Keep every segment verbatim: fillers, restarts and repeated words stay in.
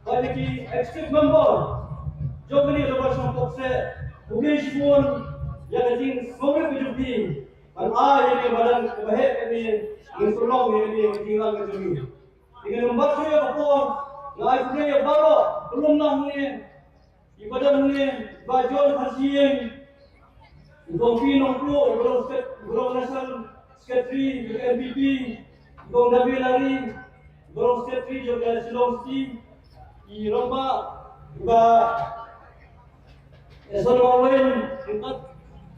Bad ïa ki executive member jong kane ka Dorbar Shongkopseh, khublei shibun ïa ka jingsngewrit ka jong phi ban ai ïa kane ka madan kaba heh kane, ngin pynlong ïa kane ka jingïalang ka jong ngi. Te ngin ym bat shuh ïa ka por, nga ai khublei ïa baroh, khlem nang ne i Bah Don ne, Bah John Kharshing, i Kong Pi Nongpluh, i Kong Sec-, i Kong National Secretary jong ka N P P, i Kong David Lari, i Kong Secretary jong ka Shillong City, i Rangbah, i Bah Eson Marwein, i Kong Kat,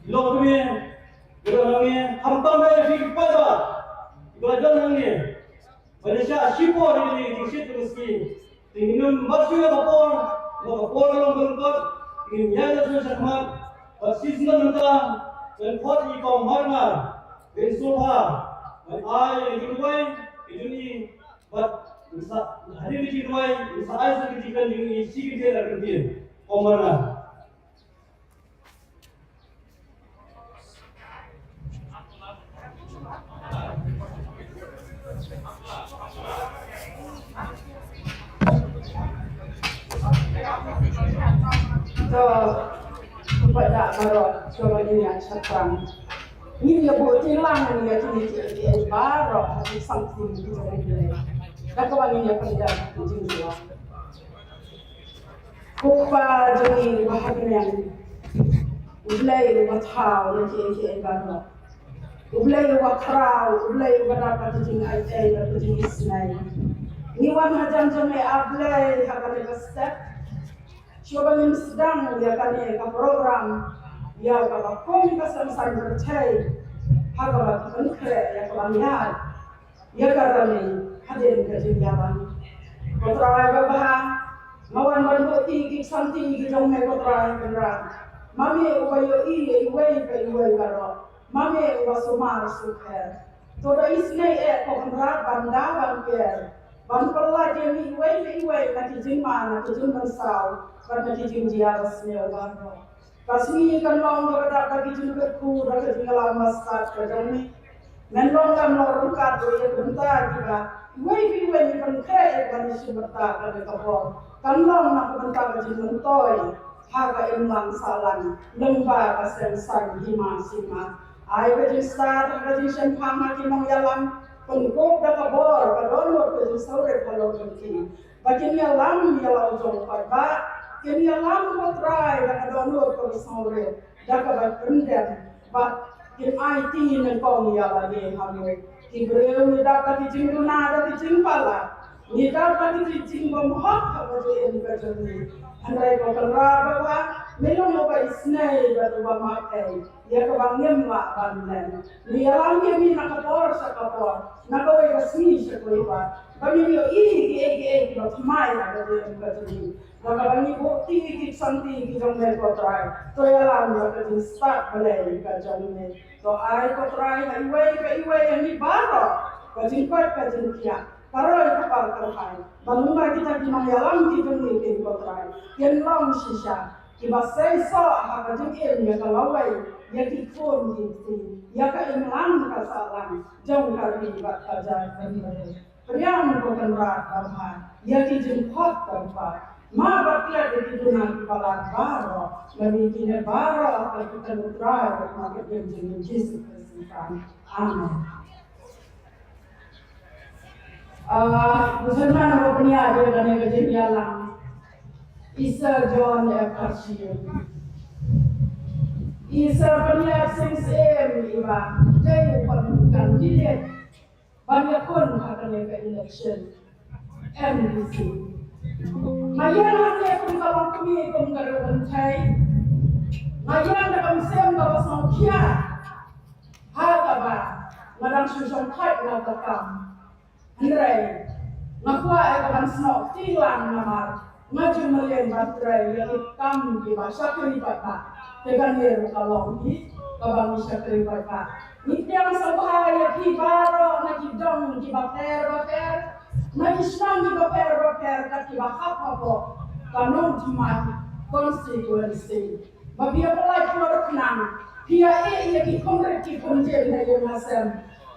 i Long Kmie, i Long Kmie, khamtam ïa phi ki paidbah, i Bah John Hangne. Bad ïa sha shipor ïa kane ka jingshit ka sngi. Te ngin ym bat shuh ïa ka por, ba ka por ka long ka lyngkot, te ngin ïaid sha khmat, bad shisien mynta, kan khot ïa i Kong Marngar, ban sngewbha, ban ai ïa ka jingduwai, ka jong i, bad, sa, hadien ka jingduwai, sa ai sa ka jingkren jong i, shi kyntien ar kyntien, Kong Marngar. To, pynban da baroh, to ba ngin ïa shaphrang. Ngin ïa buh tilang ïa kine ki, ki, ki baroh, ha ki samthi ki jong ngi. Da kaba ngin ïa pynjah ki jingduwai. Ko Kpa jong ngi uba ha bneng, U Blei uba thaw ïa kiei kiei baroh. U Blei uba khraw, U Blei uba dap ka jingaiei bad ka jingisynei. Ngi wan hajan jong me A Blei ha kane ka step. Shuwa ba ngin sdang ïa kane ka program, ïa kaba kum ka seng saiñ pyrthei, ha kaba ki pynkhreh ïa kaba ngiat ïa ka rali hadien ka jingïalang. Ko Trai babha, nga wan ban buh ïa ki kti ki jong me ko Trai Kynrad. Ma me uba ïohi ïa iwei pa iwei baroh. Ma me uba sumar sukher. To da isynei eh ko Kynrad ban da ban ker, ban pyllait ïa ngi iwei pa iwei na ki jingma, na ki jingmynsaw, bad na ki jingjia basniew baroh. Ka sngi kan long kaba dap da ki jingkyrkhu, da ka jingïalam bastad ka jong me. Men long kan long ryngkat ruh ïa ki bynta kiba iwei pa iwei ngi pynkhreh ïa ka ban ïashim bynta kane ka por. Kan long na ka bynta ka jingmyntoi ha ka imlang sahlang lyngba ka seng saiñ hima sima. Ai ka jingstad ha ka jingshemphang ha ki nongïalam, pynkup da ka bor ka dohnud ka jingsngewrit halor jong ki. Ba kin ïalam ïa la u jong u paidbah, kin ïalam ko Trai da ka dohnud kaba sngewrit, da kaba pyndem, bad kin aiti nyngkong ïa lade ha me. Ki briew ngi dap da ki jingduna da ki jingpalat, ngi dap da ki jingbymhok ha ka jingim ka jong ngi. Hynrei ko Kynrad babha, me long uba isynei bad uba marei ïa kaba ngim lah ban len. Ngi ïalam ïa me na ka por sha ka por, na kawei ka sngi sha kawei pat. Ba ngin ïohi kiei kiei kiba thymmai ha ka jingim ka jong ngi. Da kaba ngi buh ïa ki kti ki jong me ko Trai, to ïalam ïa ka jingstad Blei ka jong me. To ai ko Trai ha iwei pa iwei ïa ngi baroh ka jingkoit ka jingkhiah, ka roi ka par kyrhai, ba lyngba kita ki nongïalam ki jong ngi kin ko Trai, kin long shisha kiba sei soh ha ka jingim ïa ka lawei, ïa ki khun ki kti, ïa ka imlang ka sahlang jong ka ri bad ka jaitbynriew. Pdiang ko Kynrad babha ïa ki jingkhot kyrpad. Map bad klet ïa ki duna ki palat baroh. Lane kine baroh ka kyrteng U Trai bad U Khun jong ngi Jisu Khrist. Amen. Ah, u sngewbha ban pynïaid ïa kane ka jingïalang. I Sir John F Kharshing. I Sir Pynïaid Sing Syiem iba dei u candidate ban ïakhun ha kane ka election M D C. Nga ïeng hangne kum ka longkmie, kum ka riewkynthei. Nga ïeng da ka mynsiem kaba sngewkhia ha kaba nga dang shu shongthait na ka kam. Hynrei nga kwah ïa ka ban snoh kti lang namar nga ju mlien ban trei ïa ki kam kiba shakri paidbah. Te kane ruh ka long hi kaba ngi shakri paidbah. Ngi pdiang sngewbha ïa phi baroh na ki dong kiba pher ba pher, na ki shnong kiba pher ba pher, kat kiba hap hapoh ka Nongthymmai constituency. Ba phi ïa pynlait pynlor khnang, phi ïa ïeh ïa ki khumrit ki khumjin ha ïing ha sem.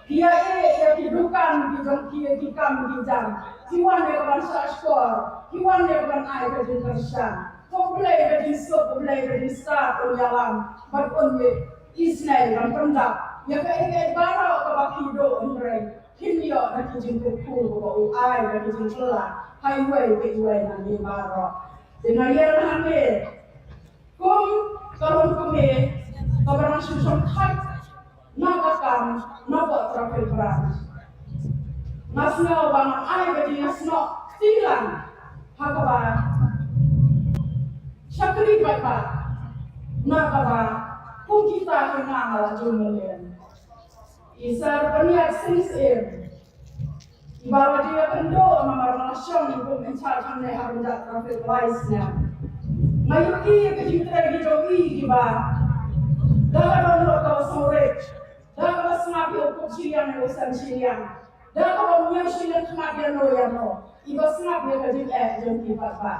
Ki ïa, ïa, ïa ki dukan ki jong ki, ki kam ki jam. Ki wan ïa ka ban shahshkor, ki wan ïa ka ban ai ka jingkyrshan. Khublei ka jingsuk, khublei ka jingstad, un ïalam bad un ïa isynei ban pyndap ïa kaei kaei baroh kaba ki duh, hynrei kin ïoh da ki jingkyrkhu kaba u ai da ki jingkylla ha iwei pa iwei na ngi baroh. Te nga ïa hangne kum ka longkmie kaba dang shu shongthait na ka kam na ka traffic branch, nga sngew ba nga ai ka jingïasnoh kti lang ha kaba shakri paidbah na kaba kum kita ki nga nga la jong melian. I Sir Pynïaid Sing Syiem, iba la dei ïakynduh namar nga la shong kum in charge hangne ha kynja traffic lights ne. Nga ïohi ïa ka jingtrei ki jong i kiba da ka download kaba sngewrit, da kaba sngap ïa u kup shiliang ïa u sem shiliang, da kaba ñiew shiliang khmat ïano ïano, iba sngap ïa ka jingeh jong ki paidbah.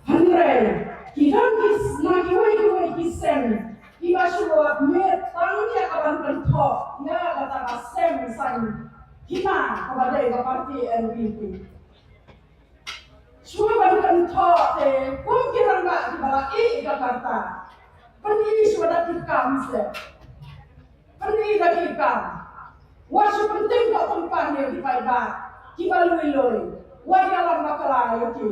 Hynrei ki don ki s-, na kiwei kiwei ki seng kiba shu ïoh miet tang ïa ka ban kynthoh ïa kata ka seng saiñ hima kaba dei ka party N P P. Shu ban kynthoh te kum ki rangbah kiba la ïeh ïa ka party. Pyni shu da ki kam se. Pyni da ki kam. Wat shu pynting ka pynpan ïa ki paidbah kiba lui lui. Wat ïalam bakla ïa ki.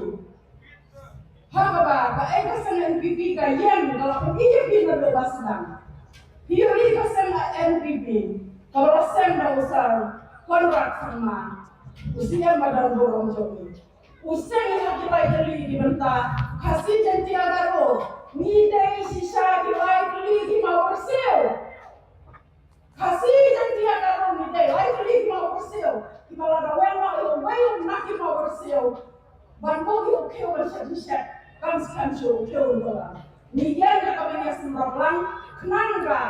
Ha kaba kaei ka seng N P P ka ïeng ka la pyni ïa phi naduh ba sdang. Phi ïohi ka seng N P P kaba la seng da u Sir Conrad Sangma, u C M ba don burom jong ngi. U seng ha ki lai tylli ki bynta Khasi Jaiñtia Garo. Ngi dei shisha ki lai tylli ki mawryrsiew. Khasi Jaiñtia Garo ngi dei lai tylli ki mawryrsiew kiba lada wan noh ïa uwei na ki mawryrsiew ban buh ïa u khiew ban shet shet, kam skhem shuh u khiew un kylla. Ngi ïeng ïa ka ban ïaseng rok lang khnang ba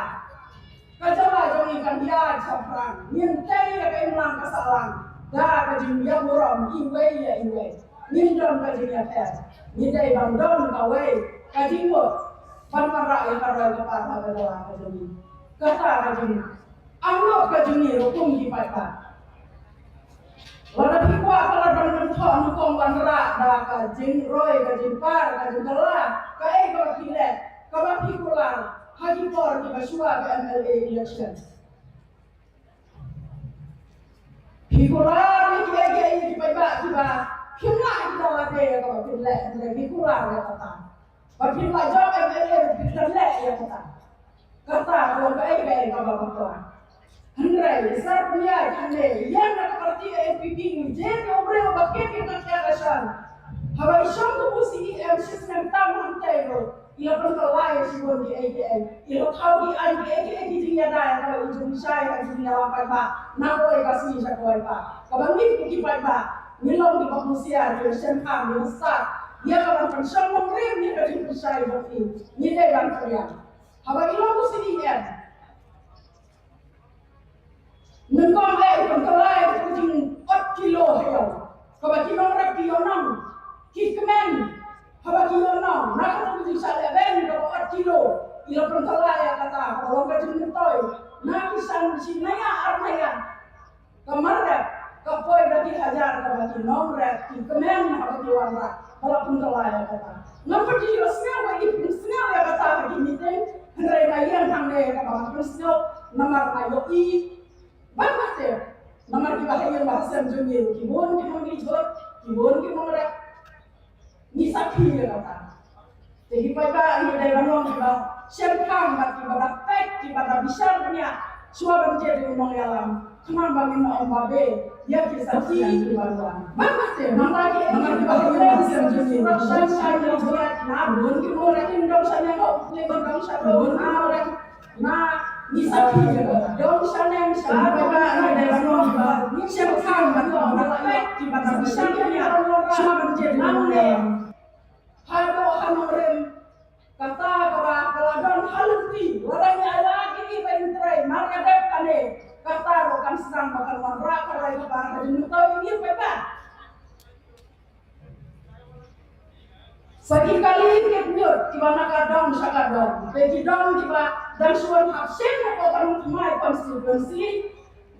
ka jylla jong ngi kan ïaid shaphrang. Ngin tei ïa ka imlang ka sahlang da ka jingïaburom iwei ïa iwei. Ngin don ka jingïapher. Ngi dei ban don kawei ka jingmut ban wanrah ïa ka roi ka par ha ka jylla ka jong ngi. Kata ka jingangnud ka jong ngi ruh kum ki paidbah. Lada phi kwah palat ban kynthoh nyngkong wanrah da ka jingroi, ka jingpar, ka jingkylla, kaei kaba phi leh, kaba phi kular ha ki por kiba shuwa ka M L A election. Phi kular ïa kiei kiei ïa ki paidbah kiba phim lah ïa kita lade ïa kaba phi leh, hynrei phi kular ïa kata. Ba phim lah jop M L A ruh phi leh ïa kata. Kata ka long kaei kaei kaba bakla. Hynrei i Sir Pynïaid hangne ïa ka party N P P ngi jied ïa u briew ba kit ïa ka kiad ka shan. Haba i shong kum u C E M shisnem tam hangtei ruh. I la pynkylla ïa shibun kiei kiei. I la thaw ki aiñ kiei kiei ki jingïada ïa kaba i jingshai ha jingïalam paidbah. Na kawei ka sngi sha kawei pat. Kaba ngi kum ki paidbah ngi long kiba husiar, kiba sngewkhia, kiba stad ïa ka ban pynshong nongrim ïa ka jingpynshai jong i. Ngi dei ban pynïaid. Haba i long u C E M, nyngkong eh i pynkylla ïa ka jingot kilo ha ïew. Kaba ki nongrep ki ïohnong, ki kmen, haba ki ïohnong na kata ka jingshah lehbeiñ kaba ot kilo. I la pynkylla ïa kata, kaba long ka jingmyntoi na ki san shi naya ar naya. Ka mar rep ka poi da ki hajar kaba ki nongrep ki kmen haba ki wanrah ba la pynkylla ïa kata. Ngam pat ju ïohsngew ba ki pynsngew ïa kata ha ki meeting, hynrei nga ïeng hangne kaba nga pynsngew namar nga ïohi. Bad nga tip namar kiba ha ïing ba ha sem jong ngi ki bun ki nongmihjot, ki bun ki nongrep. Ngi sakhi ïa kata. Te ki paidbah ngi dei ban long kiba shemphang bad kiba da peit, kiba da bishar bniah shuwa ban jied ïa u nongïalam. Khnang ba ngin ym babe ïa ki sakhi kiba wan. Bad nga tip namar ki, namar kiba ha ïing ba ha sem jong ngi, shemphang ïa ki paidbah, na bun ki nongrep, ki nongshakri, ki nongshakri, na ngi sakhi ïa ka dong shaneng sha ba ba ngi dei ban long ba ngi shem khang ban long ba peit kiba da bishar ïa shuwa ban jied ïa u nongïalam. Haduh ha nongrim kata kaba ka la don ha lynti, lada ngi ai lad ïa ki ba in trei mar ka dep kane, kata ruh kan sdang ba kan wanrah ka rai ka par ka jingmyntoi ïa ngi paidbah. Ba ki kali ki kmut kiba na ka dong sha ka dong, ba ki dong kiba dang shuwa hap shen na ka Nongthymmai constituency,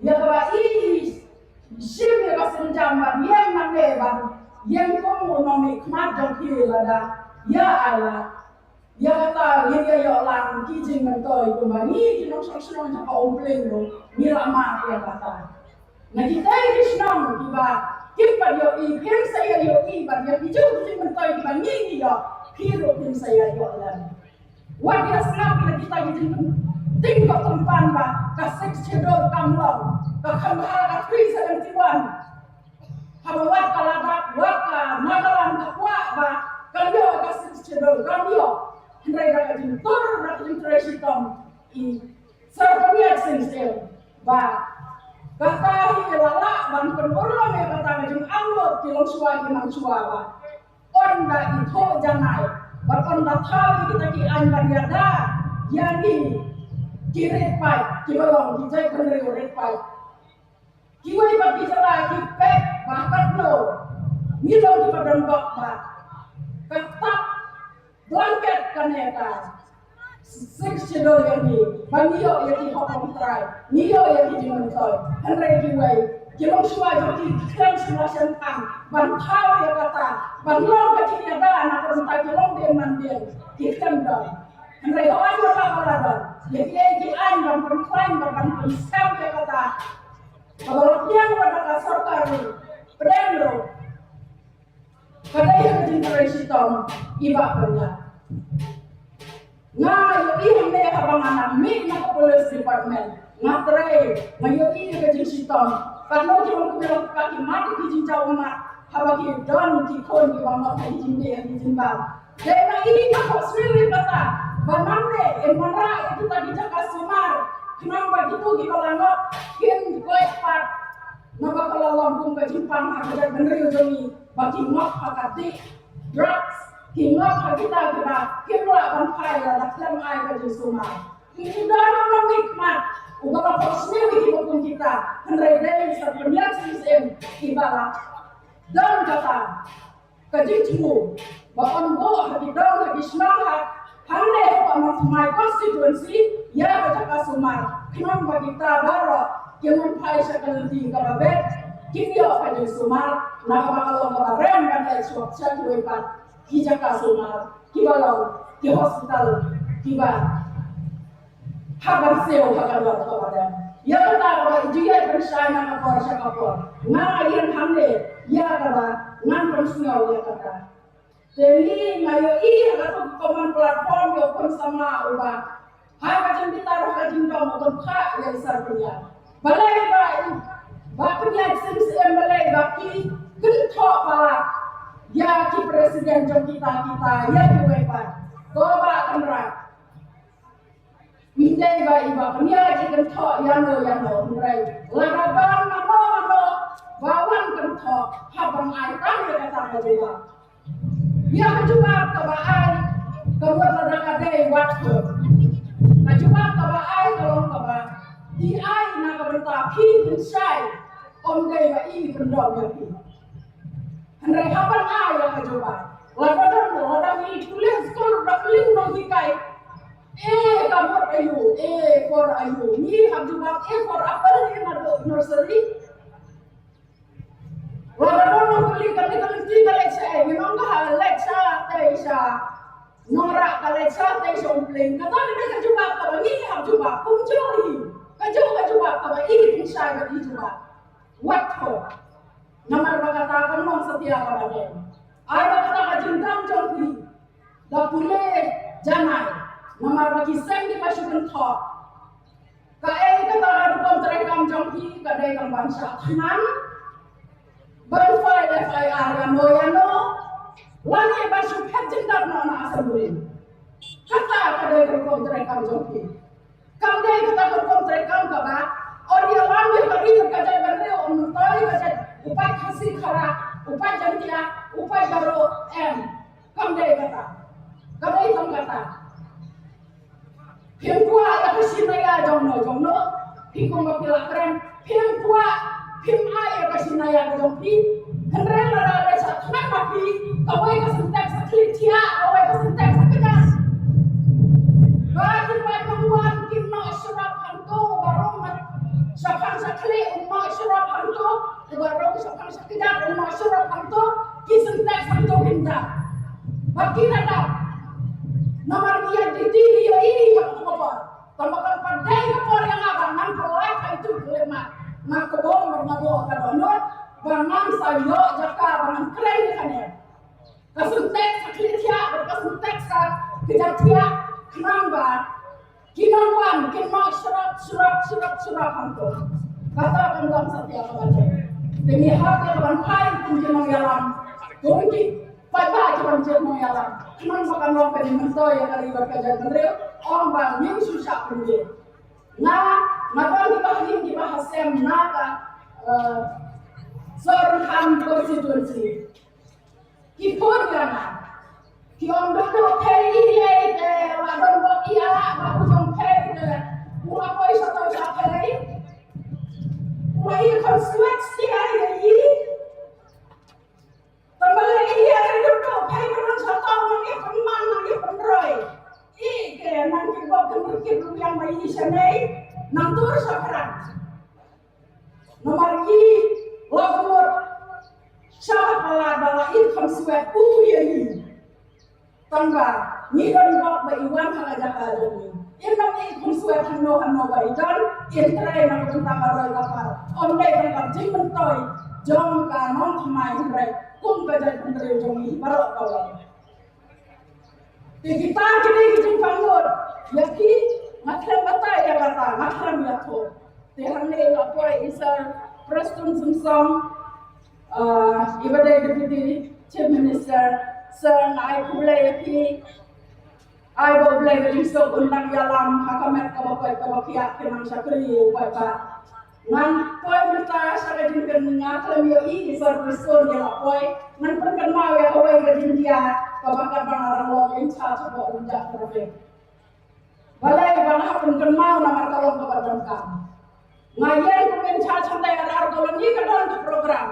ïa kaba i shim ïa ka sienjam ban ïeng nangne ban ïeng kum u nongmihkhmat jong ki lada ïa ai lad. Ïa kata ngin ïa ïoh lang ki jingmyntoi kumba ngi ki nongshong shnong jong ka Umplieng ruh ngi la mad ïa kata. Na kitei ki shnong kiba kim pat ïohi, kim sa ïa ïohi bad ïa ki jong ki jingmyntoi kiba ngi ngi ïoh, ki ruh kim sa ïa ïoh lem. Wat ïa sngap ïa kita ki jingpynting ko tympan ba ka Sixth Schedule kam long, ka kham bha ka three seventy one. Haba wat ka Ladakh, wat ka Nagaland ka kwah ba kan ïoh ka Sixth Schedule, kam ïoh. Hynrei da ka jingtur, da ka jingtrei shitom, i Sir Conrad Singh Syiem ba kata hi la lah ban pynurlong ïa kata ka jingangnud ki longshuwa ki mangshuwa ba ynda i thoh janai bad ynda thaw ïa kita ki aiñ ban ïada ïa ngi ki rit paid kiba long ki jaitbynriew rit paid. Kiwei pat ki jylla ki peit ba katno ngi long kiba donbok ba ka tap blanket kane ka Sixth Schedule ïa ngi ba ngi ïoh ïa ki hok hok trai, ngi ïoh ïa ki jingmyntoi. Hynrei kiwei ki longshuwa jong ki khlem sngewsih tang ban thaw ïa kata ban long ka jingïada na ka bynta ki longdien mandien ki khlem don. Hynrei hooid, wat la ka la don ïa ki, ïa ki aiñ ban pynkhlaiñ bad ban pynskhem ïa kata. Kaba la pdiang wat da ka sorkar ruh, pdiang ruh. Ka dei ka jingtrei shitom i Bah Pynïaid. Nga ïohi hangne haba nga nang mih na ka police department, nga trei, nga ïohi ka jingshitom. Katno ki long ki mih, ka ki mad ki jingjaw ummat haba ki don ki khun kiba mad ha ki jingdih ha ki jingbam. Dei ba i nga kwah sngewthuh ïa kata ba nangne in wanrah ïa kita ki jaka sumar khnang ba kito kiba la ngop kin koit pat. Naba ka la long kum ka jingpang ha ka jaitbynriew jong ngi ba ki ngop ha ka dih drugs, ki ngop ha kita kiba kim lah ban phai lada khlem ai ka jingsumar. Ki don u nongmihkhmat uba la phohsniew ïa kiba kum kita, hynrei dei Sir Conrad Singh Syiem iba la don kata ka jingthmu ba un buh ha ki dong ha ki shnong ha hangne hapoh Nongthymmai constituency ïa ka jaka sumar khnang ba kita baroh kin wan phai sha ka lynti kaba beit, kin ïoh ka jingsumar na kaba ka long kaba rem ban leit shuwa sha kiwei pat ki jaka sumar kiba long ki hospital kiba hap ban siew ha ka dor kaba dem. Ïa kata kaba i ju ïaid pynshai na ka por sha ka por, nga ïeng hangne ïa kaba ngan pynsngew ïa kata. Te ngi nga ïohi ha kato ka common platform ïa u khun samla uba ha ka jingbitar ha ka jingdom u pynthah ïa i Sir Pynïaid. Balei ba i Bah Pynïaid Sing Syiem, balei ba ki kynthoh palat ïa ki president jong kita kita, ïa kiwei pat? Ko Bah Kynrad, ym dei ba i Bah Pynïaid i kynthoh ïano ïano, hynrei lada don mano mano ba wan kynthoh, hap ban ai tang ïa kata ka jubab. Ïa ka jubab kaba ai ka mut lada ka dei wat ka, ka jubab kaba ai ka long kaba i ai na ka bynta phi pynshai, ym dei ba i pyndom ïa phi. Hynrei hap ban ai ïa ka jubab. Lada don, lada ngi pule skul da kylli u nonghikai, A ka mut aïu? A for aïu? Ngi hap jubab A for apple, A naduh nursery. Lada don nongkylli kane ka lynti ka leit sha ei, ngi ong ka leit sha tei sha Nongrah, ka leit sha tei sha Umplieng. Kata ka dei ka jubab kaba ngi hap jubab kumjuh hi. Kajuh ka jubab kaba i pynshai bad i jubab. Wat tho. Namar ba kata kan long satia kaba dei. Ai ba kata ka jingdon jong phi da pule janai. Namar ba ki seng kiba shu kynthoh. Kaei kata ka rukom treikam jong phi? Ka dei tang ban shah thngan, ban file F I R ïano ïano, lane ban shu phet jingdap noh na assembly. Kata ka dei ka rukom treikam jong phi. Kam dei kata ka rukom treikam kaba ong ïalam ïa ka ri ka jaitbynriew, ong myntoi ka jait, u paid Khasi Khara, u paid Jaiñtia, u paid Garo, em. Kam dei kata. Ka dei tang kata. Phim kwah ïa ka shin ïa jong no jong no, phi kumba phi la kren, phim kwah, phim ai ïa ka shin ïa ka jong phi. Hynrei lada leit sha Khnang ba phi, kawei ka Sintex sa khlieh thiah, kawei ka Sintex sa kjat. Ba ki paid nongwan kin noh syrap hangto, uba rung shaphang sa khlieh un noh syrap hangto, uba rung shaphang sa kjat un noh syrap hangto, ki Sintex hangto kin da. Ba ki da dap. Namar ïa ki dei ïa i ha ka khubor. Tang ba kan pat dei ka por ïa nga ba ngan pynlait ha itu khyllipmat. Nga kyrpad ba nga buh ka dohnud ba ngan sa ïoh jaka ba ngan kren ïa kane. Ka Sintex sa khlieh thiah bad ka Sintex sa kjat thiah khnang ba ki nongwan kin noh syrap syrap syrap syrap hangto. Kata kan long satia kaba jai. Te ngi hap ïa ka ban phai kum ki nongïalam, kum ki paidbah kiban jied nongïalam. Khnang ba kan long ka jingmyntoi ïa ka ri bad ka jaitbynriew. Ong ba ngin shu shah pynjah. Nga, nga don kiba ha ïing kiba ha sem na ka, eh, Sohryngkham constituency. Ki phone ïa nga. Ki ong, "Dok dok, phi ïa i te, wa don bok ïa la, wa u jong phi te. U la poi sa to sa phi. U la i khon swet sia ïa i." Tang ba la i ïa ka dok dok, phi ka don sa to, nang i pynman, nang i pynroi. I ke, nang ki bok kynrikit ruyang ba i shanei, nang tur sa phrang. Namar i la bud sha la palat ba la i kham swet u ïa i. Tang ba ngi don bok ba i wan ha ka jaka jong ngi. Im nang i kham swet hano hano ba i don, im trei na ka bynta ka roi ka par. Ym dei tang ka jingmyntoi jong ka nongthymmai hynrei kum ka jaitbynriew jong ngi baroh kawei. Te kita ki dei ki jingpang lut. Ïa ki, nga khlem batai ïa kata, nga khlem ïathuh. Te hangne la poi i Sir Prestone Tynsong, ah, iba dei Deputy Chief Minister, Sir, nga ai khublei ïa phi. Ai ba U Blei ka jingsuk un nang ïalam ha ka met kaba koit kaba khiah, phi nang shakri ïa u paidbah. Ngan poi mynta sha ka jingkren, nga khlem ïohi i Sir Prestone ïa la poi. Ngan pynkynmaw ïa kawei ka jingjia kaba katba nga dang long in charge of Rujak Traffic. Balei ba nga hap pynkynmaw? Namar ka long kaba donkam. Nga ïeng kum in charge hangtai ha Rar Colony, ka don ka program.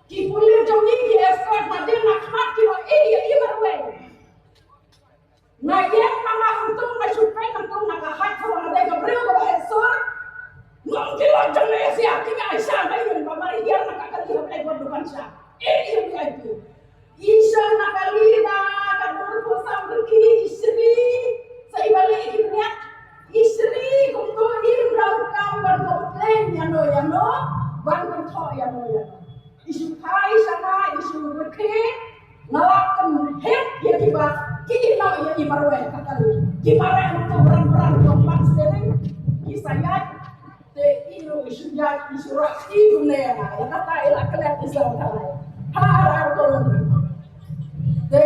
Ki pulit jong ngi ki escort nadien na khmat, ki ong, "Ei, ei, ei, marwei." Nga ïeng ma nga hangto, nga shu peit hangto na ka hait, kaba nga dei ka briew kaba heh sur. Ngam ki lok jong me sia ki nga Aisha, nga ïeng ba mar hiar na ka kali ha Blai Bor dukan sha. Eh, eh, V I P. Isha na kali na ka dur ko sam rki isri. Sa i bali ki bniat. Isri kumto im rau kam ban complain ïano ïano. Ban ban tho ïano ïano. Isu phai sha nga, isu rkhe, nga la pynheh ïa kiba ki ïehnoh ïa i marwei ka kali. Ki mareh nangto bran bran jong pat steering, ki sa ïaid, te i ruh isu ïaid, isu rah, i kumne ïa nga, ïa kata i la klet i sa ka lai. Ha, ha, ha, ha. Te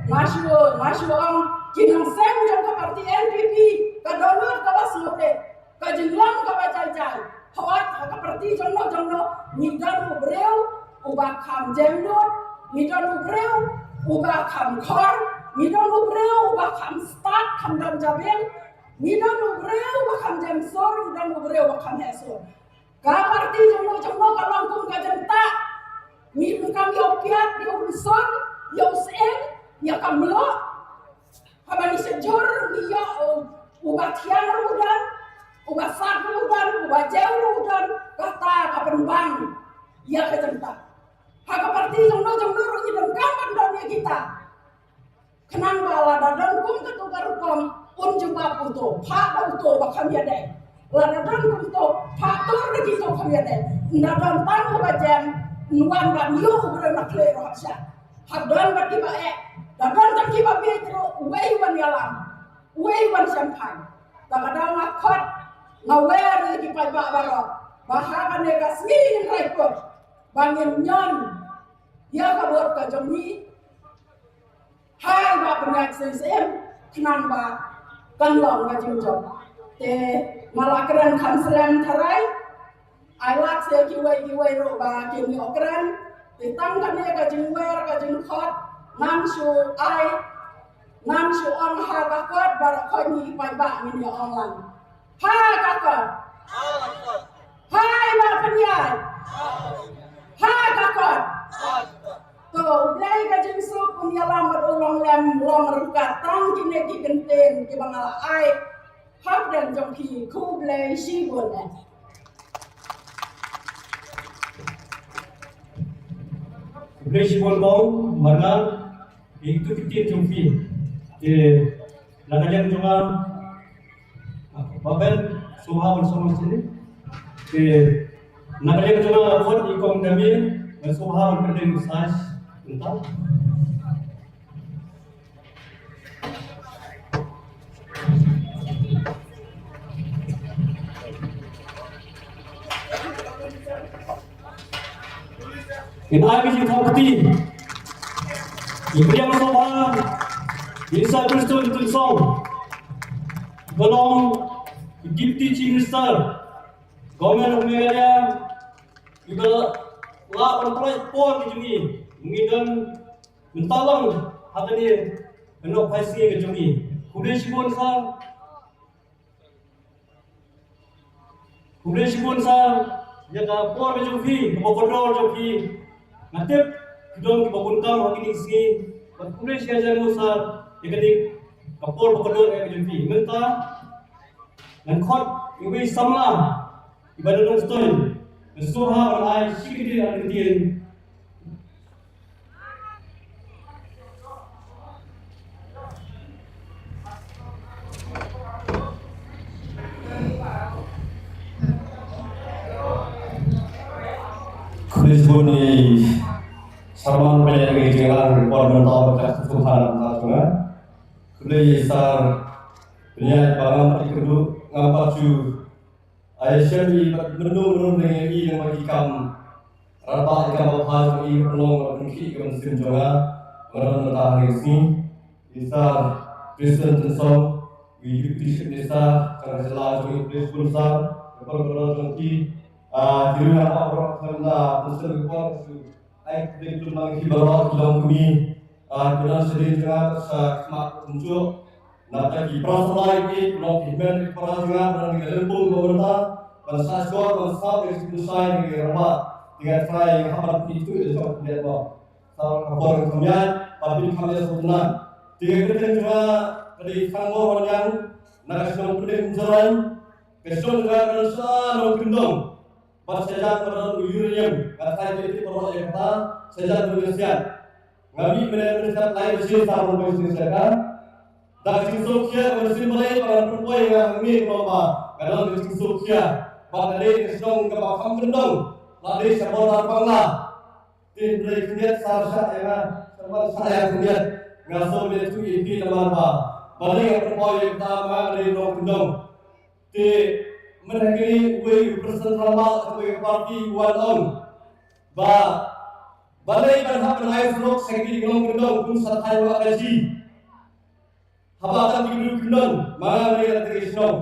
nga shu, nga shu ong, ki nongseng jong ka party N P P, ka dohnud kaba sngewthuh. Ka jinglong kaba jai jai. Hooid, ha ka party jongno jongno, ngi don u briew uba kham jem nud, ngi don u briew uba kham khor, ngi don u briew uba kham stad, kham don jabieng, ngi don u briew uba kham jem sur, ngi don u briew uba kham heh sur. Ka party jongno jongno ka long kum ka jyntah. Ngi donkam ïa u piat, ïa u rynsun, ïa u syiem, ïa ka mluh. Haba ngi shah jur ngi ïoh u, uba thiang ruh u don, uba sat ruh u don, uba jew ruh u don, kata ka pynbang ïa ka jyntah. Ha ka party jongno jongno ruh ngi donkam ban don ïa kita. Khnang ba lada don kum katu ka rukom, un jubab uto, phah da uto ba kham ïadei. Lada don kumto, phah tur da kito kham ïadei. Nda don tang uba jem, nwan ban ïoh u briew na khlei ruh ha sha. Hap don bad kiba eh, da don tang kiba bieit ruh, uwei wan ïalam, uwei wan sngewthuh. Da ka daw nga khot, nga wer ïa ki paidbah baroh ba ha kane ka sngi ngin rai kut ba ngin ñion ïa ka vote ka jong ngi. Hai ba pynïaid shisien khnang ba kan long ka jingjop. Te nga la kren kham slem tharai. Ai lad sha kiwei kiwei ruh ba kin ïoh kren. Te tang kane ka jingwer ka jingkhot ngan shu ai, ngan shu ong ha ka kot baroh khoit ngi paidbah ngin ïoh ong lang. Ha ka kot. Hai ba pynïaid. Ha ka kot. Long ryngkat tang kine ki kyntien kiba nga la ai ha pdeng jong phi. Khublei shibun. Khublei shibun Kong Marngar, ïa kito ki kyntien jong phi. Te na ka liang jong nga, Ba Ben, sngewbha ban sngewbha sini. Te na ka liang jong nga, khot ïa i Kong Damien, sngewbha ban pynlong massage mynta. Ngi ai ka jingthoh kti ïa i Pdeng Sngewbha Minister Prestone Tynsong, ba long Deputy Chief Minister, Government of Meghalaya, iba la pynpra por ka jong ngi, ngi don mynta lang ha kane ka nongphai sngi ka jong ngi. Khublei shibun sir. Khublei shibun sir, ïa ka por ka jong phi, ka por kordor jong phi. Nga tip phi don kiba bun kam ha kine ki sngi. Bad khublei shibun sir, ïa kane ka por ba kordor ka jong phi. Mynta ngan khot ïa uwei u samla iba don ha Nongstoiñ, ngan sngewbha ban ai shi kyntien ar kyntien. Khublei shibun ïa i Sarmon ba ïa ngi jingïalang por mynta ka sngewbha na ka jong nga. Khublei ïa i Sar Bniat ba ngam pat kyrduh ngam pat ju Ai shem i bad mynno mynno leng ïa i lem bad ki kam. Rangbah i kam ba bha jong i ka pynlong ka pynkhih ka mynsiem jong nga. Nga don mynta ha kane ka sngi. I Sir Prestone Tynsong, i Deputy Chief Minister jong ka jylla jong i, Prestone Sir, ka por ka dor jong ki. Ah, ki riew rangbah baroh khlem da mynsiem ka por ka shu ai khublei khublei lang ïa ki baroh ki longkmie. Ah, ki don shadien jong nga bad sha khmat kumjuh. Nangta ki para samla ki, ki long ki hynmen ki para jong nga, ba don ki lympung ba mynta ban sah shor ban sah ki jingpynshai ki rangbah. Ki nga trai nga hap ban pyni tu ïa jong ki leh mo. Sa ka por ka kham ïaid, ba phin kham ïa sngewthuh na. Te ka kyrteng jong nga ka dei Thangbor Wanniang, na ka shnong Pyndengjrain, ka shnong jong nga ka don sha Nongkyndong. Bad sha ïa ka don u uranium, nga trai ki tip baroh ïa kata, sha ïa ka don u siat. Nga mih mynne mynstep lai baje sa rung ba shisien sha ka. Da ka jingsngewkhia ka mynsiem balei ba ngan pynpoi ïa nga hangne kumno ba ka don ka jingsngewkhia. Ba ka dei ka shnong kaba kham kyndong. La dei sha border Bangla. Te hynrei khyndiat sa shah ïa nga, sa ban shah ïa khyndiat. Nga sngewbha ïathuh ïa phi namar ba balei nga pynpoi ïa kata, ma nga dei nongkyndong. Te mynta kine uwei u president rangbah uwei u party u wan ong ba balei ban hap ban ai surok sha ki nongkyndong kum sa thaiñ wah kaji. Haba tang ki briew kyndong ma nga balei nga la trei shnong.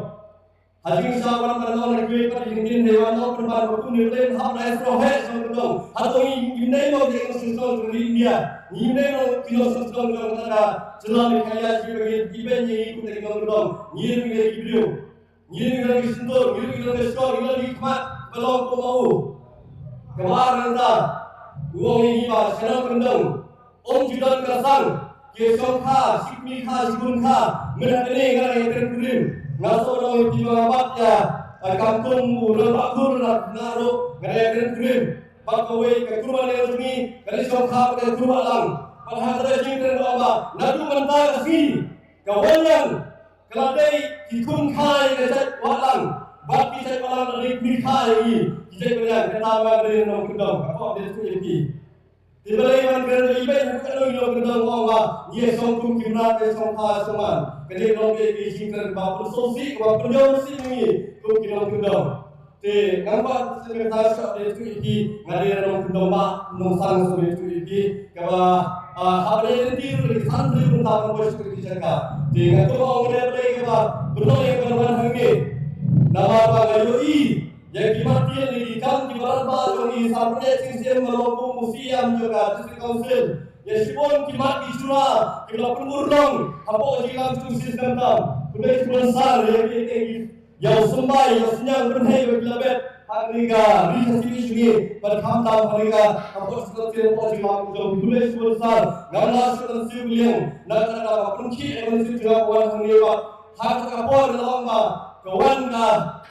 Ha jingshisha wan ban ong na kiwei pat ki ktien dei wan ong pynban ba kumne balei ban hap ban ai surok heh sha nongkyndong. Hato ngi ngim dei mo ki nongshong shnong jong ka ri India, ngim dei mo ki nongshong shnong jong kata ka jylla Meghalaya, kiba ngi ibeiñ ïa ngi kum kita ki nongkyndong. Ngi ruh ngi dei ki briew. Ngi ruh ngi don ki shyntur, ngi ruh ngi don ka shkor, ngi don ki khmat ba long kum ma u. Kaba ar nangta u ong ïa ngi ba sha nongkyndong ym ju don ka sang, ki shong kha, shi kmie kha, shi khun kha. Mynta kane nga dang ïakren kurim, nga shu ong ïa phi ba nga bat ïa ka kam kum u rangbah khun na ruh nga dang ïakren kurim. Bad kawei ka kur ba ngi, ka dei shong kha bad ka kur ba lang. Bad ha kata ka jingkren ba ong ba naduh mynta ka sngi ka Wanniang ka la dei ki khun kha ïa ka jait Wahlang, bad ki jait Wahlang la dei ki kmie kha ïa ngi, ki jait Wanniang. Kata ma ka dei nongkyndong, ka kong dei tu ïa ki. Te balei ban kren ïa i beit ha ka nongkyndong, ong ba ngi ïa shong kum ki mrad, ïa shong kha shong man. Ka dei nong dei ki jingkren ba pynsngewsih, ba pynïoh sih ïa ngi kum ki nongkyndong. Te ngam pat sngewthuh shuh ïa tu ïa ki, nga dei nongkyndong ba nongsan shuh ïa tu ïa ki. Kaba, ah, haba dei lynti ruh ki san ri ruh ta ban poi sha ki jaka. Te nga kyrpad ïa U Blei kaba pynlong ïa ka ban hangne. Namar ba nga ïohi ïa ki mat ïa ki kam kiba rangbah jong ngi sa pynlong shisien ba long kum u C E M jong ka District Council. Ïa shibun ki mat ki jura kiba la pynurlong hapoh jingïalam jong u system tam. Khublei shibun sir ïa ki, ïa ki, ïa u symbai ïa u synñiang pynhei ba ki la bet. Hangne ka ri Khasi jong ngi, bad khamtam hangne ka hapoh Central State, hapoh jingma jong u Blei Symbon Sar, nga la shu kan siew liang na ka, na ka pynkhih e ban siew jingmut wan hangne ba ha ka por ka long ba ka wan ka,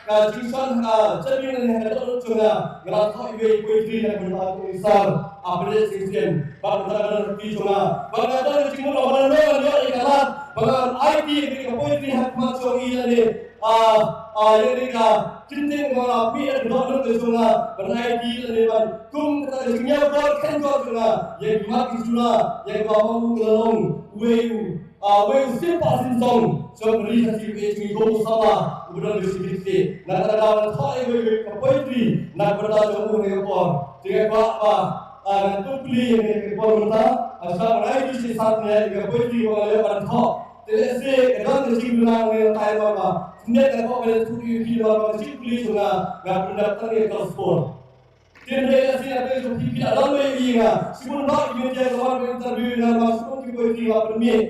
ka jingshon ha ka jingim ne ha ka dohnud jong nga, nga la thoh iwei i poetry na ka bynta u Sar Abraham Sing Syiem, ba ka bynta ka dohnud jong nga, ba nga don ka jingmut ba nga don, nga ïoh ïa ka lad ba ngan aiti ïa ka poetry ha khmat jong i lane, ah, ah, ïa ka kynting ba nga la mih ïa ka dohnud ka jong nga ban aiti lane ban kum kata ka jingïadon khenkor jong nga ïa ki mat ki jula, ïa ka ba ma u ka la long uwei u, ah, uwei u sympa synsong jong ka ri Khasi jong ngi, kum u samla uba don ka jingkitkhlieh. Na kata ka daw ngan thoh ïa ka poetry na ka bynta jong u ha kane ka por. Te nga kwah ba, ah, ngan pynpuli ïa kane ka por mynta, ah, sha ban aiti shisha ïa ka poetry ba nga la ïoh ban thoh. Te lehse ka don ka jingduna ngi ngan tai ba ba, khyndiat nga kwah ban ïathuh ïa phi ba ka jingpuli jong nga, nga pyndep tang ïa ka sport. Te hynrei lehse nga peit jong phi, phi la don ïa nga, shibun bha ki media ka wan ban interview ïa nga, ba shibun ki poetry nga pynmih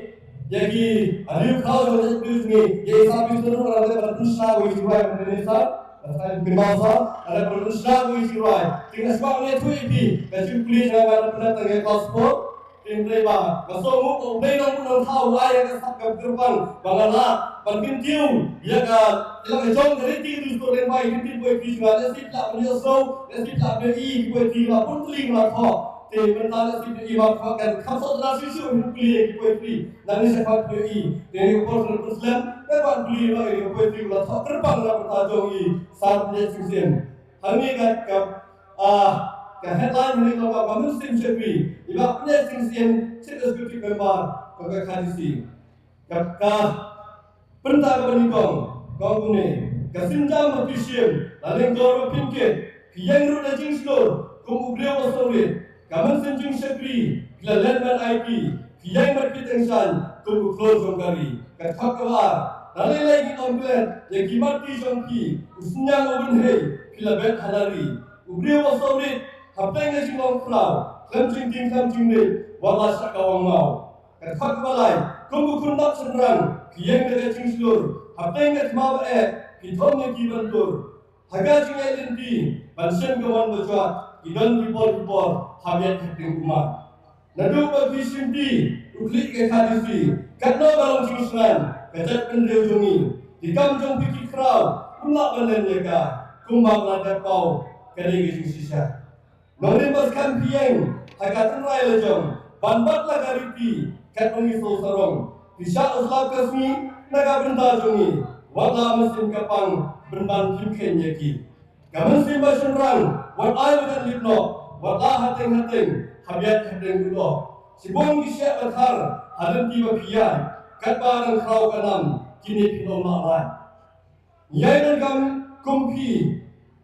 ïa ki, ah, riew khraw jong ka jaitbynriew jong ngi, ïa i Sar Bistono, nga la dep ban pynshna ïa i rwai, ban pynshna, ban pynshna ïa i rwai. Te nga shu kwah ban ïathuh ïa phi, ka jingpuli jong nga, nga la pyndep tang ïa ka sport. Te hynrei ba nga sngewnguh ba U Blei u nongthaw u ai ïa ka sap ka kyrpang ba nga lah ban kyntiew ïa ka, ïa la ka jong ka riti ka dustur lyngba ki ktien poetry jong nga. Lehse phi lah ban ïohsngew, lehse phi lah ban ïohi ki poetry ba bun tylli nga la thoh. Te mynta lehse phi ïohi ba ka kham sot na shuh shuh ban pule ïa ki poetry. Nangne sha khmat phi ïohi. Te nga por sngewthuh slem, nga kwah ban pule ïa ki poetry ba la thoh kyrpang na ka bynta jong i Sar Pynïaid Sing Syiem. Hangne ka, ka, ah, ka headline hangne ka long ba Ka Mynsiem Shakri, i Bah Pynïaid Sing Syiem, Chief Executive Member ka K K D C. Ka, ka bynta kaba nyngkong ka ong kumne: Ka sienjam ba phi shim, la lyngkor ba phin kit, phi ïeng ruh da jingshlur kum u briew ba sngewrit. Ka mynsiem jingshakri phi la len ban aiti, phi ïeng bad phi tyngshaiñ kum u khlur jong ka ri. Ka dkhot kaba ar: Nalei lei ngi ym klet ïa ki mat ki jong phi, u synñiang u bynhei phi la bet ha la ri. U briew ba sngewrit hapdeng ka jinglong khraw, khlem jingtieng khlem jingrit, wat la shah ka wang maw. Ka dkhot kaba lai: Kum u khun nap shynrang phi ïeng da ka jingshlur, hapdeng ka thma ba eh phi thom ïa ki ban tur. Ha ka jingïaid lynti ban shim ka mon ba jwat, ki don ki por ki por hap ïaid hapdeng ummat. Naduh ba phi shimti u khlieh ka K K D C, katno ka long jingshngaiñ ka jaitbynriew jong ngi. Ki kam jong phi ki khraw ym lah ban len ïa ka, kumba ka la dep paw ka dei ka jingshisha. Nongrim ba skhem phi ïeng ha ka tynrai la jong, ban bat la ka riti katba ngi sngewsarong. Phi shah u slap ka sngi na ka bynta jong ngi, wat la mynsiem ka pang, pynban phim kheiñ ïa ki. Ka mynsiem ba shynrang wat ai ba kat lip noh, wat la hateng hateng hap ïaid hapdeng u doh. Shibun ki sheh ba thar ha lynti ba phi ïaid, katba dang khraw ka nam kine phin ym lah lait. Ngi ïai donkam kum phi,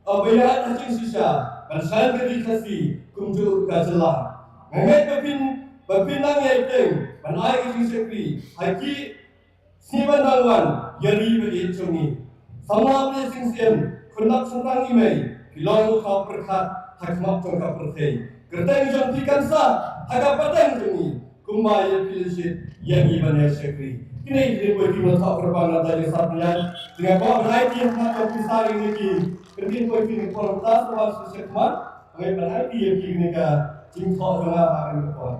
eh, ba ïaid ha jingshisha ban shaiñ ka ri Khasi kumjuh ruh ka jylla. Nga ngeit ba phin, ba phin nang ïai bteng ban ai ka jingshakri ha ki sngi ban dang wan ïa ri baieit jong ngi. Samla Pynïaid Sing Syiem, khun nap shynrang i mei, phi long u khaw pyrkhat ha khmat jong ka pyrthei. Kyrteng jong phi kan sah ha ka pateng jong ngi, kumba ïa phi lynshit ïa ngi ban ïa shakri. Kine ki dei poetry ba thoh kyrpang na ka bynta jong i Sar Pynïaid. Te nga kwah ban aiti ha khmat jong phi Sar ïa kine ki ktien poetry, nga kwah ban thoh shuh shuh ha khmat, nga ban aiti ïa phi kane ka jingthoh jong nga ha kane ka por.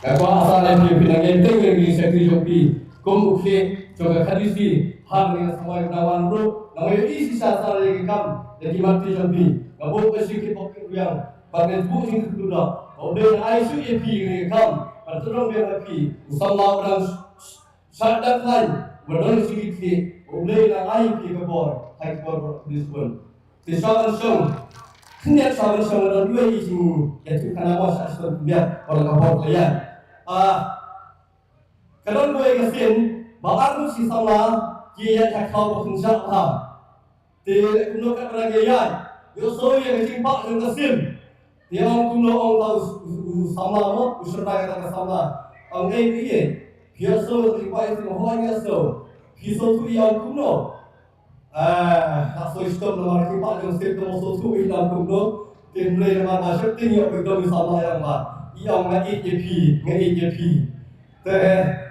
Nga kwah Sar ïa phi, phi nang ïai bteng ïa ki shakri jong phi kum u khlieh jong ka K K D C. Ha kane ka samoi ba dang wan ruh, nang ïohi shisha Sar ïa ki kam, ïa ki mat ki jong phi. Nga buh ka shakri bok ki rwiang, bad nga buh jingkyrkhu doh ba U Blei un ai shuh ïa phi kane ka kam ban tyrwa biang ïa phi, u samla u dang shah dang khlaiñ, ba don ka jingkitkhlieh, ba U Blei un ai ïa phi ka bor ha ki por ba phi sngewbha. Te sha ban shong, khyndiat sha ban shong, la don wei i jingïathuhkhana mo, sha ban shong khyndiat, wat la ka por ka la ïaid. Ah, ka don wei ka sien ba ar ngut shi samla ki ïaid ha khaw ba khyndiat ha. Te leh kumno katba ki ïaid, ïohsngew ïa ka jingpah jong ka sim. Te ong kumno, ong ta u, u, u samla mo, u shynrang kata ka samla. Ong ei, ei, ei. Phi ïohsngew ïa ka jingpah jong ka sim, hooid nga ïohsngew. Phi sngewthuh ïa, ong kumno. Ah, ka soi shitom namar ka jingpah jong ka sim, ka mo sngewthuh ïa, ong kumno. Te hynrei namar ba sheptieng ïoh ba dang ïa samla ïa ba. Ïa, ong nga ïeit ïa phi, nga ïeit ïa phi. Te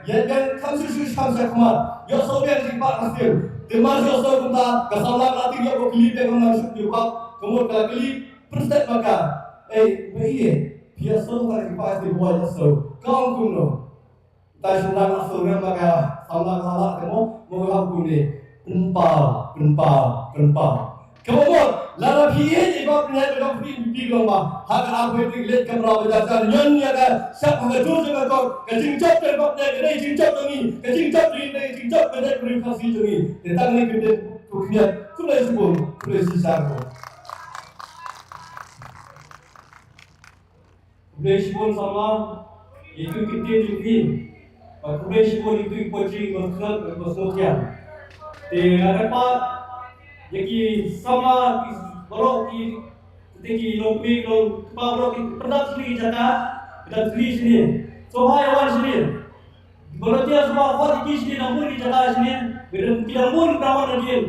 ïa ka kam shu shu sham sha khmat, ïoh sngewbha jingpah ka ktien. Te mar ïoh sngewbha kumta ka samla ka la tieng ïoh ka kylli te ka nang shu ïoh ka, ka mut ka la kylli pynstet ma ka. Ei, ba ïa phi ïoh sngewbha ka jingpah ka ktien, ba ïoh sngewbha ka ong kumno. Te shynrang la sngewbha ma ka samla ka la te mo mo ka ong kumne. Pynpaw, pynpaw, pynpaw. Ka mut lada phi ïeit ïa i Bah Pynïaid, lada phi ïeit ïa i Bah Pynïaid, long ba ha ka ar poi tik leit ka mraw bajar, jan ñion ïa ka shap ha ka dur jong ka kot, ka jingjop ka Bah Pynïaid ka dei jingjop jong ngi, ka jingjop jong ngi ka dei jingjop ka dei ka Ri Khasi jong ngi. Te tang ne ka dei ka Pynïaid, khublei shibun, khublei shisha. Khublei shibun samla ïa itu ki ktien jong phi. Bad khublei shibun ïa itu ki poetry ba sngewthuh, ba sngewthiang. Te nga kyrpad ïa ki samla ki baroh ki, ki longkmie, ki longkpa baroh ki pyndap shane ki jaka, pyndap shane shane. Sngewbha ïa wan shane. Ki volunteer sngewbha khot ïa ki shane, dang bun ki jaka shane. Ki dang, ki dang bun ki dang wan hadien.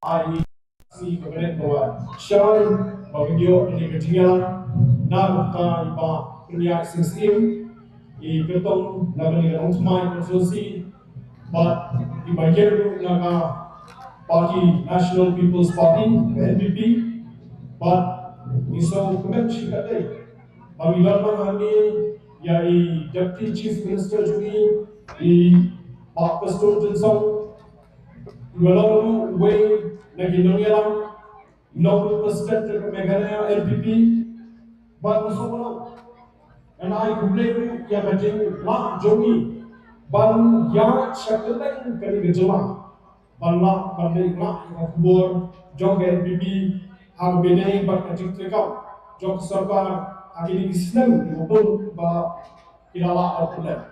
Ai, si ka bret ba shai ba ka dio ni ka jingïalang na ka bynta i Bah Pynïaid Sing Syiem, i kyrtong na ka liang Nongthymmai Constituency, bad i ba ïeng na ka party National People's Party, N P P, bad ngi sngewkmen shikatdei ba ngi don lang hangne ïa i Deputy Chief Minister jong ngi, i Bah Prestone Tynsong, i ba long ruh uwei na ki nongïalam, i long ruh President jong ka Meghalaya N P P, bad ngi sngewbha. Ngan ai khublei ruh ïa ka jinglah jong ngi ban ïaid sha kylleng kane ka jylla ban lah ban leit lah ïa ka khubor jong ka N P P ha kaba ïadei bad ka jingtreikam jong ka sorkar ha kine ki snem kiba bun ba ki la lah ban pynlong.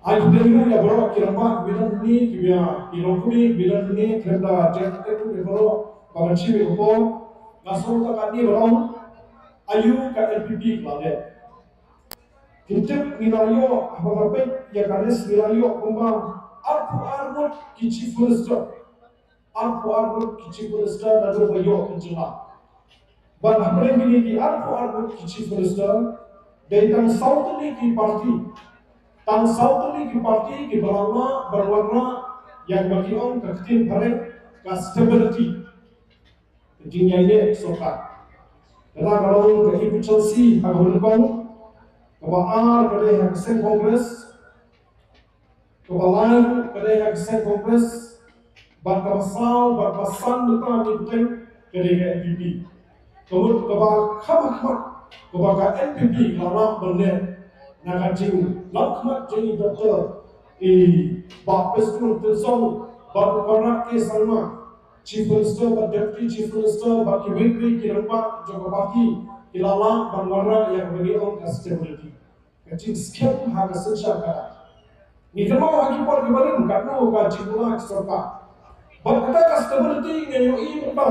Ai khublei ruh ïa baroh ki rangbah kiba don hangne, kiba, ki longkmie kiba don hangne, khlem da jia kyrteng ruh ïa baroh ba ban shim ïa ka por. Nga sngewthuh katne ban ong aïu ka N P P ka la leh. Ngi tip, ngi la ïoh, haba nga peit ïa ka list ngi la ïoh kumba arphew ar ngut ki chief minister. Arphew ar ngut ki chief minister naduh ba ïoh ka jylla. Bad hapdeng kine ki arphew ar ngut ki chief minister, dei tang saw tylli ki party. Tang saw tylli ki party kiba la lah ban wanrah ïa kaba ki ong ka ktien phareng ka stability. Ka jingïaineh sorkar. Kata ka long ka efficiency ha kaba nyngkong, kaba ar ka dei ha ka seng Congress, kaba lai ruh ka dei ha ka seng Congress, bad kaba saw bad ba san mynta ngi bteng ka dei ka N P P. Ka mut kaba kham ha khmat kaba ka N P P ka la lah ban leh na ka jinglam khmat jong i Doctor i Bah Prestone Tynsong bad u Conrad K Sangma, Chief Minister bad Deputy Chief Minister bad kiwei kiwei ki rangbah jong ka party ki la lah ban wanrah ïa kaba ngi ong ka stability. Ka jingskhem ha ka synshar ka. Ngi kynmaw ha ki por kiba rim katno ka jingkylla ki sorkar. Bad kata ka stability nga ïohi mynta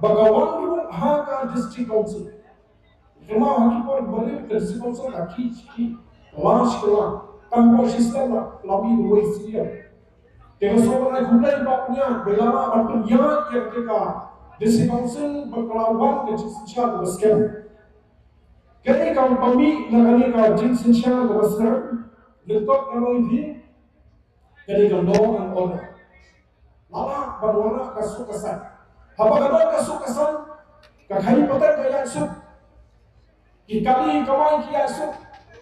ba ka wan ruh ha ka district council. Ngi kynmaw ha ki por kiba rim ka district council ka khih khih, kylla shi kylla. Tang ba shi snem la lam i wei senior. Te nga sngewbha ban ai khublei ba pynïaid, ba la lah ban pynïaid ïa kata ka district council bad ka la wan ka jingsynshar kaba skhem. Kaei kaba mih na kane ka jingsynshar kaba skhem, lyngkot ka long ïa phi, ka dei ka law and order. La lah ban wanrah ka suk ka saiñ. Haba ka don ka suk ka saiñ, ka khaïi pateng ka ïaid suk. Ki kali kamai ki ïaid suk,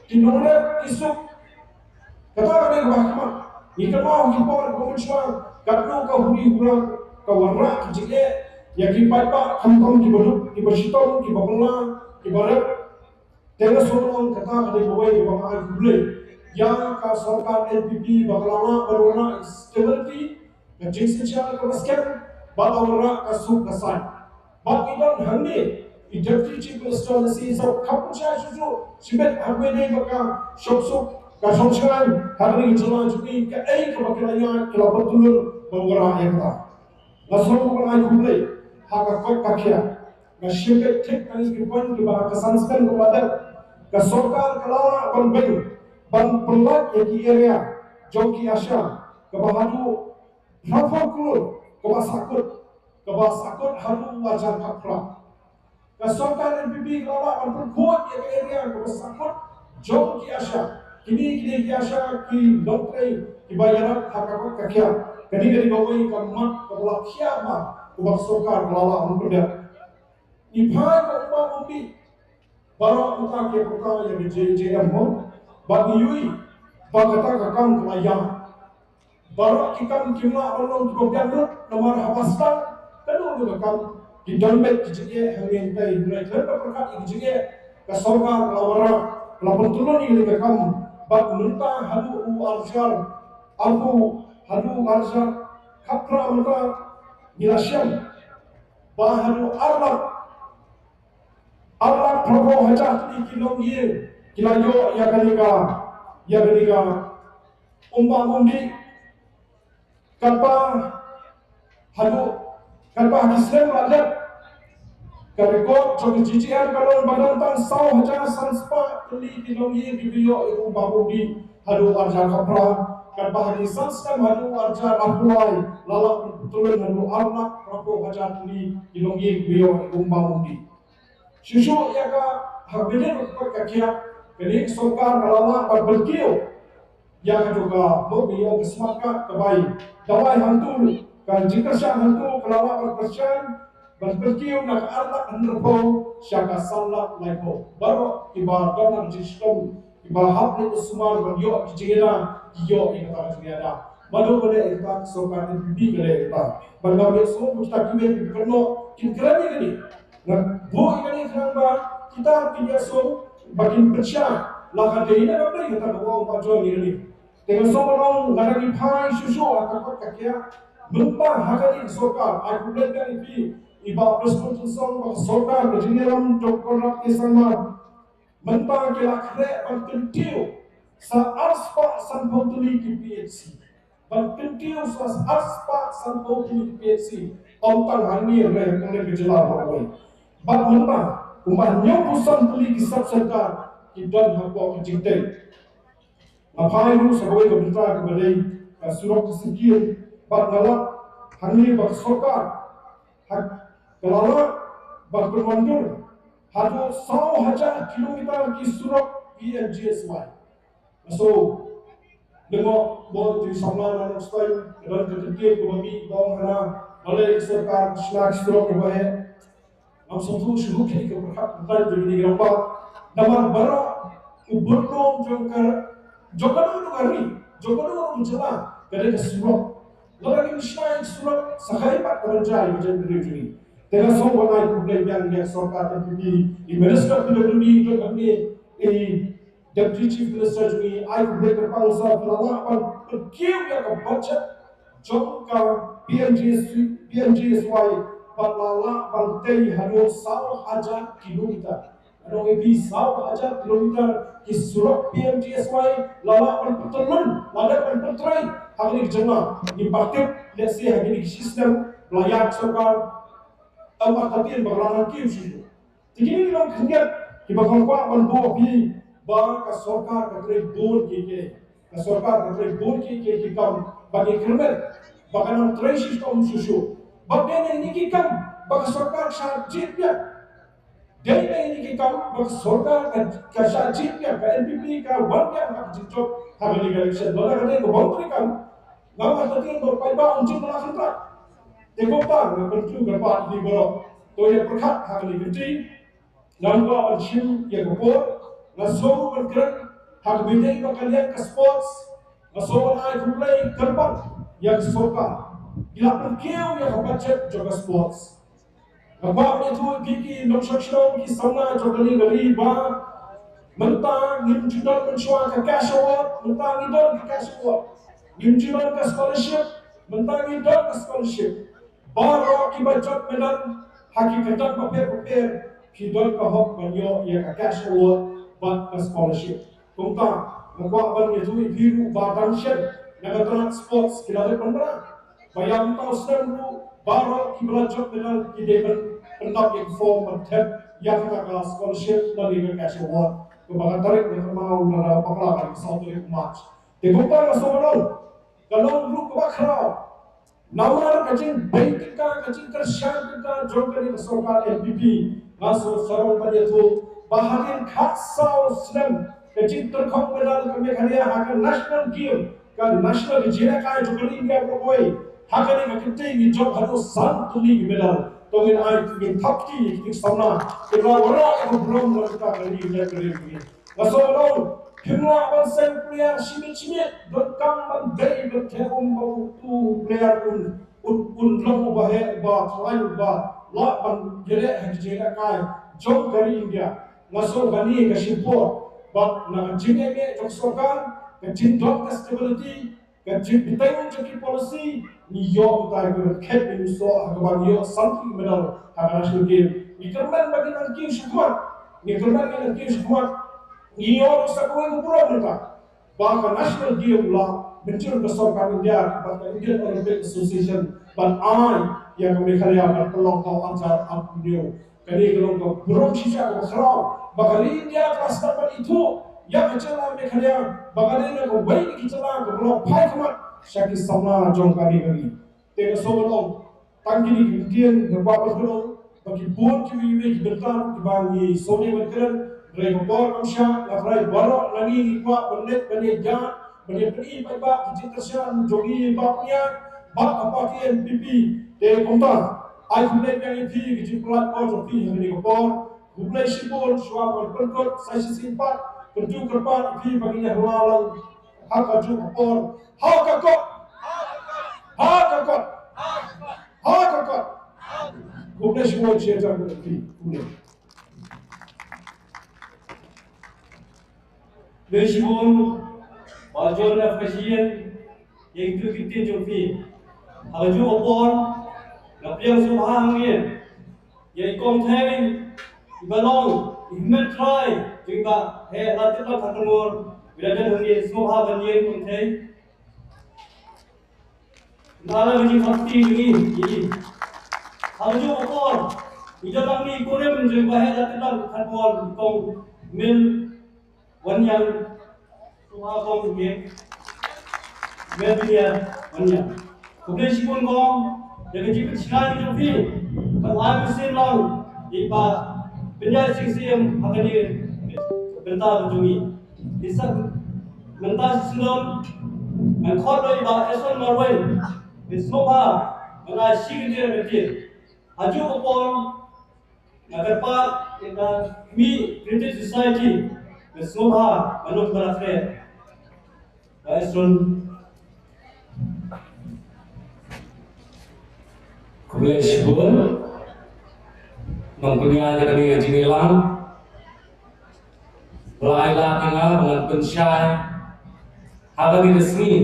ki nongrep ki suk. Kata ka dei kaba ha khmat. Ngi kynmaw ha ki por kiba mynshuwa katno ka huri hura ka wanrah ka jingeh ïa ki paidbah, khamtam kiba duk, kiba shitom, kiba bylla, kiba rep. Te nga sngewthuh kata ka dei kawei kaba nga ai khublei ïa ka sorkar N P P ba ka la lah ban wanrah stability, ka jingsynshar kaba skhem, bad ka wanrah ka suk ka saiñ. Bad ngi don hangne I Deputy Chief Minister na C S O ka pynshai shuh shuh shibit ha kawei de ba ka shong suk ka shong shngaiñ ha kane ka jylla jong ngi, kaei kaba ki la ïaid ki la pyntyllun ban wanrah ïa kata. Nga sngew ban ai khublei ha ka koit ka khiah. Nga shim beit thik tang ïa ki point kiba ha ka san snem kaba la dep ka sorkar ka la lah ban beiñ ban pynlait ïa ki area jong ki ASHA kaba haduh phraphew klur kaba sahkut, kaba sahkut haduh u arhajar khatphra. Ka sorkar N P P ka la lah ban pynkhuid ïa ka area kaba sahkut jong ki ASHA. Kine ki dei ki ASHA ki nongtrei kiba ïarap ha ka koit ka khiah. Kane ka dei kawei ka mat kaba la khiah ma kaba ka sorkar ka la lah ban pyndep. Ngi phai ka Umbam Umdih, baroh mynta ki pyrta ïa ka J J M mo, bad ngi ïohi ba kata ka kam ka la ïap. Baroh ki kam kim lah ban long kiba biang lut namar haba sdang kano kano ka kam ki don beit ki jingeh hangne. Hynrei khlem da pyrkhat ïa ki jingeh ka sorkar ka la wanrah, ka la pyntyllun ïa kane ka kam. Bad mynta haduh u arhajar arphew, haduh u arhajar khatphra mynta ngi la shem ba haduh ar lak, ar lak phraphew hajar tylli ki longïing ki la ïoh ïa kane ka, ïa kane ka Umbam Umdih. Katba haduh, katba ha ki snem ba la dep, ka record jong ka J J M ka long ba don tang saw hajar san spah tylli ki longïing kiba ïoh ïa ka Umbam Umdih haduh u arhajar khatphra. Katba ha ki san snem haduh u arhajar arphew lai la lah ban pyntyllun haduh ar lak phraphew hajar tylli ki longïing kiba ïoh ïa ka Umbam Umdih. Shuh shuh ïa ka, ha kaba ïadei bad ka koit ka khiah, kane ka sorkar ka la lah ban pynkiew ïa kata ka, mo, ka ïa ka smart card kaba i dawai hangtu, ka jingkyrshan hangtu ka la lah ban kyrshan, ban pynkiew na ka ar lak hynriewphew sha ka san lak laiphew. Baroh kiba don ha ka jingshitom, kiba hap leit sumar ban ïoh ki jingïada, ki ïoh ïa kata ka jingïada. Mano ba leh ïa kata? Ka sorkar N P P ka leh ïa kata. Bad nga ngeit shuh ba kita kiwei kiba kynnoh kin kren ïa kane. Nga buh ïa kane khnang ba kita kin ïohsngew ba kin pynshai la ka dei ne kam dei kata kaba ong Bah John ïa kane. Te nga sngew ba long, nga dang ïa phai shuh shuh ha ka koit ka khiah. Mynta ha kane ka sorkar, ai khublei biang ïa phi i Bah Prestone Tynsong, ba ka sorkar ka jingïalam jong Conrad K Sangma. Mynta ki la khreh ban kyntiew sa arspah sanphew tylli ki P H C. Ban kyntiew sa arspah sanphew tylli ki P H C. Ym tang hangne, hynrei ha ka jylla baroh kawei. Bad mynta kumba hynñiewphew san tylli ki sub center ki don hapoh ka jingtei. Nga phai ruh sa kawei ka bynta kaba dei ka surok ka syriem, bad nga lap hangne ba ka sorkar ha, ka la lah ban pynwandur haduh saw hajar kilometer ki surok P M G S Y. So, lyngngoh mo, te samla na Nongstoiñ, ka don ka kyntien kaba mih ba ong hana, balei ka sorkar ka shna ki surok kiba heh. Ngam sngewthuh shuh kaei ka pyrkhat pyrkhat jong kine ki rangbah. Namar baroh u bun lum jong ka, jong kano kano ka ri, jong kano kano ka jylla, ka dei ka surok. Lada ngim shna ïa ka surok, sa kaei pat ka ban jia ïa ka jaitbynriew jong ngi? Te nga sngew ban ai khublei biang ïa ka sorkar N P P, i Minister P W D jong kane, i Deputy Chief Minister jong ngi, ai khublei kyrpang sa ba la lah ban pynkiew ïa ka budget jong ka P M G S, P M G S Y, bad la lah ban tei haduh saw hajar kilometer. Haduh ïa phi, saw hajar kilometer ki surok P M G S Y la lah ban pyntyllun, la lah ban pyntrei ha kane ka jylla. Ngim pat tip, let's say, ha kine ki shi snem ba la ïaid sorkar, ym artatien ba ka la nang kiew shuh shuh. Te kine ki long khyndiat kiba nga kwah ban buh ha phi, ba ka sorkar ka trei bun kiei kiei. Ka sorkar ka trei bun kiei kiei ki kam ban ïakynrem ba ka nang trei shitom shuh shuh. Bad dei na kine ki kam ba ka sorkar ka shah jied biang. Dei na kine ki kam ba ka sorkar ka, ka shah jied biang, ka N P P ka wan biang ha ka jingjop ha kane ka election. Lada ka dei ka bym trei kam, ngam artatien ba u paidbah un jied ba la kyntait. Te kumta nga kyntu kyrpad ïa phi baroh, to ïa pyrkhat ha kane ka kti. Ngam kwah ban shim ïa ka por, nga sngew ban kren ha kaba ïadei bad ka liang ka sports. Nga sngew ban ai khublei kyrpang ïa ka sorkar, ki la pynkiew ïa ka budget jong ka sports. Nga kwah ban ïathuh ïa phi ki nongshong shnong, ki samla jong kane ka ri ba mynta ngim ju don mynshuwa ka cash award, mynta ngi don ka cash award. Ngim ju don ka scholarship, mynta ngi don ka scholarship. Baroh kiba jop medal ha ki kyrdan bapher bapher, Phi don ka hok ban ïoh ïa ka cash award bad ka scholarship. Kumta, nga kwah ban ïathuh ïa phi ruh ba dang shen na ka tnat sports ki la leit pynbna. Ba ïa mynta u snem ruh baroh kiba la jop medal ki dei ban pyndap ïa ka form ban thep ïa kata ka scholarship lane ka cash award. Kaba ka tarik ka kynmaw na ka bakla ka dei ka saw tarik March. Te kumta nga sngewbha long ka long ruh kaba khraw. Namar ka jingbei tyngka, ka jingkyrshan tyngka jong kane ka sorkar N P P, nga sngewsarong ban ïathuh ba hadien khatsaw snem ka jingtyrkhong medal ka Meghalaya ha ka National Game, ka National Game jong ka India baroh kawei, ha kane ka kynti ngi jop haduh san tylli ki medal. To ngin ai, ngin thap kti ïa ki samla kiba la wanrah ïa ka burom na ka bynta ka ri ka jaitbynriew jong ngi. Nga sngewbha long, phim lah ban seng player shimiet shimiet, donkam ban dei ban theh um ba utu u player un, un, un long uba heh, uba khlaiñ, uba lah ban ïaleh ha ki jingïalehkai jong ka ri India. Nga sngew kane ka shim por bad na ka jingeh jong ka sorkar, ka jingdon ka stability, ka jingbteng jong ki policy, ngi ïoh mynta ïa ka khet ïa u soh ha kaba ngi ïoh san tylli ki medal ha ka National Game. Ngi kyrmen ba ngin nang kiew shakhmat, ngi kyrmen ba ngin nang kiew shakhmat. Ngi ïoh ruh sa kawei ka burom mynta ba ka National Game la mynjur ka sorkar India bad ka Indian Olympic Association ban ai ïa ka Meghalaya ban pynlong ha u arhajar arphew hynñiew. Kane ka long ka burom shisha kaba khraw ba ka ri India ka la sdang ban ithuh ïa ka jylla Meghalaya ba ka dei na kawei na ki jylla kaba la phai khmat sha ki samla jong kane ka ri. Te nga sngewbha long tang kine ki ktien, nga kwah ban kynmaw ba ki bun kiwei kiwei ki bynta kiba ngi sngewbha ban kren. Hynrei ka por kam shah, nga tharai baroh na ngi ngi kwah ban leit ban ïa ïa ban ïa pyni paidbah ka jingkyrshan jong ngi ba pynïaid bad ka party N P P. Te kumta, ai khublei biang ïa phi ka jingpynlait por jong phi ha kane ka por. Khublei shibun, shuwa ban pynkut sa shisien pat, kyntu kyrpad ïa phi ba ngin ïa hala lang ha kajuh ka por, ha ka kot, ha ka kot, ha ka kot. Khublei shibun, cheer jong phi. Khublei. Khublei shibun Bah John F Kashien ïa kito ki ktien jong phi. Ha kajuh ka por nga pdiang sngewbha hangne ïa i Kong Thei iba long i hynmen trai jong i Bah Heh Latiplang Kharkongor, iba la don hangne, sngewbha ban ïeng Kong Thei. Nga la ka jingthap kti jong ngi. Ha kajuh ka por ngi don lang ngi kurim jong i Bah Heh Latiplang Kharkongor, i Kong Mel Wanniang. Sngewbha Kong Mel, Mel Binia Wanniang. Khublei shibun Kong ïa ka jingpynshai jong phi ban ai mynsiem lang ïa i Bah Binia Sing Syiem ha kane ka bynta ka jong ngi. Te sa mynta shisien ngan khot ïa i Bah Eson Marwein. Te sngewbha ban ai shi kyntien, kyntien. Ha kajuh ka por nga kyrpad ïa ka Khmih Creative Society. Te sngewbha ban long kaba la khreh. Bah Eson. Khublei shibun. Nongpynïaid ïa kane ka jingïalang ba la ai lad ïa nga ban pynshai ha kane ka sngi.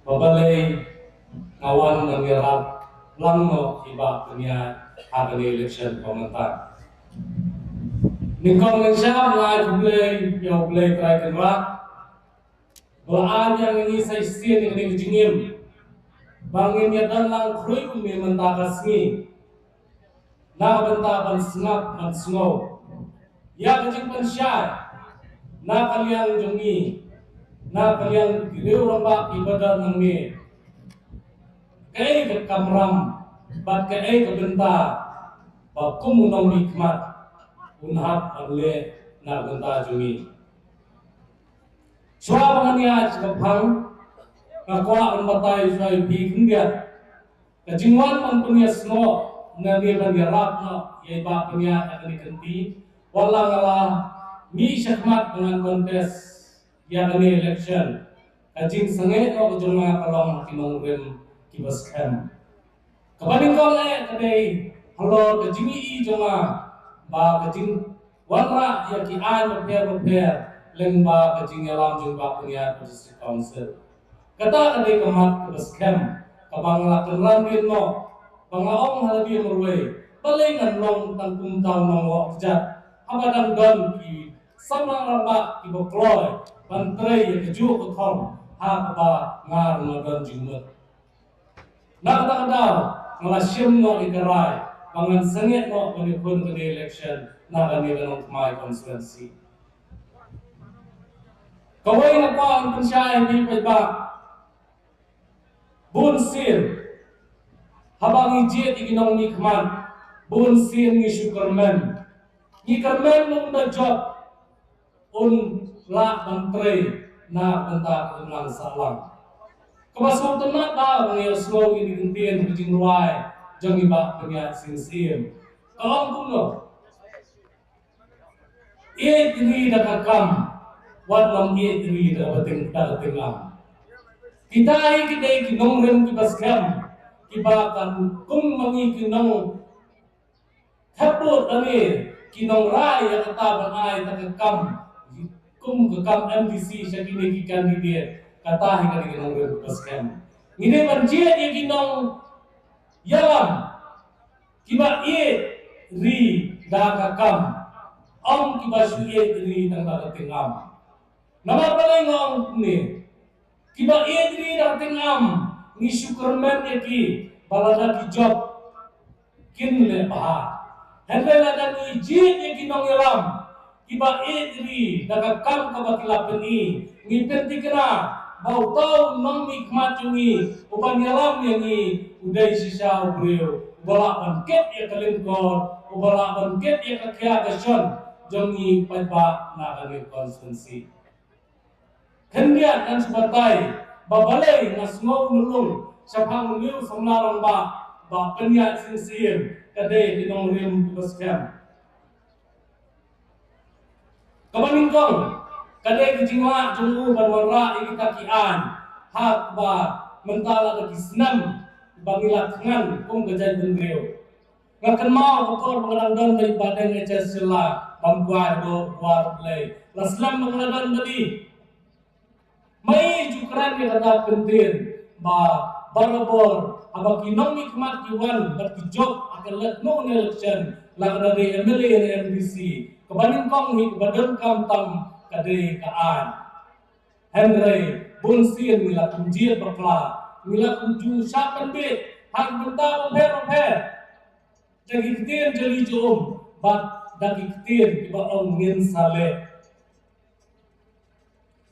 Ba balei nga wan ban ïarap lang noh ïa i Bah Pynïaid ha kane election ba mynta. Nyngkong nyngshap nga ai khublei ïa U Blei Trai Kynrad ba la ai ïa ngi sa shisien ïa kane ka jingim ba ngin ïa don lang khrui kum mynta ka sngi. Na ka bynta ban sngap ban sngew ïa ka jingpynshai na ka liang jong ngi, na ka liang ki riew rangbah kiba don hangne, kaei ka kamram bad kaei ka bynta ba kum u nongmihkhmat un hap ban leh na ka bynta jong ngi. Shuwa ba ngan ïaid sha ka phang, nga kwah ban batai shuwa ïa phi khyndiat. Ka jingwan ban pynïasnoh ne ban ïarap noh ïa i Bah Pynïaid ha kane ka kynti, wat la nga la mih shakhmat ban contest ïa kane election, ka jingsangeh noh ka jong nga ka long ha ki nongrim kiba skhem. Kaba nyngkong eh ka dei halor ka jingïohi jong nga ba ka jingwanrah ïa ki aiñ bapher bapher lyngba ka jingïalam jong i Bah Pynïaid District Council. Kata ka dei ka mat kaba skhem kaba nga la kynran rin noh, ba nga ong ha lade marwei Balei ngan long tang kum tang nongwak kjat haba dang don ki samla rangbah kiba kloi ban trei ïa kajuh ka thong ha kaba nga ruh nga don jingmut. Na kata ka daw nga la shim noh ïa ka rai ba ngan sangeh noh ban ïakhun kane election na kane ka Nongthymmai constituency. Kawei nga kwah ban pynshai ïa phi paidbah. Bun sien haba ngi jied ïa ki nongmihkhmat, bun sien ngi shu kyrmen. Ngi kyrmen un da jop, un lah ban trei na ka bynta ka imlang sahlang. Kaba sngewtynnat ba ngi ïohsngew ïa ki kyntien ka jingrwai jong i Bah Pynïaid Sing Syiem. Ka ong kumno? Ïeit ri da ka kam, wat nym ïeit ri da ka tyngam, da ka tyngam. Kita hi ki dei ki nongrim kiba skhem, kiba kan kum ma ngi ki nong thep vote lane ki nongrai ïa kata ban ai da ka kam, kum ka kam M D C sha kine ki candidate, kata hi ka dei ki nongrim kiba skhem. Ngi dei ban jied ïa ki nongïalam kiba ïeit ri da ka kam, ym kiba shu ïeit ri tang da ka tyngam. Namar balei nga ong kumne? Kiba ïeit ri da ka tyngam ngi shu kyrmen ïa ki ba lada ki jop kin leh bha. Hynrei lada ngi jied ïa ki nongïalam kiba ïeit ri da ka kam kaba ki la pyni, ngi pynthikna ba uta u nongmihkhmat jong ngi uban ïalam ïa ngi u dei shisha u briew uba lah ban kit ïa ka lyngkor, uba lah ban kit ïa ka khia ka shon jong ngi paidbah na kane ka constituency. Khyndiat ngan shu batai ba balei nga sngew nulung shaphang une u samla rangbah Bah Pynïaid Sing Syiem, ka dei ki nongrim kiba skhem. Kaba nyngkong, ka dei ka jinglah jong u ban wanrah ïa kita ki aiñ ha kaba mynta la da ki snem ba ngi la thngan kum ka jaitbynriew. Nga kynmaw ka por ba nga dang don bad i Bah Deng H S Shylla, bam kwai do kwar Blei. La slem ba nga la don bad i. Mai ju kren ïa kata ka kyntien ba barabor haba ki nongmihkhmat ki wan bad ki jop ha ka lehnoh election, la ka dei M L A ne M D C, kaba nyngkong hi kaba donkam tam ka dei ka aiñ. Hynrei bun sien ngi la kumjied bakla, ngi la kumju shah pynbeit ha ki bynta bapher bapher. Da ki ktien jali jong um bad da ki ktien kiba ong ngin sa leh.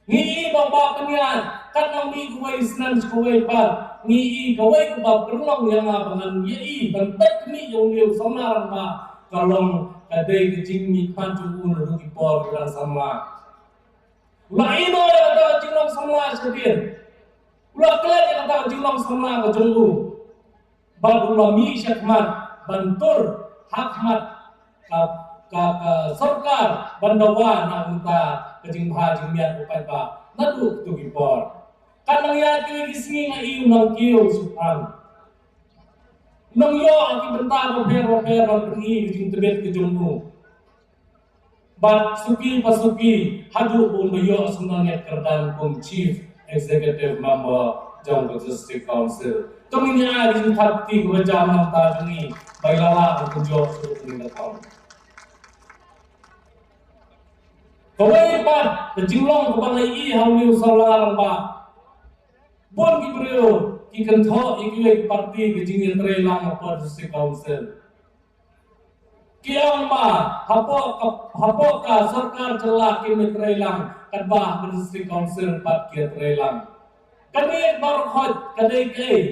Ngi i ba Bah Pynïaid, katba ngi i kawei snem sha kawei pat, ngi i kawei kaba pynlong ïa nga ba ngan ïa i ban peit kmie ïa une u samla rangbah, ka long ka dei ka jingmihkhmat jong u naduh ki por ki dang samla. U la ïehnoh ïa kata ka jinglong samla shadien. U la klet ïa kata ka jinglong samla ka jong u. Bad u la mih shakhmat ban tur ha khmat ka, ka, ka sorkar ban dawa na ka bynta ka jingbha jingmiat u paidbah naduh kito ki por. Katba ngi ïaid kine ki sngi nga i u nang kiew shu pang. U nang ïoh ha ki bynta bapher bapher ban pyni ka jingtbit ka jong u. Bad suki pa suki haduh ba un ba ïoh sngewbha ïa ka kyrdan kum Chief Executive Member jong ka District Council. To ngin ïa ai ka jingthap kti kaba jam na ka bynta jong ngi ba i la lah ban pynjop shuh ïa kane ka thong. Kawei pat ka jinglong kaba ngi i ha une u samla rangbah. Bun ki briew ki kynthoh ïa kiwei ki party ka jingïatreilang hapoh District Council. Ki ong ba hapoh ka, hapoh ka sorkar jylla kim ïatreilang, katba ha ka District Council pat ki ïatreilang. Kane baroh khoit ka dei kaei?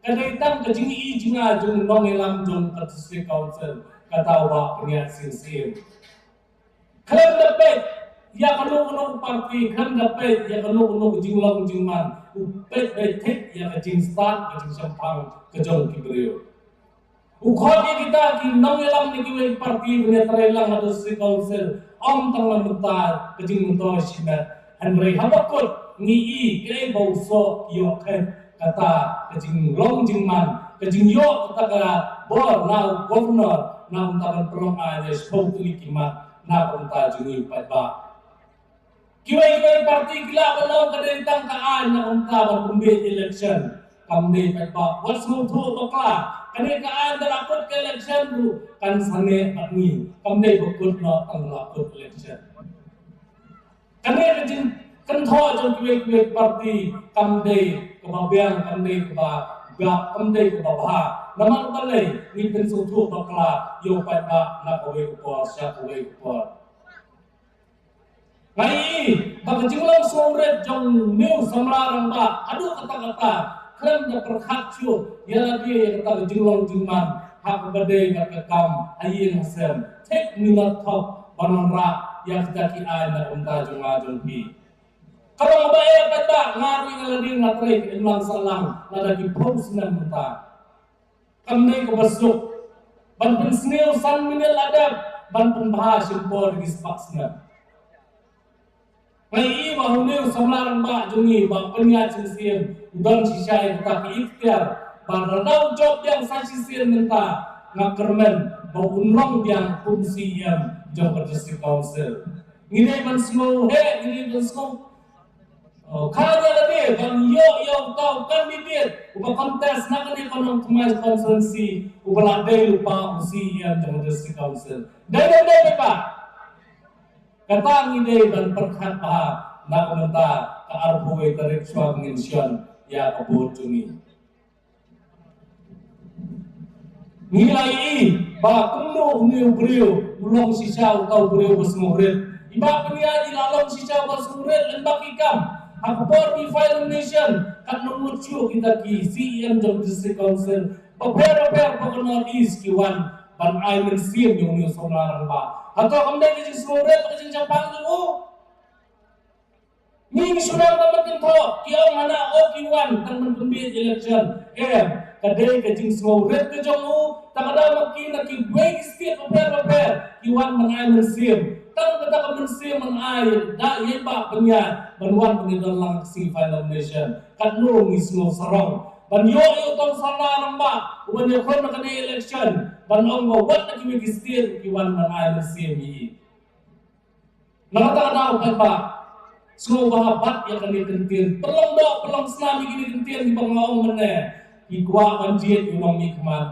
Ka dei tang ka jingi jinga jong u nongïalam jong ka District Council, kata u Bah Pynïaid Sing Syiem. Khlem da peit ïa kano kano ka party, khlem da peit ïa kano kano ka jinglong jingman, u peit beit thik ïa ka jingstad ka jingshemphang ka jong ki briew. U khot ïa kita ki nongïalam na kiwei ki party ban ïatreilang ha District Council, ym tang na ka bynta ka jingmyntoi shimet. Hynrei haba kut ngi i kaei ba u soh ïoh khet, kata ka jinglong jingman, ka jingïoh kata ka bor na u Governor na ka bynta ban pynlong aiñ ïa shiphew tylli ki mat na ka bynta jong ngi paidbah. Kiwei kiwei party ki lah ban ong ka dei tang ka aiñ na ka bynta ban pynbeit election. Kam dei paidbah wat sngewthuh bakla. Kane ka aiñ da la kut ka election ruh kan sangeh bad ngi. Kam dei ba kut noh tang da la kut election. Kane ka jingkynthoh jong kiwei kiwei parti kam dei kaba biang, kam dei kaba biang, kam dei kaba bha. Namar balei? Ngi pynsngewthuh bakla ïa u paidbah na kawei ka por sha kawei ka por. Nga ïohi ba ka jinglong sngewrit jong une u samla rangbah haduh katta katta khlem da pyrkhat shuh ïa lade ïa kata ka jinglong jingman ha kaba dei bad ka kam ha ïing ha sem. Thik ngi la thok ban wanrah ïa kita ki aiñ na ka bynta jong nga jong phi. Ka long ba eh paidbah, nga ruh nga la ding nga trei ka imlang sahlang lada ki phew snem mynta. Kam dei kaba suk ban pynsniew san minit la dep ban pynbha shim por da ki spah snem. Nga ïohi ba une u samla rangbah jong ngi ba pynïaid shisien u don shisha ïa kata ka iktiar ba lada u jop biang sa shisien mynta nga kyrmen ba un long biang kum C E M jong ka District Council. Ngi dei ban sngew heh, ngi dei ban sngew Oh, ka dei lade ban ïoh ïa uta u candidate uba contest na kane ka Nongthymmai constituency uba la dei lypa u C E M jong ka District Council. Dei, dei, dei, dei ba. Kata ngi dei ban pyrkhat bha na ka bynta ka arphew wei tarik shuwa ba ngin shon ïa ka vote jong ngi. Ngi la ïohi ba kumno une u briew u long shisha uta u briew ba sngewrit. I Bah Pynïaid i la long shisha ba sngewrit lem bad ki kam. Ha ka por ki file nomination katno ngut shuh kita ki C E M jong District Council bapher bapher ba ka North East ki wan ban ai mynsiem ïa une u samla rangbah. Hato kam dei ka jingsngewrit bad ka jingshemphang jong u? Ngi ngi shu nang ban pynkynthoh, ki ong hana, oh ki wan tang ban pynbeit election. Em, ka dei ka jingsngewrit ka jong u, tang da ma ki na kiwei ki state bapher bapher ki wan ban ai mynsiem. Tang kata ka mynsiem ban ai da ïa i Bah Pynïaid ban wan ban ïadon lang ka sngi final nomination. Katno ngi sngew sarong ban ïoh ïa uta u samla rangbah uban ïakhun na kane election ban ong ba wat na kiwei ki state ki wan ban ai mynsiem ïa i. Na kata ka daw paidbah, sngewbha bat ïa kane ka ktien. Pynlong doh pynlong snam ïa kane ka ktien kiba nga ong mynne. Ki kwah ban jied ïa u nongmihkhmat,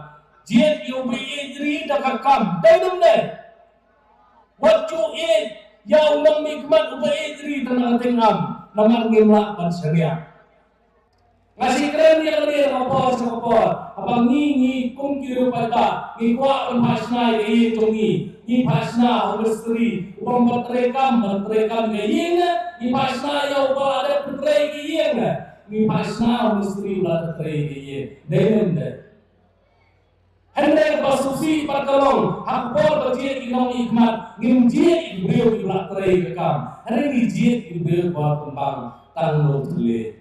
jied ïa uba ïeit ri da ka kam. Dei ne em dei? Wat ju ïeit ïa u nongmihkhmat uba ïeit ri tang na ka tyngam. Namar ngim lah ban shaniah. Nga shu kren ïa kane ha ka por sha ka por. Haba ngi, ngi kum ki riew paidbah ngi kwah ban phah shna ïa ka ïing jong ngi. Ngi phah shna ha u mistri uba ym pat trei kam ban trei kam ïa ka ïing. Ngi phah shna ïa uba la dep trei ïa ka ïing. Ngi phah shna ha u mistri uba la dep trei ïa ka ïing. Dei ne em dei? Hynrei kaba sngewsih pat ka long ha ka por ba jied ki nongmihkhmat ngim jied ki briew kiba la trei ka kam. Hynrei ngi jied ki briew kiba la pynbang tang na u thylliej.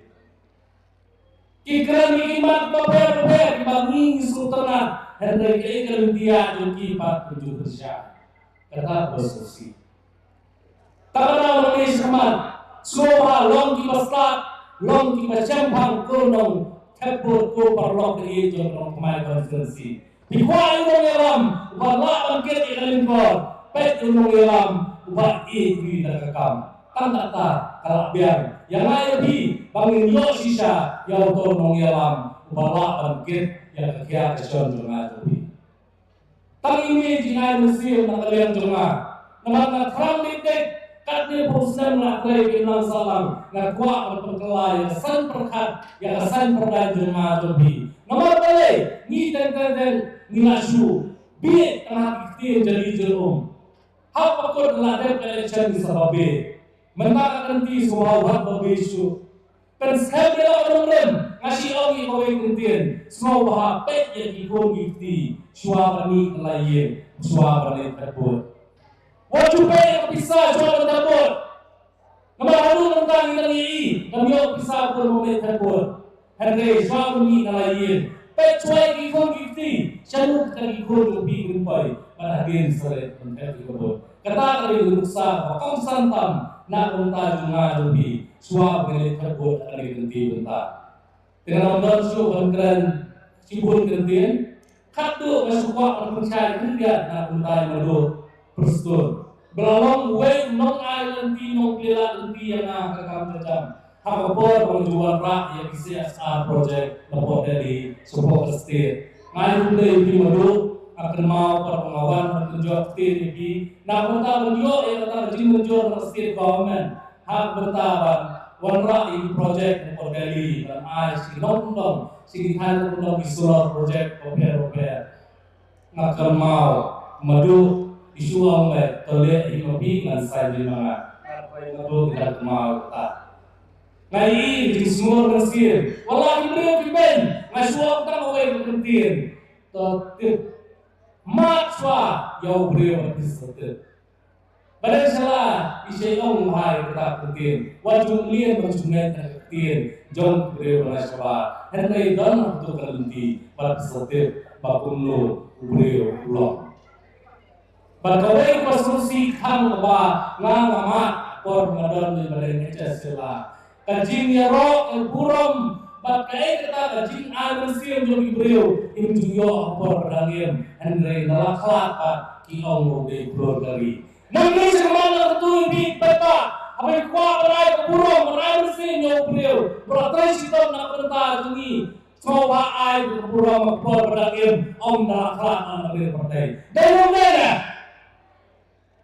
Ki kren ïa ki mat bapher bapher kiba ngi ngi sngewtynnat, hynrei kaei ka lynti jong ki pat ka ju pyrshah. Kata ba sngewsih. Tang da ma ngi shakhmat, sngewbha long kiba stad, long kiba shemphang, ko nongthep vote, ko paralok ïa jong Nongthymmai constituency. Phi kwah ïa u nongïalam uba lah ban kit ïa ka lyngkor, peit ïa u nongïalam uba ïeit ri da ka kam. Tang kata ka lah biang ïa nga ïa phi ba ngin ïoh shisha ïa uto u nongïalam uba lah ban kit ïa ka khia ka shon jong nga jong phi. Tang ine i jingai mynsiem na ka liang jong nga. Namar nga thrang dik dik, katne phew snem nga trei ka imlang sahlang, nga kwah ban pynkylla ïa ka saiñ pyrkhat, ïa ka saiñ pyrdaiñ jong nga jong phi. Namar balei? Ngi teng teng teng ngi la shu bieit tang ha ki ktien jali jong um. Haba kut la dep election ngi sa babe. Mynta ka kynti sngewbha wat babe shuh. Pynskhem ïa la u nongrim, nga shu ong ïa kawei ka ktien, sngewbha peit ïa ki khun ki kti shuwa ban mih na la ïing, shuwa ban leit thep vote. Wat ju peit ïa ka pisa shuwa ban thep vote. Namar haduh mynta ngi dang ïohi, ngam ïoh pisa bun ban leit thep vote. Hynrei shuwa ban mih na la ïing, peit shuwa ïa ki khun ki kti, shano kita ki khun jong phi kin poi, bad hadien sa leit ban thep ïa ka vote. Kata ka dei ka nuksa kaba kongsan tam na ka bynta jong nga jong phi, shuwa ban leit thep vote ha kane ka kynti bynta. Te nga ym don shuh ban kren shibun kyntien. Khatduh nga shu kwah ban pynshai khyndiat na ka bynta i Mado Prestone ba la long uwei u nongai lynti, nongplie lad lynti ïa nga ha ka kam ka jam. Ha ka por ba nga ju wanrah ïa ki C S R project na Port Delhi, sha pdeng ka state. Nga ai khublei ïa phi Madu, nga kynmaw pat ba nga wan ban pynjop ktien ïa phi. Na ka bynta ban ïoh ïa kata ka jingmynjur na ka state government. Ha ka bynta ban wanrah ïa ki project na Port Delhi, ban ai sha ki nongkyndong, sha ki thaiñ nongkyndong ki solar project bapher bapher. Nga kynmaw, Madu, i shu ong me, to leh hi ma phi ngan sign hi ma nga. Nga kynmaw kata. Nga ïohi jingsngur mynsiem. Wat la ki briew ki beiñ, nga shu ong tang kawei ka kyntien. To tip. Mad shuwa ïa u briew ba phi sa tip. Ba dei shala i shai ong bha ïa kata ka ktien. Wat ju mlien, wat ju ngeit na ka ktien jong ki briew ba na shabar. Hynrei don hato ka lynti ba phi sa tip ba kumno u briew u long. Bad kawei ka sngewsih kham kaba nga nga mad por ba nga don dei ba dei H S shala. Ka jingïaroh ka burom bad kaei kata ka jingai mynsiem jong ki briew, im ju ïoh ha por ba dang im, hynrei na la khlad bad ki ong u dei briew ka ri. Nangne sha ka man la ka tu ïa phi paidbah, haba ngi kwah ban ai ka burom ban ai mynsiem ïa u briew ba la trei shitom na ka bynta jong ngi. Sngewbha ai ka burom ha ka por ba dang im, ym da la khlad na ka ri pyrthei. Dei ne ym dei ne?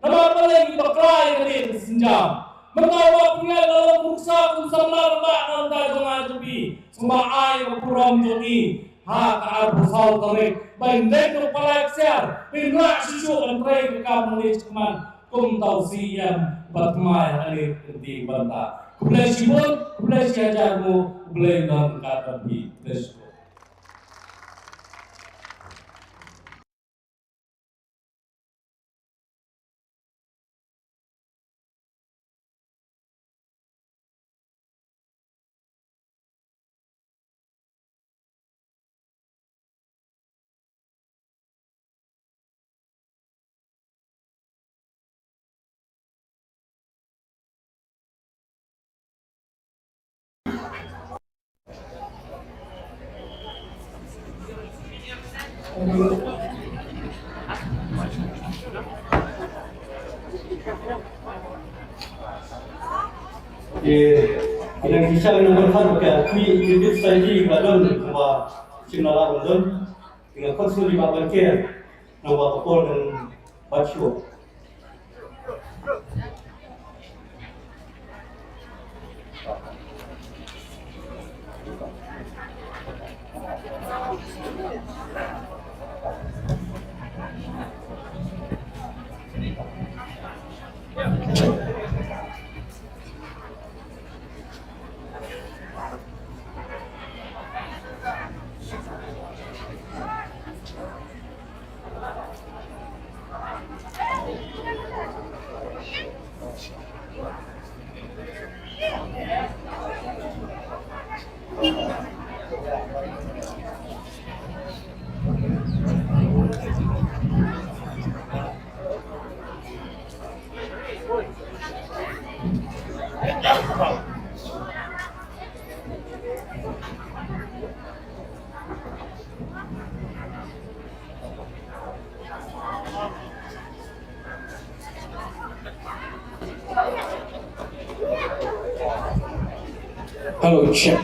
Namar balei ngi bakla ïa kane ka sienjam? Mynta u Bah Pynïaid la long nuksa kum samla rangbah na ka bynta jong nga jong phi. Sngewbha ai ka burom jong ngi ha ka arphew saw tarik. Ba ngin leit noh palai ksiar, ba ngin lah shuh shuh ban trei ka kam hangne sha khmat kum uta u C E M ba thymmai ha kane ka kynti ka bynta. Khublei shibun, khublei shihajar nguh, U Blei un don ryngkat bad phi. Khublei shibun. Ki, ki dang ki sha number khat ba ka Three Executive Society ba don ba shim la la ba don. Ki la khot suri ba ban ker. Nang ba ka por nang ba shuh. Hello, check.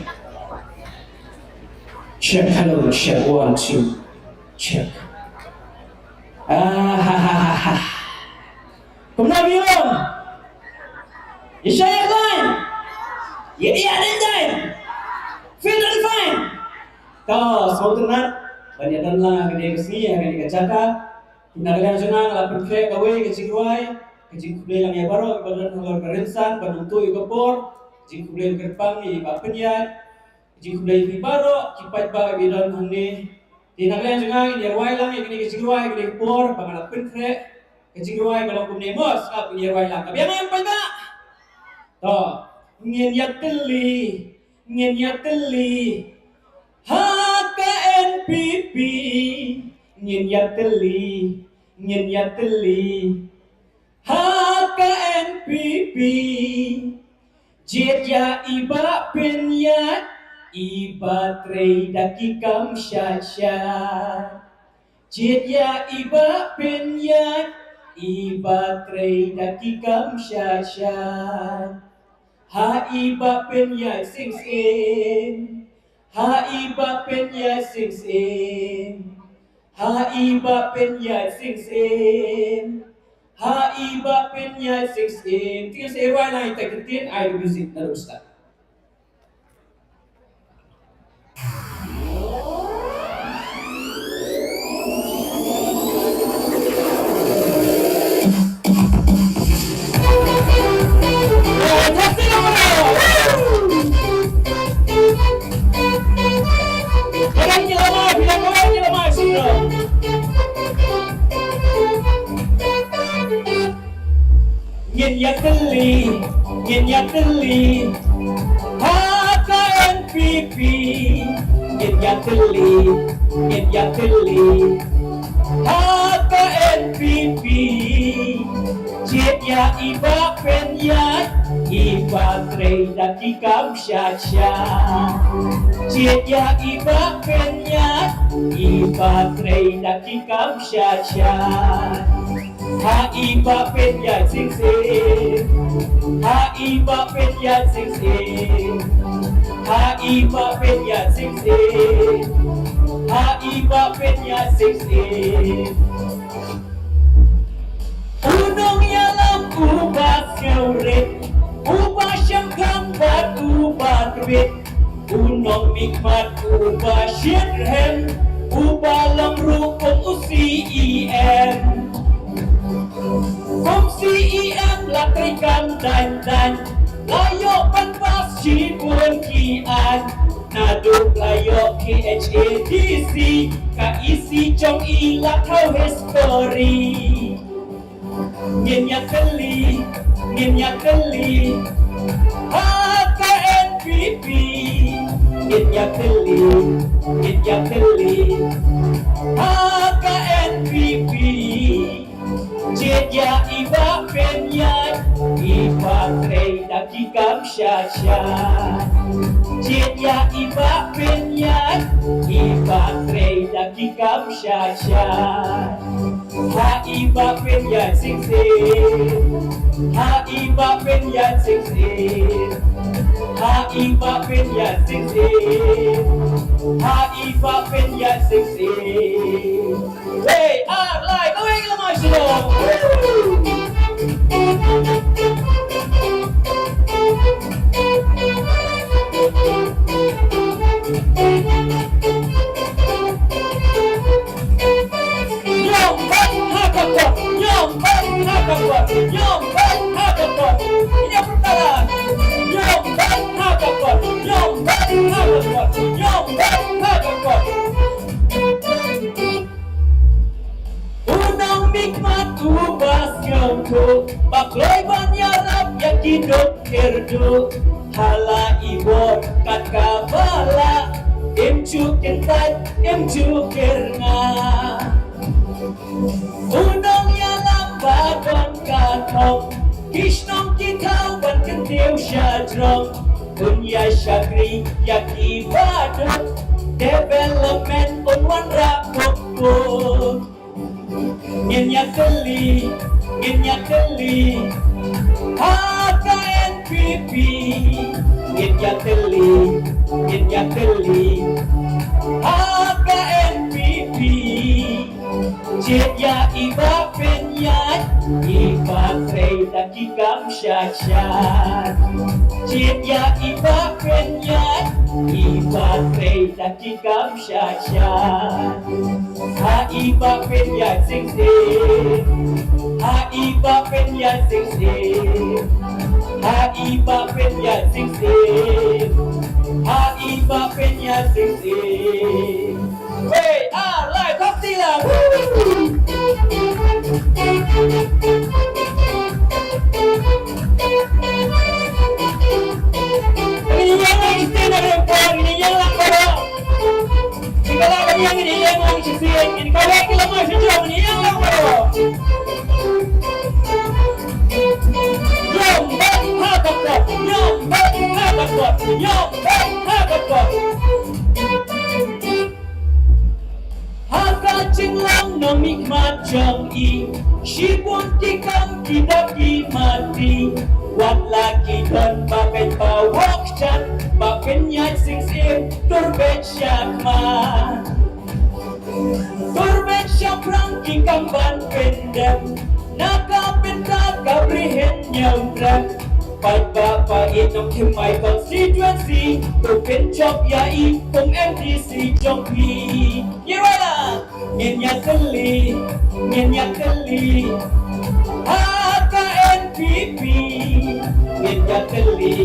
Check, hello, check, one, two, check. Ah, ha, ha, ha, ha. Kumno phi ong? Ïa shai ïa khlaiñ. Ïa ïa dei dei. Fit and fine. To, sngewtynnat ban ïa don lang ha kane ka sngi, ha kane ka jaka. Na ka liang jong nga nga la pynkhreh kawei ka jingrwai, ka jingkhublei lang ïa baroh kiba don halor ka rynsan, ba nangtu ïa ka por, jingkhublei kyrpang ïa i Bah Pynïaid, jingkhublei ïa phi baroh ki paidbah kiba don hangne. Te na ka liang jong nga ngin ïa rwai lang ïa kane ka jingrwai, kane ka por ba nga la pynkhreh ka jingrwai ka long kumne, mos, ap ngin ïa rwai lang. Ka biang em paidbah? To, ngin ïa tylli, ngin ïa tylli ha ka N P P, ngin ïa tylli, ngin ïa tylli ha ka N P P. Jied ïa i Bah Pynïaid, i ba trei da ki kam shai shai. Jied ïa i Bah Pynïaid, i ba trei da ki kam shai shai. Ha i Bah Pynïaid Sing Syiem. Ha i Bah Pynïaid Sing Syiem. Ha i Bah Pynïaid Sing Syiem. Ha i Bah Pynïaid Sing Syiem. Tingnan sa i rwai na i ta ktien ai ruh bisit na ruh stad. Ngin ïa tylli, ngin ïa tylli ha ka N P P. Ngin ïa tylli, ngin ïa tylli ha ka N P P. Jied ïa i Bah Pynïaid, i ba trei da ki kam sha sha. Jied ïa i Bah Pynïaid, i ba trei da ki kam sha sha. Ha i Bah Pynïaid Sing Syiem. Ha i Bah Pynïaid Sing Syiem. Ha i Bah Pynïaid Sing Syiem. Ha i Bah Pynïaid Sing Syiem. U nongïalam uba sngewrit, uba shemphang bad uba tbit. U nongmihkhmat uba shitrhem, uba long ruh kum u C E M. Kum C E M la treikam dang dang, la ïoh ban pass shibun ki aiñ. Naduh la ïoh K H A D C, ka E C jong i la thaw history. Ngin ïa tylli, ngin ïa tylli ha ka N P P. Ngin ïa tylli, ngin ïa tylli ha ka N P P. Jied ïa i Bah Pynïaid, i ba trei da ki kam sha sha. Jied ïa i Bah Pynïaid, i ba trei da ki kam sha sha. Ha i Bah Pynïaid Sing Syiem. Ha i Bah Pynïaid Sing Syiem. Ha i Bah Pynïaid Sing Syiem. Ha i Bah Pynïaid Sing Syiem. Wei, ar, lai, kawei ka lamai shalom. Ñiong bad ha ka kot, ñiong bad ha ka kot, ñiong bad ha ka kot. Ñiong bad ha ka kot, ñiong bad ha ka kot, ñiong bad ha ka kot. U nongmihkhmat uba sngewthuh, ba kloi ban ïarap ïa ki duk kyrduh. Ha la i bor kat kaba lah, im ju kyntait, im ju kyrngah. U nongïalam ba don ka thong, ki shnong ki thaw ban kyntiew sha jrong. Un ïa shakri ïa ki ba duk, development un wanrah kut kut. Ngin ïa tylli, ngin ïa tylli ha ka N P P. Ngin ïa tylli, ngin ïa tylli ha ka N P P. Jied ïa i Bah Pynïaid, i ba trei da ki kam sha sha. Jied ïa i Bah Pynïaid, i ba trei da ki kam sha sha. Ha i Bah Pynïaid Sing Syiem. Ha i Bah Pynïaid Sing Syiem. Ha i Bah Pynïaid Sing Syiem. Ha i Bah Pynïaid Sing Syiem. Wei, ar, lai, thok ti la. Woo! Ngin ïeng lang shisien na ka por, ngin ïeng lang baroh. Ngin ka lah ban ïeng, ngin ïeng lang shisien, ngin kawei ki lamai sha jrong, ngin ïeng lang baroh. Ïeng bad ha ka kot, ïeng bad ha ka kot, ïeng bad ha ka kot. Ha ka jinglong nongmihkhmat jong i, shibun ki kam ki dap ki mati. Wat la ki don ba peit ba wok jan, ba pynïaid sing sing, tur beit sha khmat. Tur beit sha phrang ki kam ban pyndem, na ka bynta ka briew hynñiewtrep. Paidbah ba ïeit nongkhim my constituency, to pynjop ïa i kum M D C jong phi. Ngi ruh la. Ngin ïa tylli, ngin ïa tylli ha ka N P P. Ngin ïa tylli,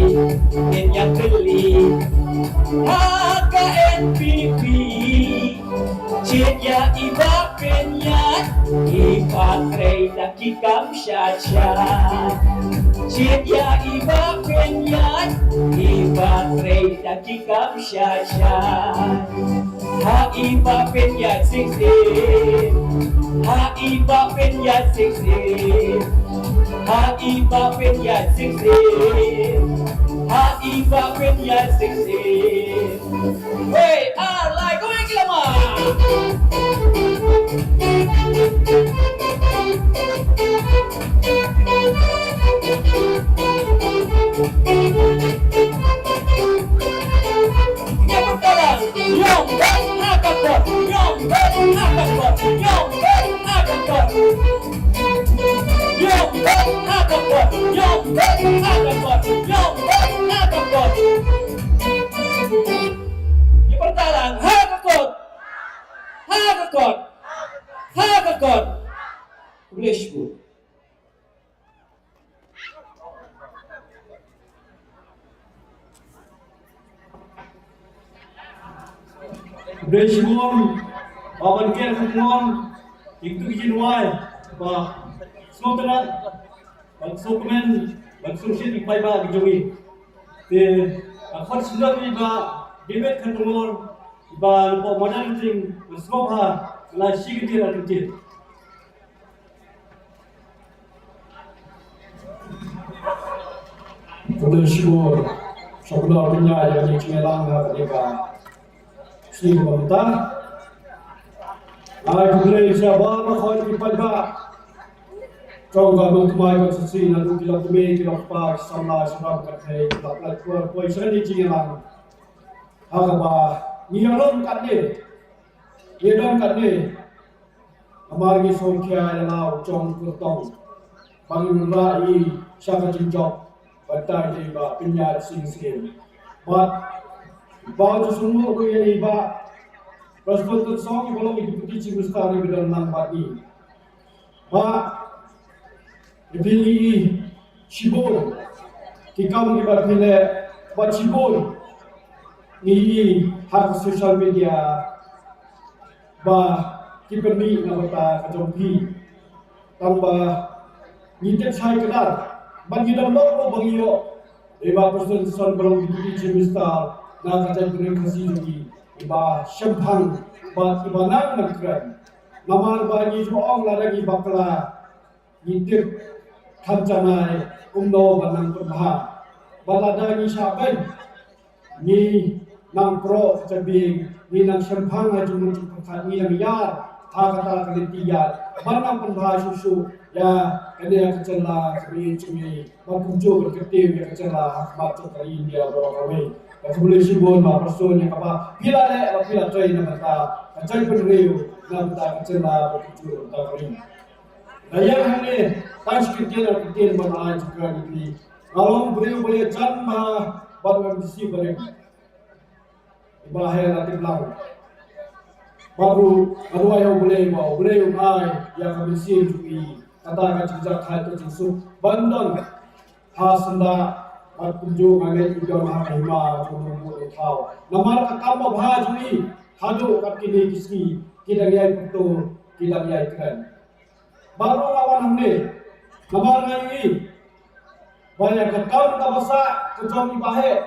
ngin ïa tylli ha ka N P P. Jied ïa i Bah Pynïaid, i Bah trei da ki kam sha sha. Jied ïa i Bah Pynïaid, i Bah trei da ki kam sha sha. Ha i Bah Pynïaid sing sing. Ha i Bah Pynïaid sing sing. Ha i Bah Pynïaid sing sing. Ha i Bah Pynïaid sing sing. Wei, ar, lai, go, wei, ki lama. Ïa ka kot, ïa ka kot, ïa ka kot, ïa ka kot, ïa ka kot. Ïa ka kot, ïa ka kot, ïa ka kot. Ïa ka kot, ha ka kot. Ha ka kot. Ha ka kot. Khublei shibun. Khublei shibun, ba ban ker kham long, ïa kito ki jingrwai, ba sngewtynnat, ba sngewkmen, ba sngewsih ïa ki paidbah ki jong ngi. Te, nga khot shisha ïa i Bah David Kharkongor, i Bah lyngkot Madan Ring, ba sngewbha, la shi kyntien ar kyntien. Khublei shibun, shibun pynïaid ïa kane ka jingïalang ha kane ka sngi kaba mynta. Ai khublei sha baroh ki paidbah jong ka Nongthymmai constituency, naduh ki lok kmie, ki lok kpa, ki samla, ki samla ka thei, ki lok lait kwar, poi sha kane ka jingïalang. Ha kaba ngi ïalam katne, ngi ïalam katne. Namar ngi sngewkhia ïa la u jong u kyrtong ba ngin wanrah ïa i sha ka jingjop, ba dei i Bah Pynïaid Sing Syiem. Bad ba u ju sngewthuh ruh ïa i Bah Prestone Tynsong, i ba long i Deputy Chief Minister, i ba don lang bad ngi. Bah, i phi i shibun ki kam kiba phi leh, bad shibun ngi i ha ka social media ba ki pynmih na ka bynta ka jong phi. Tang ba ngi tip shai kdar ba ngi dang long ruh ba ngi ïoh i Bah Prestone Tynsong ba long Deputy Chief Minister na ka jaitbynriew Khasi jong ngi, i ba shemphang bad i ba nang nang kren. Namar ba ngi ju ong lada ngi bakla ngi tip kham janai kumno ban nang pynbha. Bad lada ngi shah beiñ, ngi nang proh ka jabieng, ngi nang shemphang ha jingmut jingpyrkhat, ngi nang ïar ha kata ka lynti ïaid ban nang pynbha shuh shuh ïa kane ka jylla kaba ïeit jong ngi, ban kumjuh ban kyntiew ïa ka jylla ha khmat jong ka ri India baroh kawei. Ïa khublei shibun Bah Prestone ïa kaba phi la leh, ba phi la trei na ka bynta ka jaitbynriew, na ka bynta ka jylla, ban kumjuh na ka bynta ka ri. Nga ïeng hangne tang shi kyntien ar kyntien ban ai jingkyrpad ïa phi. Nga long u briew ba ïajan bha bad u M D C barim, i Bah Heh Latiplang. Bad ruh nga duwai ha U Blei ba U Blei un ai ïa ka mynsiem jong i kata ka jingjahthait ka jingsuk ban don ha syndah, bad kumjuh nga ngeit un don ha ka hima jong u Nongbuh Nongthaw. Namar ka kam babha jong i haduh kat kine ki sngi ki dang ïai pyrto, ki dang ïai kren. Baroh nga wan hangne namar nga ïohi ba ïa ka kam kaba sah ka jong i Bah Heh,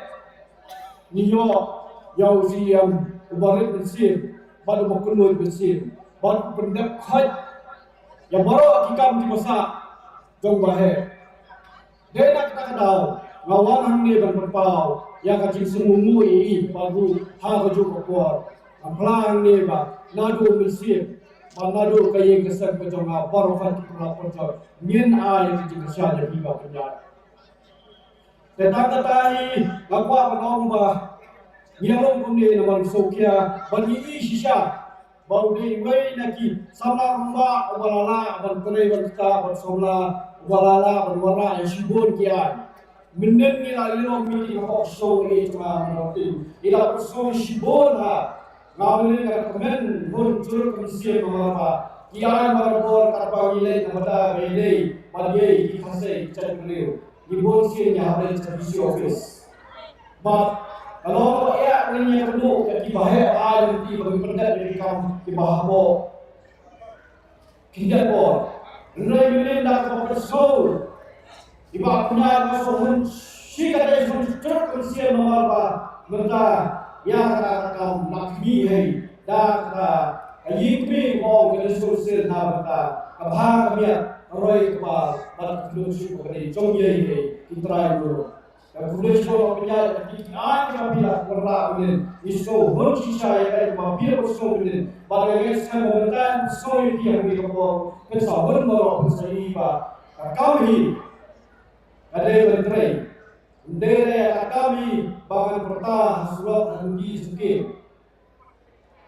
ngi ïoh ïa u C E M uba rit mynsiem bad uba kynnoh mynsiem bad u pyndep khoit ïa baroh ki kam kiba sah jong Bah Heh. Dei na kata ka daw nga wan hangne ban pynpaw ïa ka jingsngewnguh ïa i bad ruh ha kajuh ka por nga phla hangne ba naduh mynsiem bad naduh ka ïing ka sem ka jong nga baroh ka jingpynlong pynjot ngin ai ïa ka jingkyrshan ïa phi Bah Pynïaid. Kata kata hi nga kwah ban ong ba ngi ïa long kumne namar ngi sngewkhia ba ngi i shisha ba u dei uwei na ki samla rangbah uba la lah ban trei ban ktah, ban samla uba la lah ban wanrah ïa shibun ki aiñ. Mynnin ngi la ïoh meeting hapoh shnong eh jong nga Martin. Ngi la pynsngew shibun ha. Nga mynnin nga kmen bun jur ka mynsiem namar ba ki aiñ barabor katba ngi leit na bynta ba ïadei bad ïa ki Khasi ki jaitbynriew. Ngi bun sien ngi hap leit sha D C office. Bad ka long ba ïa ngi ïa ka duk ïa kiba heh ba ai lynti ba ngi pyndep ïa ki kam kiba hapoh khyndiat bor. Hynrei mynnin da kaba pynsngew i Bah Pynïaid nga sngewhun shi katdei sngewhun jur ka mynsiem namar ba mynta ïa kata ka kam la khmih hi da kata ka ïing khmih ba ong ka National Council na bynta ka bha ka miat ka roi ka par bad ka kynduh shuh ka dei jong ngi hi ki trai ruh. Ka khublei shibun Bah Pynïaid ïa ki aiñ kiba phi la wanrah mynnin. Ngi sngewhun shisha ïa kaei kaba phi la pynsngew mynnin. Bad nga ngeit skhem ba mynta phi sngewthuh ïa kane ka por phin sa wan baroh phin sa ïohi ba ka kam hi ka dei ban trei. Ym dei re ka kam hi ba ngan pyrta ha surok ha lynti sngewthuh.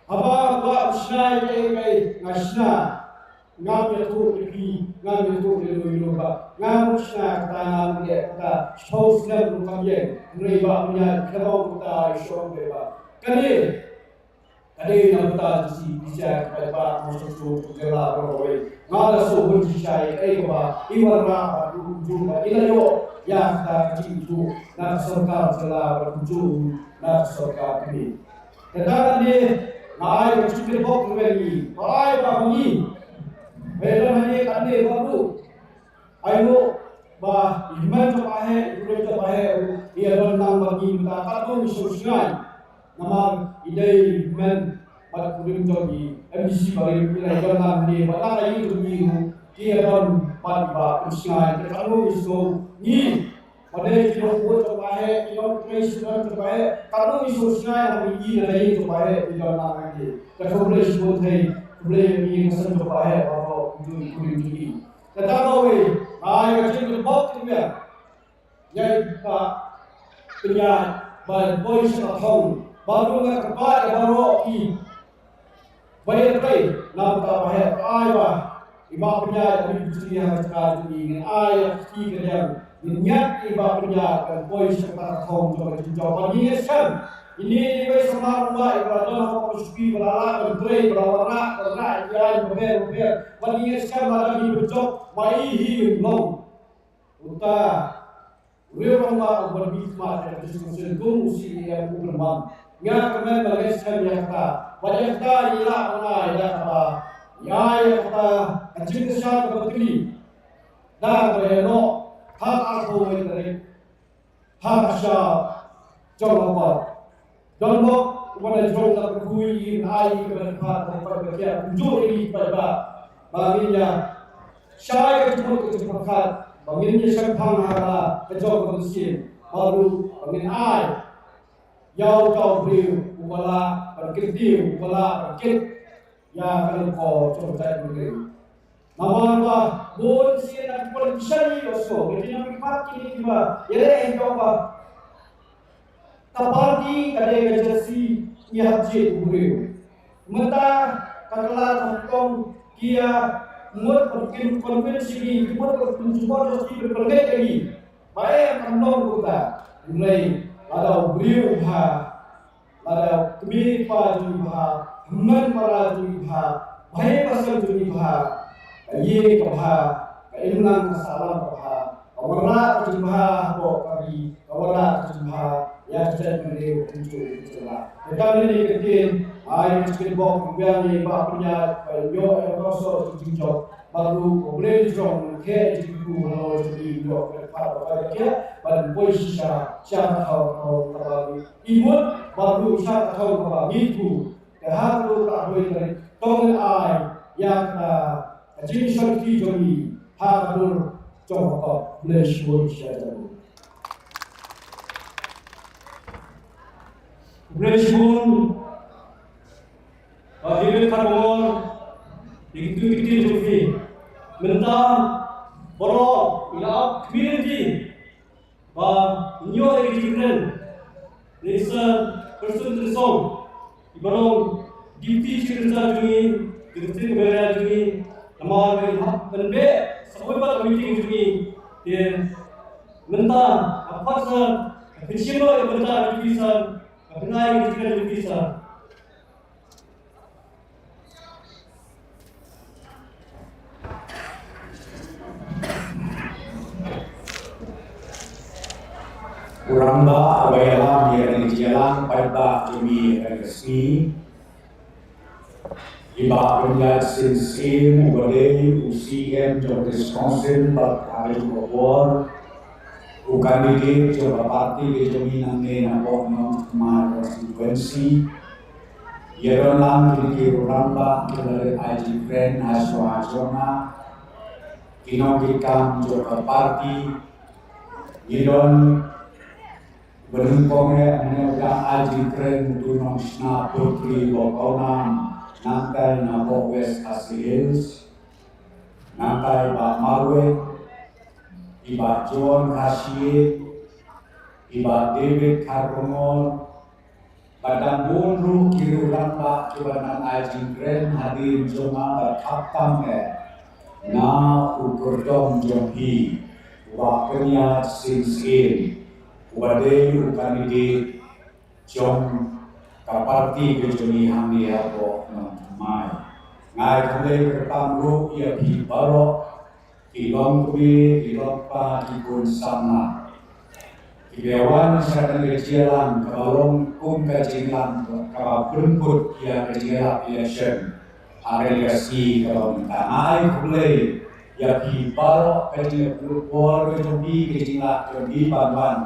Haba nga kwah ban shna ïa kaei kaei nga shna. Ngam ïathuh ïa phi, ngam ïathuh ïa lum ïa lum ba ngam shna kata, ngam leh kata. Shiphew snem ruh kam ïeng. Hynrei Bah Pynïaid khlem ong kata, i shong be ba kane ka dei na bynta jong C P C I, ka paidbah, mawsyntur jong ka jylla baroh kawei. Nga da sngewhun shisha ïa kaei kaba i wanrah bad kumjuh ba i la ïoh ïa kata ka jingithuh na ka sorkar jylla bad kumjuh na ka sorkar kmie. Te tang kane nga ai ka jingkyrpad ruh ïa ngi, ba ai ba ngi, ba ïa don hangne katne ba ruh, ai ruh ba i hynmen jong Bah Heh, i hynmen jong Bah Heh ruh i ïa don lang bad ngi mynta katno ngi sngewsynei. Namar i dei i hynmen bad i kurim jong i M D C barim, i la ïa don lang hangne bad la ka ïing jong i ruh ki ïa don bad i Bah Pynsngew. Te katno ngi sngew ngi Ba dei ki nongbuh jong Bah Heh, ki nongtrei shynrang jong Bah Heh, katno ngi sngewsynei ha ïing na ïing jong Bah Heh, ki don lang hangne. Te khublei shibun, khublei ïa ngi ka seng jong Bah Heh baroh, kumjuh i kurim jong ngi. Te tang kawei, ai ka jingkyrpad kyrpad ïa i Bah Pynïaid ba poi sha ka thong, ba rung ka kyrpad ïa baroh ki Ba ïa trei na bynta Bah Heh, ai ba i Bah Pynïaid, i Bah Pynïaid ha ka jaka jong i, ngin ai ïa ka kti ka liang, ngin ñiad i Bah Pynïaid ban poi sha kata ka thong jong ka jingjop. Ba ngi ngeit skhem ine i wei samla rangbah iba la don ha ka pyrshah ba la lah ban trei, ba la wanrah, ba la wanrah ïa ki aiñ bapher bapher. Ba ngi ngeit skhem lada ngi pynjop ma i hi ngin long uta u riew rangbah uba mih khmat ïa ka District Council kum u C E M u kyrmen. Nga kyrmen ba ngeit skhem ïa kata. Bad ïa kata ngi lah ban ai da kaba ïa, ïa kata ka jingkyrshan kaba tylli da kaba ïa noh ha ka arphew wei tarik ha ka shap jong ka por. Don bok uba la jrong da ka kyrkhu ïa ngi, ai ïa ngi ka ban phat, ka ban phat ba kiar kumjuh ïa ngi ki paidbah. Ba ngin ïa shai ka jingmut ka jingpyrkhat, ba ngin ïa shemphang ha la ka jong ka mynsiem. Bad ruh ba ngin ai ïa uta u briew uba lah ban kyntiew, uba lah ban kit ïa ka lyngkor jong ka jaitbynriew. Namar ba bun sien na ki politician ïohsngew, ki nongmihpat kine kiba ïaleh ïa ki ong ba ka party ka dei ka jersey, ngi hap jied u briew. Mynta ka kylla ka nyngkong ki ïa mut ban kin convince ïa ngi, ki mut ban kin jubor jong ki ban pynleit ïa ngi. Ba em, kam long kumta. Hynrei lada u briew u bha, lada u kmie kpa jong ngi bha, hynmen para jong ngi bha, bhai pasal jong ngi bha, ka ïing ka bha, ka imlang ka sahlang ka bha, ka wanrah ka jingbha hapoh ka ri, ka wanrah ka jingbha ïa ka jaitbynriew kumjuh kumjuh. Te ka dei ka ktien, ai ka jingkyrpad, kyrpad ïa i Bah Pynïaid ba ïoh ïa ka sor ka jingjop. Bad ruh U Blei u jrong, u khie jingkyrkhu halor jong ngi, u ïoh ka dkhar ba ka khie, bad u poi shisha sha ka thaw, thaw kaba ngi mut, bad ruh sha ka thaw kaba ngi thmu. Te ha ka arphew wei tarik to ngin ai ïa kata ka jingshakri jong ngi ha ka dur jong ka pop. Blei shibun sha jabu. Blei shibun. Ba ki rit ka bor, ïa kito ki ktien jong phi. Mynta baroh ngi la ap kmie lynti ba Ngi ïoh ïa ki jingkren na i Sir Prestone Tynsong, iba long Deputy Chief Minister jong ngi, ka District Governor jong ngi, namar ba i hap ban beh sa kawei pat ka meeting jong ngi. Te mynta, ka pat Sir, ka pynshim ïa ka bynta jong phi Sir, ka pynai ïa ka jingkren jong phi Sir. U rangbah uba ïalam ïa kane ka jingïalang paidbah jong ngi ha kane ka sngi, i Bah Pynïaid Sing Syiem uba dei u C E M jong ka District Council bad ha kajuh ka por u candidate jong ka party ka jong ngi nangne na Nongthymmai constituency. Ïa don lang kine ki rangbah kiba la leit ai jingkren ha shuwa jong nga, ki nongkitkam jong ka party. Ngi don ba nyngkong eh mynne u dang ai jingkren, u Nongshna Putri Bakaunam, nangta na West Khasi Hills, nangta i Bah Marwei, i Bah John Khashit, i Bah David Kharkongor, bad dang bun ruh ki riew rangbah kiba nang ai jingkren hadien jong nga, bad khamtam eh na u kyrtong jong phi, u Bah Pynïaid Sing Syiem, uba dei u candidate jong ka party ka jong ngi hangne hapoh Nongthymmai. Nga ai khublei kyrpang ruh ïa phi baroh, ki longkmie, ki longkpa, ki khun samla, kiba wan sha kane ka jingïalang kaba long kum ka jingïalang kaba pynbud ïa ka jingïalap election ha kane ka sngi kaba mynta. Nga ai khublei ïa phi baroh, ka jingïakhun por ka jong phi, ka jingleh jong phi ban wan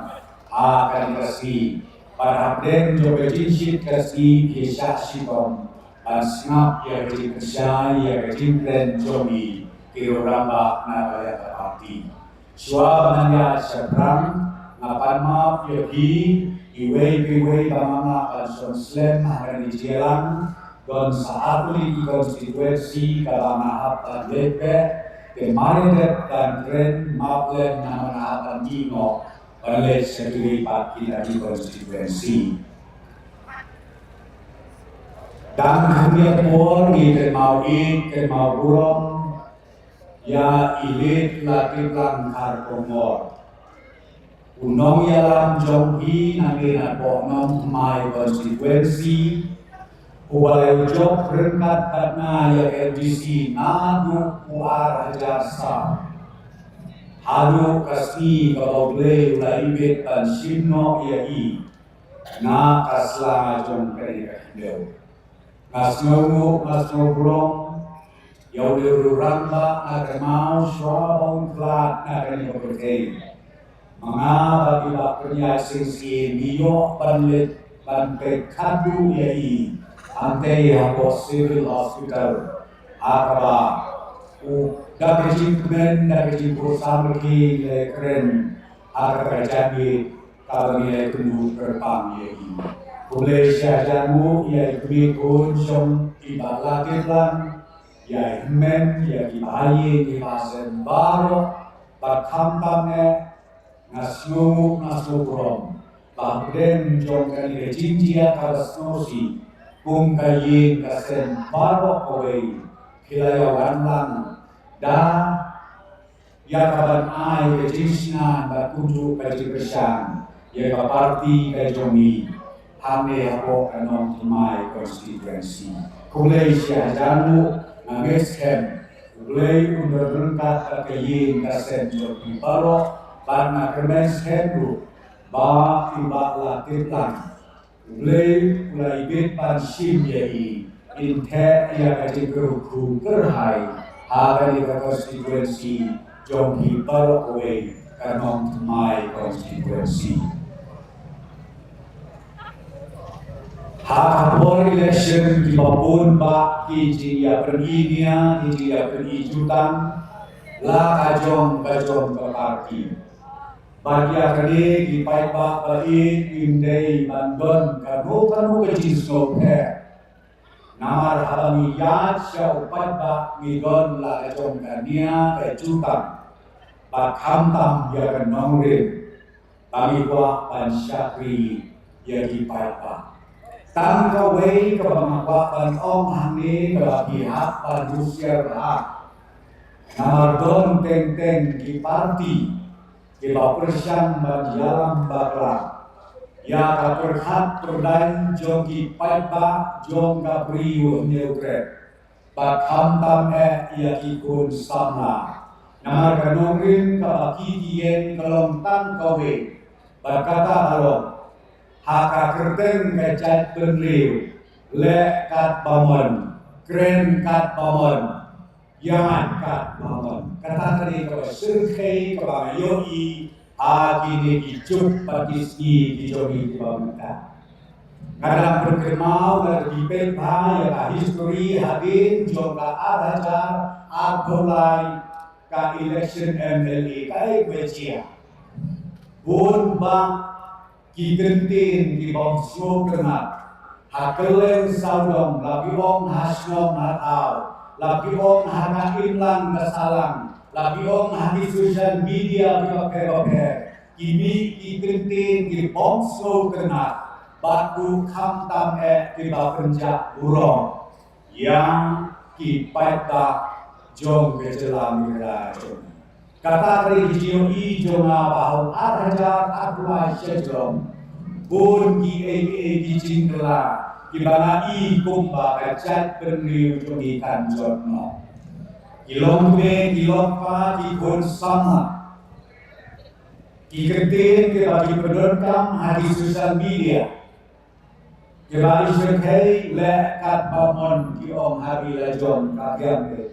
ha kane ka sngi. Bad hapdeng jong ka jingshit ka sngi phi shah shitom ban sngap ïa ka jingpynshai, ïa ka jingkren jong ngi ki riew rangbah na ka liang ka party. Shuwa ban ïaid shaphrang, nga pan map ïa phi iwei pa iwei ba nga lah ban shong slem ha kane ka jingïalang. Don sa artylli ki constituency kaba nga hap ban leit beh, te mar ïa dep ban kren map lem namar nga hap ban mih noh ban leit sha kiwei pat kita ki constituency. Dang khyndiat por ngi kynmaw ïeit kynmaw burom ïa i Late Latiplang Kharkongor, u nongïalam jong phi nangne napoh Nongthymmai constituency, uba la ïoh jop ryngkat bad nga ïa ka M D C naduh u ar hajar saw haduh ka sngi kaba U Blei u la ibit ban shim noh ïa i na ka sla jong kane ka khyndew. Nga sngewnguh, nga sngew burom ïa u dei u rangbah nga kynmaw shuwa ba un khlad na kane ka pyrthei. Ma nga bad i Bah Pynïaid Sing Syiem ngi ïoh ban leit ban peit khadduh ïa i hangtei hapoh Civil Hospital, ha kaba u da ka jingkmen, da ka jingkhuslai ngi la kren ha kata ka jingïeit kaba ngi la ïakynduh kyrpang ïa i. Khublei shihajar nguh ïa i kmie khun jong i Bah Latiplang, ïa i hynmen, ïa ki bahaïing, ïa ki bahasem baroh, bad khamtam eh nga sngewnguh, nga sngew burom ba hapdeng jong kane ka jingjia kaba sngewsih kum ka ïing ka sem baroh kawei, phi la ïa wan lang da ïa kaban ai ka jingshngaiñ bad kumjuh ka jingkyrshan ïa ka party ka jong ngi hangne hapoh ka Nongthymmai constituency. Khublei shihajar nguh, nga ngeit skhem U Blei un don ryngkat bad ka ïing ka sem jong phi baroh, bad nga kyrmen skhem ruh ba i Bah Latiplang U Blei u la ibit ban shim ïa i, in theh ïa ka jingkyrkhu kyrhai ha kane ka constituency jong phi baroh kawei, ka Nongthymmai constituency. Ha ka por election kiba bun bah ki jingïapyni nia, ki jingïapyni jutang la ka jong ka jong ka party. Bad ïa kane ki paidbah ba ïeit, ym dei ban don kano kano ka jingsngewpher. Namar haba ngi ïaid sha u paidbah ngi don la ka jong ka nia ka jutang, bad khamtam ïa ka nongrim. Kami kwah ban shakri ïa ki paidbah. Tang kawei kaba nga kwah ban ong hangne kaba phi hap ban husiar bha. Namar don teng teng ki parti kiba pyrshang ban ïalam bakla ïa ka pyrkhat pyrdaiñ jong ki paidbah jong ka Ri U Hynñiewtrep. Bad khamtam eh ïa ki khun samla. Namar ka nongrim kaba ki ïeng ka long tang kawei. Bad kata ka long, ha ka kyrteng ka jaitbynriew, leh katba mon, kren katba mon, ïaid katba mon. Kata ka dei kaba shyrkhei kaba nga ïohi ha kine ki juk bad ki sngi ki jong ngi kiba mynta. Nga dang pynkynmaw lada phi peit bha ïa ka history hadien jong ka ar hajar arphew lai, ka election M L A kaei kaba jia. Bun bah ki kyntien kiba ym sngewtynnat ha kylleng sawdong, la ki ong ha shnong ha thaw, la ki ong ha ka imlang ka sahlang, la ki ong ha ki social media kiba pher bapher. Ki mih ki kyntien kiba ym sngewtynnat bad ruh khamtam eh kiba pynjah burom ïa ki paidbah jong ka jylla Meghalaya jong ngi. Kata ka dei ka jingïohi jong nga ba ha u ar hajar arphew lai sha jrong, bun kiei kiei ki jingkylla kiba nga i kumba ka jaitbynriew jong ngi kan jot noh. Ki longkmie, ki longkpa, ki khun samla, ki kyntien kiba ki pyndonkam ha ki social media, kiba i shyrkhei leh katba mon, ki ong ha ri la jong ka biang te.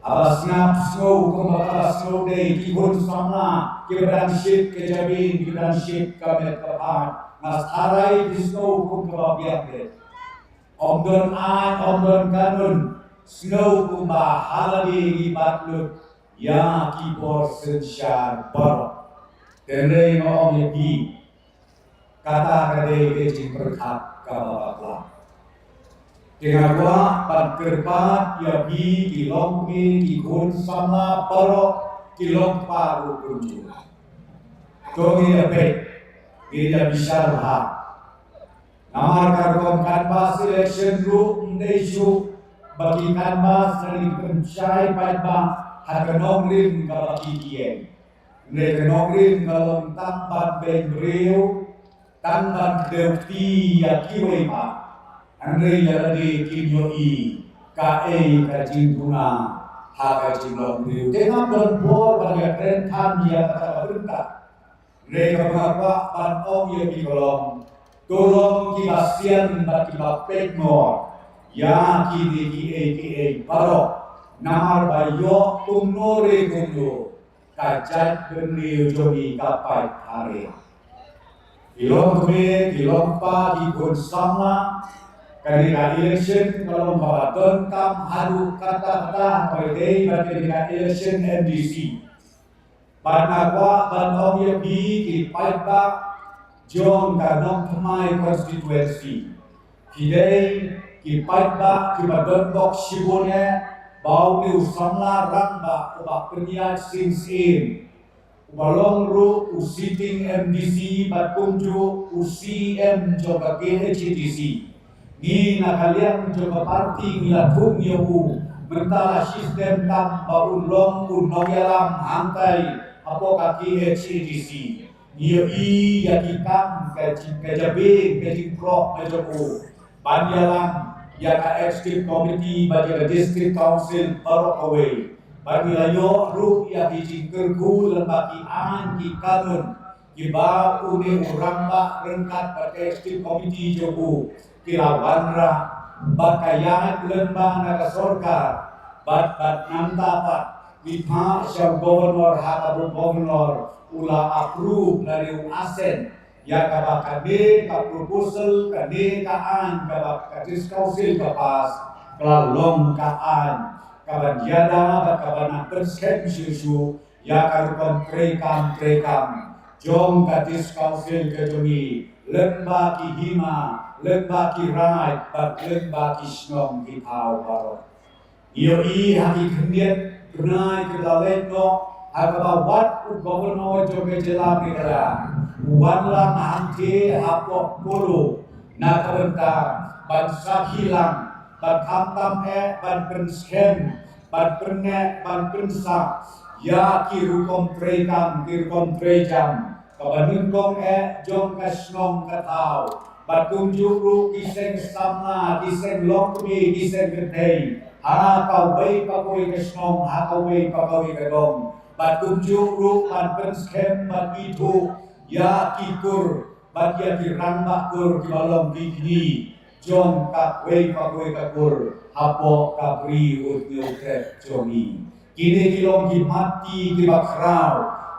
Haba sngap sngew kumba kaba sngew dei, ki khun samla kiba dang shit ka jabieng, kiba dang shit ka met ka phad, nga tharai phi sngew kum kaba biang te. Ym don aiñ, ym don kanun, sngew kumba ha lade ngi bat lut ïa ki bor synshar baroh. Hynrei nga ong ïa phi, kata ka dei ka jingpyrkhat kaba bakla. Te nga kwah ban kyrpad ïa phi ki longkmie, ki khun samla baroh, ki longkpa ruh kumjuh. To ngin ïa peit, ngin ïa bishar bha. Namar ka rukom canvass election ruh ym dei shuh ba ki canvass, lane ki pynshai paidbah ha ka nongrim kaba ki ïeng. Hynrei ka nongrim ka long tang ban beiñ briew, tang ban kdew kti ïa kiwei pat. Hynrei ïa lade kim ïohi kaei ka jingduna ha ka jinglong briew. Te ngam don por ban ïakren than ïa kata ka bynta. Hynrei kaba nga kwah ban ong ïa phi ka long, to long kiba sian bad kiba peit ngor ïa kine kiei kiei baroh. Namar ba ïoh kumno re kumno, ka jaitbynriew jong ngi ka pait phareng. Ki longkmie, ki longkpa, ki khun samla, kane ka election ka long kaba donkam haduh katta katta, haba ïadei bad kane ka election M D C. Bad nga kwah ban ong ïa phi ki paidbah jong ka Nongthymmai constituency, phi dei ki paidbah kiba don bok shibun eh ba une u samla rangbah uba pynïaid sing syiem, uba long ruh u sitting M D C bad kumjuh u C E M jong ka K H A D C. Ngi na ka liang jong ka party ngi la thung ïa u, mynta la shisyndon tam ba un long u nongïalam hangtai hapoh ka K H A D C. Ngi ïohi ïa ki kam, ka jing, ka jabieng, ka jingpyrkhat ka jong u ban ïalam ïa ka executive committee bad ïa ka district council baroh kawei. Bad ngi la ïoh ruh ïa ki jingkyrkhu lyngba ki aiñ ki kanun kiba une u rangbah ryngkat bad ka executive committee jong u ki la wanrah, bad ka ïaid lyngba na ka sorkar, bad, bad nangta pat ngi phah sha u governor, ha kaba u governor u la approve lane u assent ïa kaba kane ka proposal, kane ka aiñ kaba ka district council ka pass, ka la long ka aiñ kaban ïada bad kaban nang pynskhem shuh shuh ïa ka rukom treikam treikam jong ka district council ka jong ngi, lyngba ki hima, lyngba ki raid bad lyngba ki shnong ki thaw baroh. Ngi ïohi ha ki khyndiat bnai kiba la leit noh, Ha kaba wat u Governor jong ka jylla Meghalaya u wan lang hangtei hapoh Polo na ka bynta ban sakhi lang, ban khamtam eh ban pynskhem, ban pynneh, ban pynsah ïa ki rukom treikam, ki rukom treijam kaba nyngkong eh jong ka shnong ka thaw. Bad kumjuh ruh ki seng samla, ki seng longkmie, ki seng kynthei ha kawei pa kawei ka shnong, ha kawei pa kawei ka dong. Bad kumjuh ruh ban pynskhem bad ithuh ïa ki kur bad ïa ki rangbah kur kiba long ki kñi jong kawei pa kawei ka kur hapoh ka Bri U Tngew Trep jong ngi. Kine ki long ki matti kiba khraw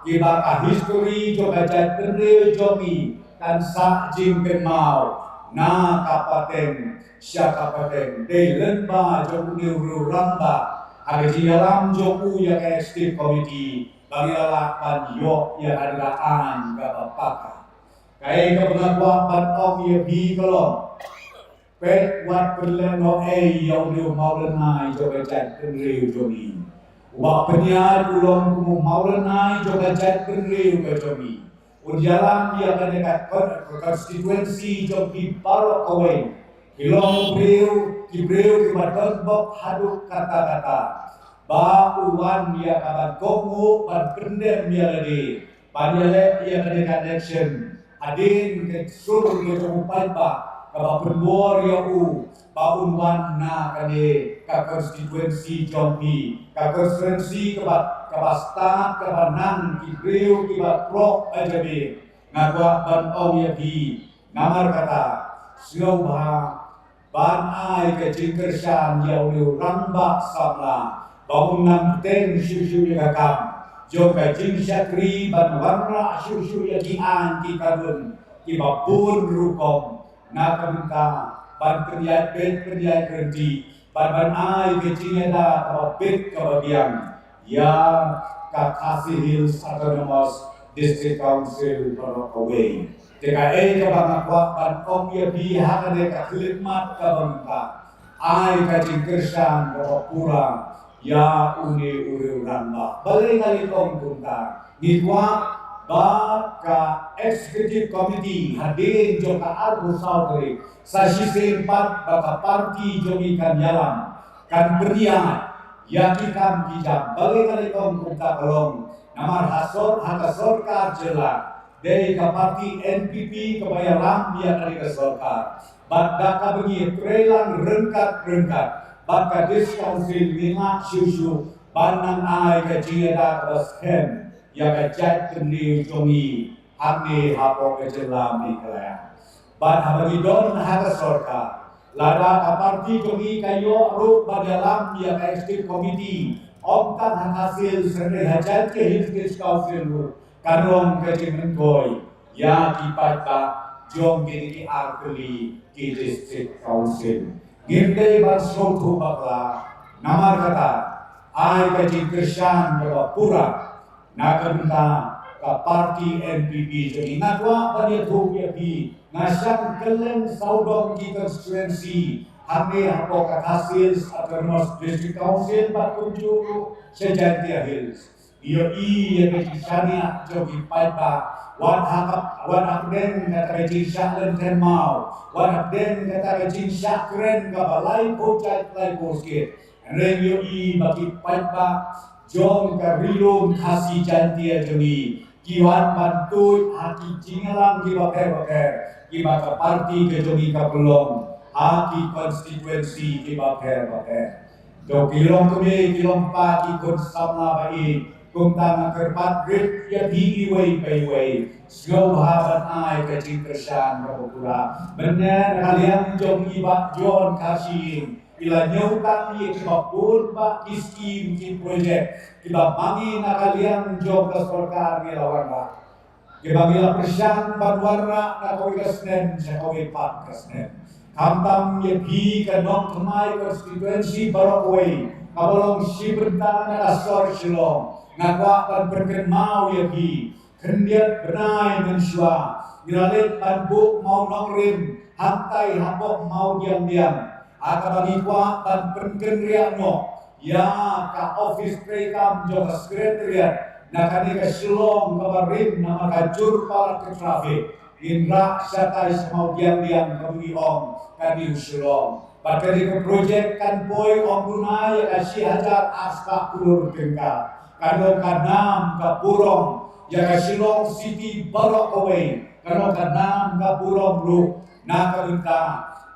kiba ka history jong ka jaitbynriew jong ngi kan sa jingkynmaw na ka pateng sha ka pateng. Dei lyngba jong une u rangbah, ha ka jingïalam jong u ïa ka Executive Committee, ba ngi la lah ban ïoh ïa kane ka aiñ kaba paka. Kaei kaba nga kwah ban ong ïa phi ka long, peit wat pynlehnoh ei ïa une u mawlynnai jong ka jaitbynriew jong ngi. U Bah Pynïaid u long kum u mawlynnai jong ka jaitbynriew ka jong ngi. Un ïalam ïa kane ka con-, constituency jong phi baroh kawei. Ki long briew, ki briew kiba don bok haduh katta katta. Ba u wan ïa ka ban kohnguh, ban pyndem ïa lade, ban ïaleh ïa kane ka election hadien ka sur ka jong u paidbah, kaba pynbor ïa u ba un wan na kane ka constituency jong phi, ka constituency kaba, kaba stad, kaba nang ki briew kiba trok ha jabieng. Nga kwah ban ong ïa phi, namar kata, sngewbha ban ai ka jingkyrshan ïa une u rangbah samla ba un nang bteng shuh shuh ïa ka kam jong ka jingshakri, ban wanrah shuh shuh ïa ki aiñ ki kanun kiba bun rukom na ka bynta ban pynïaid beit pynïaid ryntih, ban, ban ai ka jingïada kaba bit kaba biang ïa ka Khasi Hills Autonomous District Council baroh kawei. Te kaei kaba nga kwah ban ong ïa phi ha kane ka khyllipmat kaba mynta, ai ka jingkyrshan kaba pura ïa une u rangbah. Balei nga leh ong kumta? Ngi kwah ba ka Executive Committee hadien jong ka arphew saw tarik, sa shisien pat ba ka party jong ngi kan ïalam, kan pynïaid ïa ki kam ki jam. Balei nga leh ong kumta ka long? Namar ha sor-, ha ka sorkar jylla, dei ka party N P P kaba ïalam ïa kane ka sorkar. Bad da kaba ngi trei lang ryngkat ryngkat bad ka District Council, ngi ngeit shuh shuh ban nang ai ka jingïada kaba skhem ïa ka jaitbynriew jong ngi hangne hapoh ka jylla Meghalaya. Bad haba ngi don ha ka sorkar, lada ka party jong ngi ka ïoh ruh ban ïalam ïa ka Executive Committee, ym tang ha Khasi Hills hynrei ha Jaintia Hills District Council ruh, kan long ka jingmyntoi ïa ki paidbah jong kine ki artylli ki District Council. Ngim dei ban sngewthuh bakla, namar kata, ai ka jingkyrshan kaba pura na ka bynta ka party N P P jong ngi. Nga kwah ban ïathuh ïa phi, nga shang kylleng sawdong ki constituency hangne hapoh ka Khasi Hills Autonomous District Council bad kumjuh ruh sha Jaintia Hills. Ïohi ïa ka jingshaniah jong ki paidbah, wat ha ka, wat hapdeng kata ka jingshah lynter maw, wat hapdeng kata ka jingshah kren kaba laiphew jait laiphew skit. Hynrei ïohi ba ki paidbah jong ka Ri Lum Khasi Jaintia jong ngi ki wan ban tuid ha ki jingïalang kiba pher bapher kiba ka party ka jong ngi ka pynlong ha ki constituency kiba pher bapher. To ki longkmie, ki longpa, ki khun samla ba ïeit, kumta nga kyrpad rit ïa phi iwei pa iwei, sngewbha ban ai ka jingkyrshan kaba pura. Mynne na ka liang jong i Bah John Kharshiing, i la ñiew tang ïa kiba bun bah ki skim, ki projek kiba ma ngi na ka liang jong ka sorkar ngi la wanrah, kiba ngi la pyrshang ban wanrah na kawei ka snem sha kawei pat ka snem. Khamtam ïa phi ka Nongthymmai constituency baroh kawei kaba long shi bynta na ka sor Shillong, nga kwah ban pynkynmaw ïa phi, khyndiat bnai mynshuwa ngi la leit ban buh mawnongrim hangtai hapoh Mawdiangdiang, ha kaba ngi kwah ban pynkynriah noh ïa ka office treikam jong ka Secretariat Na kane ka Shillong kaba rim namar ka jur palat ka traffic, ngin rah shatai sha Mawdiangdiang kaba ngi ong ka New Shillong. Bad kane ka project kan poi ong duna ïa ka shi hajar arspah klur tyngka. Kan long ka nam ka burom ïa ka Shillong City baroh kawei. Kan long ka nam ka burom ruh na ka bynta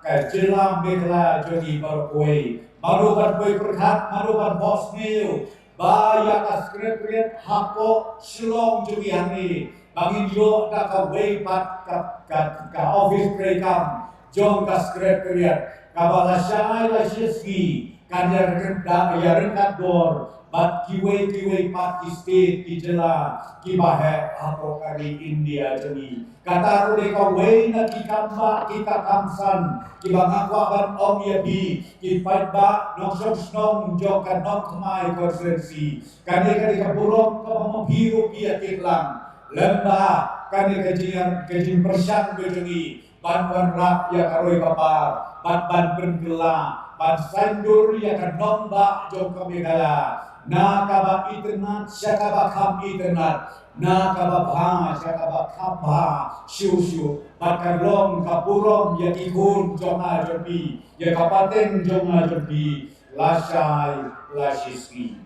ka jylla Meghalaya jong ngi baroh kawei. Mano ban poi pyrkhat, mano ban bok sniew ba ïa ka Secretariat hapoh Shillong jong ngi hangne ba ngin ïoh da kawei pat ka, ka, ka office treikam jong ka Secretariat kaba lashai lashisngi kan ïa ryngkat, ïa ryngkat dor bad kiwei kiwei pat ki state, ki jylla kiba heh hapoh ka ri India jong ngi. Kata ruh dei kawei na ki kam ba, ki kam san kiba nga kwah ban ong ïa phi, ki paidbah nongshong shnong jong ka Nongthymmai constituency. Kane ka dei ka burom kaba ma phi ruh phi ïa kit lang. Lem bad kane ka jing, ka jingpyrshang ka jong ngi ban wanrah ïa ka roi ka par bad ban pynkylla, ban saiñdur ïa ka nongbah jong ka Meghalaya na kaba itynnad sha kaba kham itynnad, na kaba bha sha kaba kham bha shuh shuh. Bad kan long ka burom ïa ki khun jong nga jong phi, ïa ka pateng jong nga jong phi lashai lashisngi.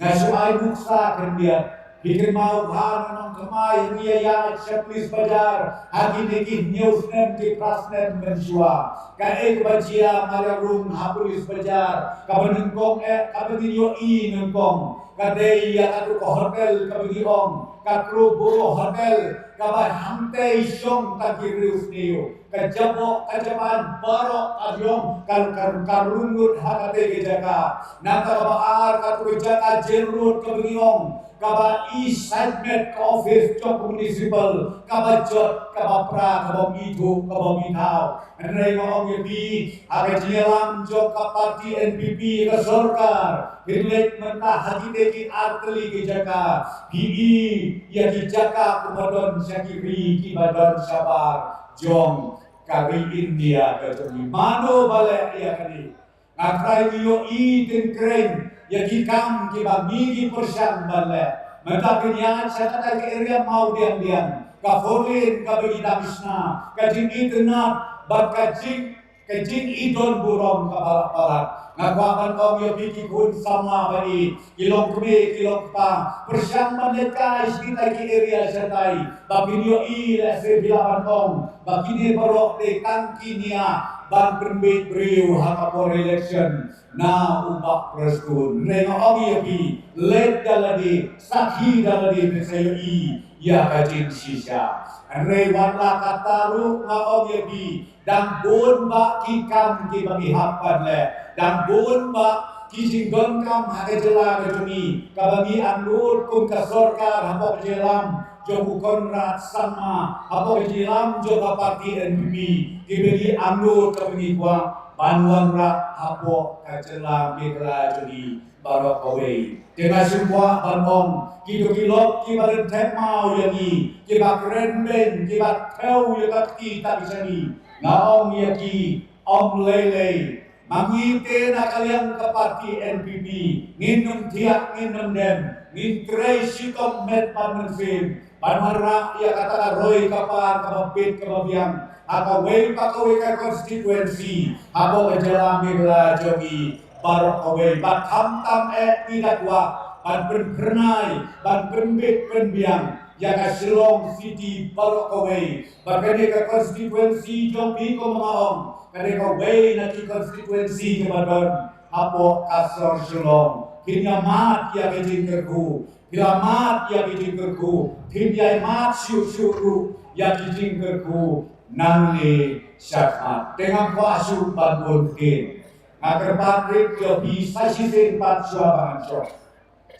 Nga shu ai nuksa khyndiat, phi kynmaw ba na Nongthymmai ngi ïa ïaid sha Police Bazar ha kine ki hynñiew snem ki phra snem mynshuwa. Kaei kaba jia, nga la rung ha Police Bazar, kaba nyngkong eh kaba ngi ïohi nyngkong ka dei ïa katu ka hotel kaba ngi ong ka Truboro Hotel, kaba hangtei shong tang ki riewsniew. Ka jaboh ka jaban baroh ka jong ka, ka, ka rung lut ha katei ka jaka. Nangta kaba ar, katu ka jaka jail road kaba ngi ong kaba i side met ka office jong ka municipal, kaba jot, kaba pra, kaba ym ithuh, kaba ym ithaw. Hynrei nga ong ïa phi, ha ka jingïalam jong ka party N P P, ka sorkar, phin leit mynta ha kitei ki artylli ki jaka, phi i ïa ki jaka kumba don sha ki ri kiba don shabar jong ka ri India ka jong ngi. Mano ba leh ïa kane? Nga trai ngi ïohi tyngkreiñ ïa ki kam kiba ngi ngi pyrshang ban leh. Mynta phin ïaid sha kata ka area Mawdiangdiang, ka four lane kaba ngi dang shna, ka jingitynnad bad ka jing, ka jingidon burom kaba lah palat. Nga kwah ban ong ïa phi ki khun samla ba ïeit, ki long kmie, ki long kpa, pyrshang ban leit kai sha kita ki area shatai ba phin ïohi, lehse phi lah ban ong ba kine baroh dei tang ki nia ban pynbeit briew ha ka por election na u Bah Prestone. Hynrei nga ong ïa phi, leit da lade, sakhi da lade, phin sa ïohi ïa ka jingshisha. Hynrei wat la katta ruh nga ong ïa phi, dang bun bah ki kam kiba ngi hap ban leh, dang bun bah ki jingdonkam ha ka jylla ka jong ngi kaba ngi angnud kum ka sorkar hapoh ka jingïalam jong u Conrad Sangma, hapoh ka jingïalam jong ka party N P P, kiba ngi angnud kaba ngi kwah ban wanrah hapoh ka jylla Meghalaya jong ngi baroh kawei. Te nga shu kwah ban ong, kito ki lok kiba rynthek maw ïa ngi, kiba kren beiñ, kiba thew ïa ka kti tang sha ngi, nga ong ïa ki, ym lei lei. Ma ngi te na ka liang ka party N P P, ngin ym thiah, ngin ym dem, ngin trei shitom met bad mynsiem ban wanrah ïa kata ka roi ka par kaba bit kaba biang ha kawei pa kawei ka constituency hapoh ka jylla Meghalaya jong ngi baroh kawei. Bad khamtam eh ngi da kwah ban pynphyrnai, ban pynbit pynbiang ïa ka Shillong City baroh kawei. Bad kane ka constituency jong phi, kumba nga ong, kane kawei na ki constituency kiba don hapoh ka sor Shillong. Phin ïa mad ïa ka jingkyrkhu, phi la mad ïa ka jingkyrkhu, phin ïa mad shuh shuh ruh ïa ka jingkyrkhu nangne shakhmat. Te ngam kwah shuh ban bun ktien. Nga kyrpad rit ïa phi sa shisien pat shuwa ba ngan shong.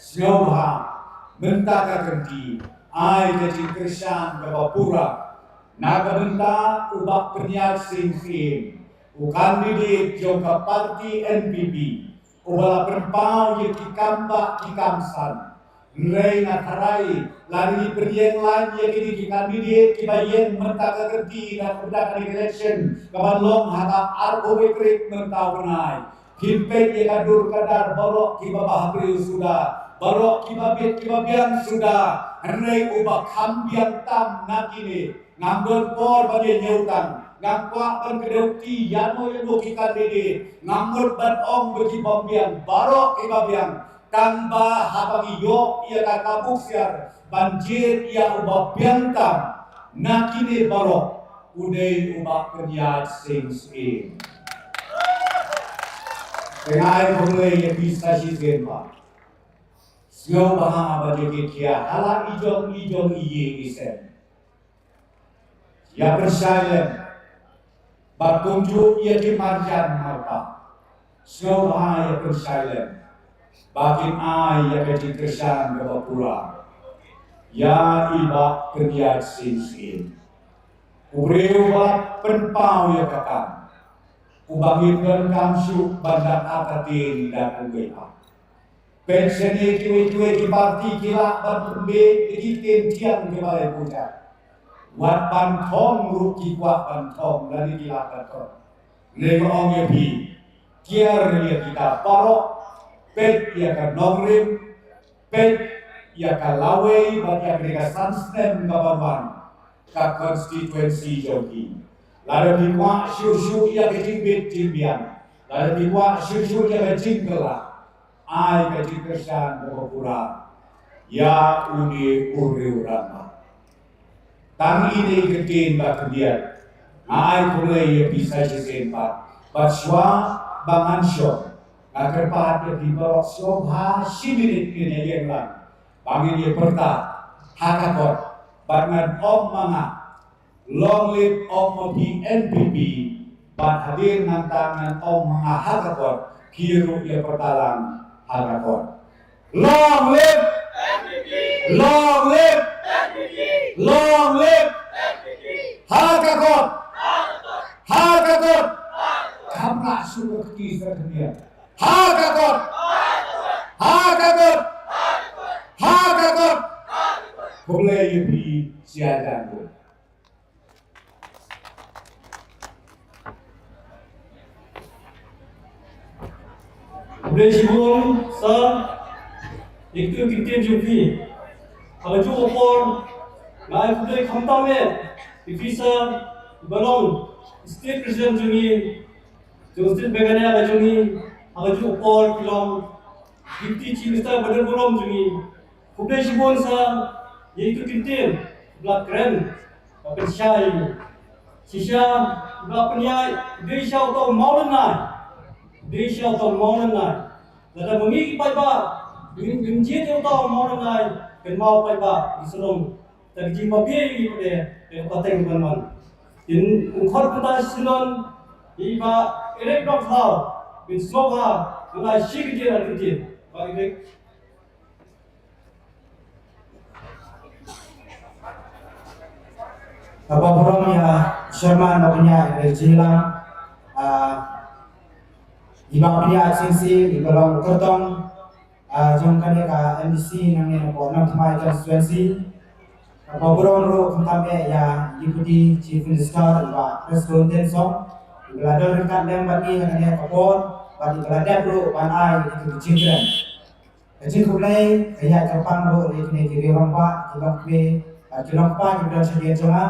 Sngewbha, mynta ka kynti, ai ka jingkyrshan kaba pura na ka bynta u Bah Pynïaid Sing Syiem, u candidate jong ka party N P P, uba la pynpaw ïa ki kam bah ki kam san. Hynrei nga tharai lada ngi pynïeng lain ïa kine ki candidate kiba ïeng mynta ka kynti na ka bynta kane ka election kaban long ha ka arphew wei tarik mynta u bnai, phin peit ïa ka dur ka dar baroh kiba bah briew suda Baroh kiba bit kiba biang suda, hynrei uba kham biang tam na kine, ngam don por ban ïa ñiewtang, ngam kwah ban kdew kti ïano ïano ki candidate, ngam mut ban ong ba ki bym biang, baroh kiba biang, tang ba haba ngi ïoh ïa ka kabu ksiar ban jied ïa uba biang tam na kine baroh, u dei u Bah Pynïaid Sing Syiem. Te nga ai khublei ïa phi sa shisien pat. Sngewbha ban ïa kit khia ha la i jong i jong i ïing i sem. Ïa pynshai lem. Bad kumjuh ïa ki marjan marpa. Sngewbha ïa pynshai lem. Ba kin ai ïa ka jingkyrshan kaba pura ïa i Bah Pynïaid Sing Syiem. U briew uba pynpaw ïa ka kam. Uba ngim donkam shuh ban dang artatien da kumwei pat. Peit shane kiwei kiwei ki parti ki lah ban pynbeit ïa ki ktien thiang kiba lai pyrshah. Wat ban thong ruh ki kwah ban thong lane ki lah ban thong. Hynrei nga ong ïa phi, kiar ïa kita baroh, peit ïa ka nongrim, peit ïa ka lawei bad ïa ka san snem kaba wan ka constituency jong ki. Lada phi kwah shuh shuh ïa ka jingbit jingbiang, lada phi kwah shuh shuh ïa ka jingkylla, ai ka jingkyrshan kaba pura ïa une u riew rangbah. Tang ine i ktien ba khyndiat, nga ai khublei ïa phi sa shisien pat. Bad shuwa ba ngan shong, nga kyrpad ïa phi baroh sngewbha shi minit ngin ïa ïeng lang ba ngin ïa pyrta ha ka kot. Bad ngan ong ma nga, long live ong ma phi N P P. Bad hadien nangta ngan ong ma nga ha ka kot, phi ruh ïa pyrta lang ha ka kot. Long live! Long live! Long live! Ha ka kot! Ha ka kot! Khamrah shuh ka kti sa khyndiat. Ha ka kot! Ha ka kot! Ha ka kot! Khublei ïa phi, sia jan ruh. Khublei shibun sa ïa kito ki ktien jong phi. Ha kajuh ka por nga ai khublei khamtam eh ïa phi sa, iba long State President jong ngi, jong State Meghalaya ka jong ngi. Ha kajuh ka por ki long Deputy Chief Minister ba don burom jong ngi. Khublei shibun sa ïa ito ki ktien ba la kren, ba pynshai. Shisha ba pynïaid, dei sha uta u mawlynnai. Dei sha uta u mawlynnai. Lada ma ngi ki paidbah ngim jied ïa uta u mawlynnai, kynmaw paidbah, ngi sngewlong. Te ka jingbabe ïa ngi pat de, ïa ka pateng ban wan. Kin ym khot kumta shisien, i Bah Eric Nongkhlaw, kin sngewbha, ngan ai shi kyntien ar kyntien. Bah Eric. Kaba burom ïa Chairman Bah Pynïaid Sing Syiem, ah, i Bah Pynïaid Sing Syiem, iba long u kyrtong, ah, jong kane ka M D C nangne na Nongthymmai constituency. Kaba burom ruh khamtam eh ïa Deputy Chief Minister, i Bah Prestone Tynsong, iba la don ryngkat lem bad ngi ha kane ka por, bad iba la dep ruh ban ai ïa kito ki jingkren. Ka jingkhublei ka ïaid kyrpang ruh ïa kine ki riew rangbah, ki longkmie bad ki longkpa kiba don shadien jong nga.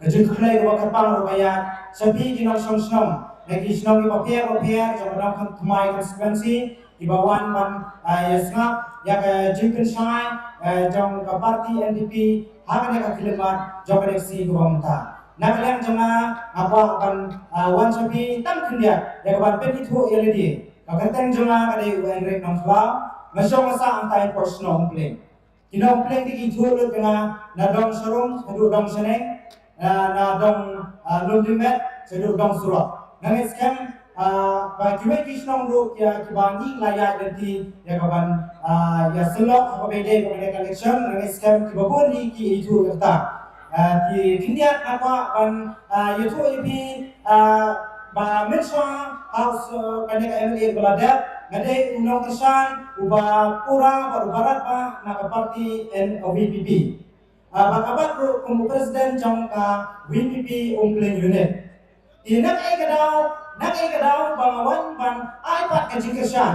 Ka jingkhublei kaba kyrpang ruh ka ïaid sha phi ki nongshong shnong na ki shnong kiba pher bapher jong ka Nongthymmai constituency, kiba wan ban, ah, ïa sngap ïa ka jingpynshai, eh, jong ka party N P P ha kane ka khlieh mat jong ka M D C kaba mynta. Na ka liang jong nga, nga kwah ban, ah, wan sha phi tang khyndiat ïa ka ban pynithuh ïa lade. Ka kyrteng jong nga ka dei u Eric Nongkhlaw, nga shong nga sah hangtai hapoh shnong Umpleng. Ki nong Umpleng ki ithuh lut ïa nga na dong Sharum haduh dong Shaneng, na, na dong, ah, Lumdimet haduh dong Surok. Nga ngeit skhem, ah, ba kiwei ki shnong ruh ïa kiba ngi la ïaid lynti ïa ka ban, ah, ïa syllok haba ïadei bad ka election, nga ngeit skhem kiba bun hi ki ithuh ïa kata. Ah, ki khyndiat nga kwah ban, ah, ïathuh ïa phi, ah, ba mynshuwa ha u, ah, kane ka M L A ba la dep, nga dei u nongkyrshan uba pura bad uba radbah na ka party N, ah, V P P. Ah, bad nga bat ruh kum u president jong ka V P P Umpleng unit. Te na kaei ka daw, na kaei ka daw ba nga wan ban ai pat ka jingkyrshan.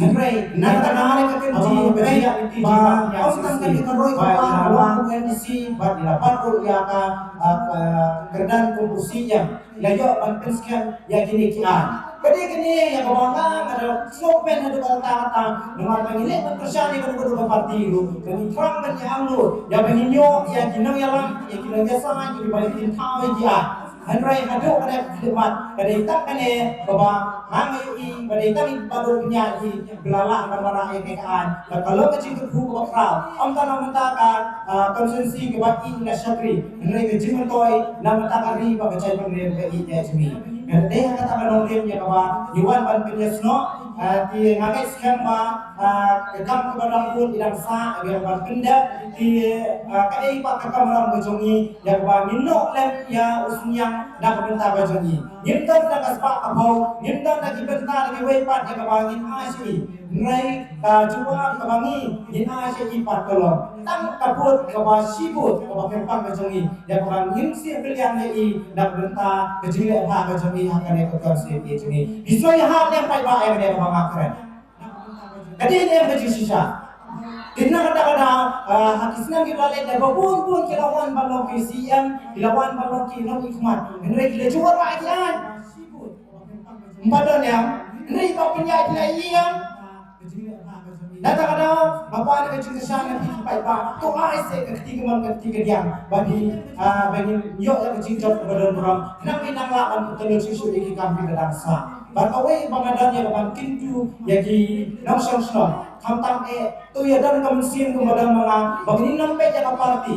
Hynrei na ka nang ka kynti ba ïa ka kynti ba ong tang ka dei ka roi ka par ka long kum M D C bad la pat ruh ïa ka, ah, ka kyrdan kum u C M. La ïoh ban pynskhem ïa kine ki aiñ. Ka dei kane ïa kaba nga nga da sngewpeit haduh katta katta namar ba ngi leh ban kyrshan ïa kano kano ka parti ruh ba ngi thrang ban ïa angnud ïa ba ngin ïoh ïa ki nongïalam ïa ki nongïasaid ïa ki ba ïa ki thaw ïa ki aiñ. Hynrei haduh kane ka khlieh mat ka dei tang kane kaba nga nga ïohi ba dei tang i ba dei pynïaid hi ba la lah ban wanrah ïa kane ka aiñ. Bad ka long ka jingkyrkhu kaba khraw ym tang na bynta ka, ah, constituency kaba ïeit na shakri hynrei ka jingmyntoi na bynta ka ri bad ka jaitbynriew ka ïeit ka jong ngi. Ka dei ha kata ka nongrim ïa kaba ngi wan ban pynïasnoh, ah, te nga ngeit skhem ba, ah, ka kam kaba dang bun i dang sah ïa ban pyndep te, ah, kaei pat ka kamram ka jong ngi ïa kaba ngin noh lem ïa u synñiang na ka bynta ka jong ngi. Ngim don da ka spah ka phew, ngim don da ki bynta da kiwei pat ïa kaba ngin ai sha i. Hynrei ka jubab kaba ngi ngin ai sha i pat ka long tang ka vote kaba shi vote kaba kyrpang ka jong ngi ïa kaba ngin siew kylliang ïa i na ka bynta ka jingleh bha ka jong i ha kane ka constituency ka jong ngi. Ngi sngewbha ïa kane paidbah ïa kane kaba nga kren. Ka dei ne em ka jingshisha. Te na kata ka daw, ah, ha ki snem kiba la leit da ba bun bun ki la wan ban long ki C M, ki la wan ban long ki nongmihkhmat. Hynrei ki la ju wanrah ïa ki aiñ. Ym pat don ïa, hynrei ba pynïaid pynïaid ïa. Na kata ka daw, nga pan ka jingkyrshan na phi ki paidbah. To ai seh ka kti kamon ka kti kadiang ba phi, ah, ba ngin ïoh ïa ka jingjop kaba don burom. Khnang ba ngin nang lah ban pyntylli shuh shuh ïa ki kam kiba dang sah. Bad kawei ba nga don ïa ka ban kyntu ïa ki nongshong shnong. Khamtam eh, to ïa don ka mynsiem kumba don ma nga ba ngin ym peit ïa ka parti.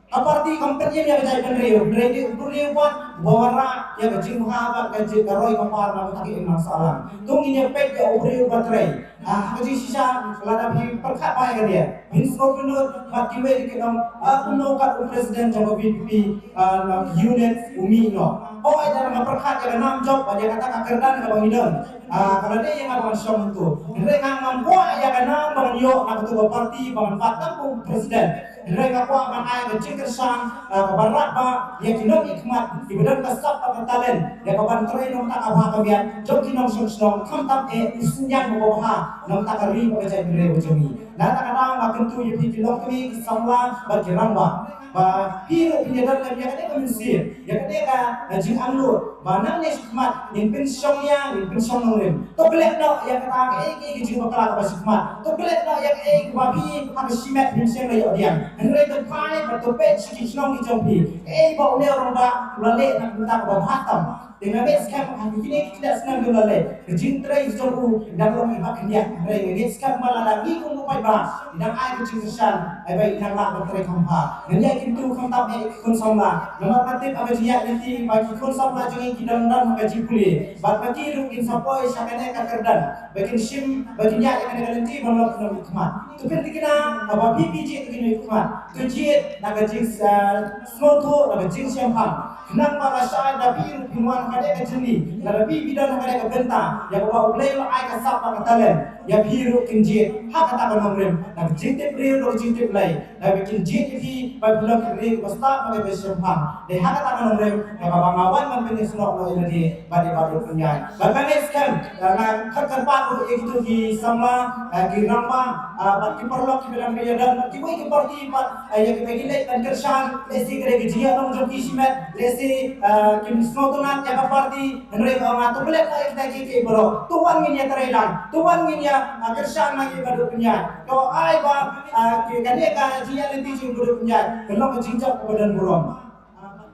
Ka parti kam peit ïa ka jaitbynriew, hynrei dei u briew wat ba wanrah ïa ka jingbha bad ka jing ka roi ka par na ka kti im nang sahlang. To ngin ïa peit ïa u briew ba trei. Ah, ka jingshisha lada phi pyrkhat ba ïa ka dei. Phin sngewthuh bad kiwei ki ong, ah, kumno kat u president jong ka V P P, ah, na unit u mih noh. Oh, ïa nga pyrkhat ïa ka nam jop bad ïa kata ka kyrdan kaba ngi don. Ah, ka la dei ïa nga ban shong tu. Hynrei nga ngam kwah ïa ka nam ban ïoh na katu ka parti ban bat tang kum president. Hynrei nga kwah ban ai ka jingkyrshan, ah, kaba rat ba ïa ki nongmihkhmat kiba don ka sap bad ka talent ïa ka ban trei na ka bynta ka bha ka miat jong ki nongshong shnong khamtam eh u synñiang uba bha na ka bynta ka ri bad ka jaitbynriew jong ngi. Na kata ka daw nga kyntu ïa phi ki longkmie ki samla bad ki rangbah ba phi ruh phin ïa don lem ïa kane ka mynsiem ïa kane ka, eh, jingangnud ba nangne shakhmat ngin pynshong ïa ngin pynshong nongrim. To klet noh ïa kata kaei kaei ka jingbakla kaba shakhmat. To klet noh ïa kaei kaba phi ha ka shimet phin shym la ïoh pdiang. Hynrei to phai bad to peit sha ki shnong ki jong phi kaei ba une u rangbah u la leh na ka bynta kaba bha tam. Te nga ngeit skhem ha kine ki khyndai snem ki la leh ka jingtrei jong u dang long iba khyndiat. Hynrei nga ngeit skhem ba lada ngi kum u paidbah ngi dang ai ka jingkyrshan, ai ba ngi dang lah ban trei kham bha. Ngan ïai kyntu khamtam ïa ki khun samla. Namar nga tip ha ka jingïaid lynti ba ki khun samla jong ngi ki dang don ha ka jingpule. Bad ba ki ruh kin sa poi sha kane ka kyrdan ba kin shim ba kin ïaid ïa kane ka lynti ban long ki nongmihkhmat. To pynthikna haba phi phi jied ïa ki nongmihkhmat. To jied na ka jing, ah, sngewthuh na ka jingshemphang. Khnang ba lashai da phi ruh phin wan ha kane ka jingli, lada phi phi don ha kane ka bynta ïa kaba U Blei u la ai ka sap bad ka talent. ïa phi ruh kin jied ha kata ka nongrim, na ka jingtip briew ruh jingtip Blei, na ka jingjied ïa phi ba phi long ki briew ba stad bad ba shemphang. Dei ha kata ka nongrim kaba nga wan ban pynsngewbha ïa lade bad ïa baroh pynïaid. Bad nga ngeit skhem, nga khot kyrpad ruh ïa kito ki samla, ki rangbah, bad ki paralok kiba dang ïadon bad kiwei ki parti bad ïa kiba ki leit ban kyrshan, lehse ka dei ka jingïalang jong ki shimet, lehse kim sngewtynnat ïa ka parti. Hynrei nga ong, to pynleit noh ïa kita kiei kiei baroh. To wan ngin ïa trei lang. To wan ngin ïa, ah, kyrshan lang ïa baroh pynïaid. To ai ba, ah, ki, kane ka jingïaid lynti jong baroh pynïaid kan long ka jingjop kaba don burom.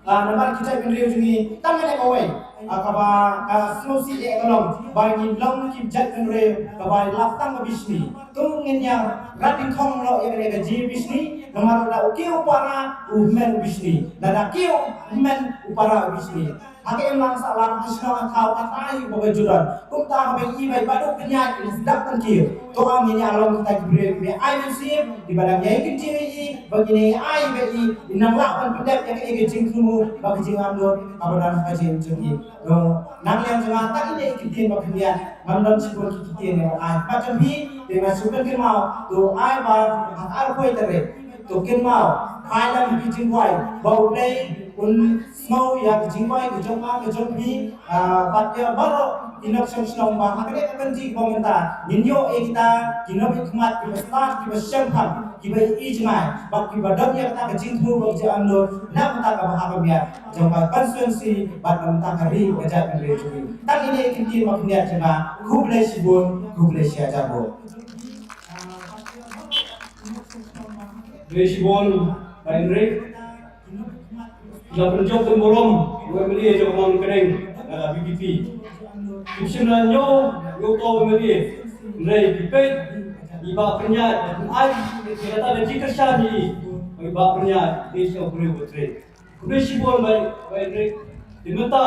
Ah, namar ki jaitbynriew jong ngi tang kane kawei, ah, kaba, ah, sngewsih ïa ka long ba ngin long ki jaitbynriew kaba lap tang ka bishni. To ngin ïa rat dyngkhong noh ïa kane ka jingbishni. Namar lada u kiew u para u hynmen u bishni, lada kiew u hynmen u para u bishni. Ha ka imlang sahlang, ha shnong ha thaw, ha thaw hi ba ka jurang. Kumta haba ngi i ba i baroh pynïaid, ngi sdang ban kiew. To ngin ïa long kita ki briew kiba ai mynsiem, kiba dang ïai kyntiew ïa i, ba ngin ïa ai ba i, i nang lah ban pyndep ïa ka, ïa ka jingthmu, bad ka jingangnud kaba don ha ka jingim jong i. To nang liang jong nga tang ine i kyntien ba khyndiat, ngam don shibun ki kyntien ïa ban ai. Bad jong phi, te nga shu pynkynmaw, to ai ba ha ka arphew tarik. To kynmaw, phai lang ha ki jingduwai, ba U Blei un sngew ïa ka jingduwai ka jong nga ka jong phi, ah, bad ïa baroh ki nongshong shnong ba ha kane ka kynti kaba mynta ngin ïoh ïa kita ki nongmihkhmat kiba stad kiba shemphang kiba ïohi jngai bad kiba don ïa kata ka jingthmu bad ka jingangnud na ka bynta ka bha ka miat jong ka constituency bad na ka bynta ka ri ka jaitbynriew jong ngi. Tang ine i kyntien ba khyndiat jong nga, khublei shibun, khublei shihajar nguh. Khublei shibun, Bah Hynrei. Ki la pynjop pynburom ïa u M L A jong ka Nongkdeng na ka V P P. Ki shim na ñiew, ñiew to u M L A. Hynrei ki peit, i Bah Pynïaid, ai, ki kata ka jingkyrshan i, i Bah Pynïaid, i sha u briew u trei. Khublei shibun Bah, Bah Hynrei. Te mynta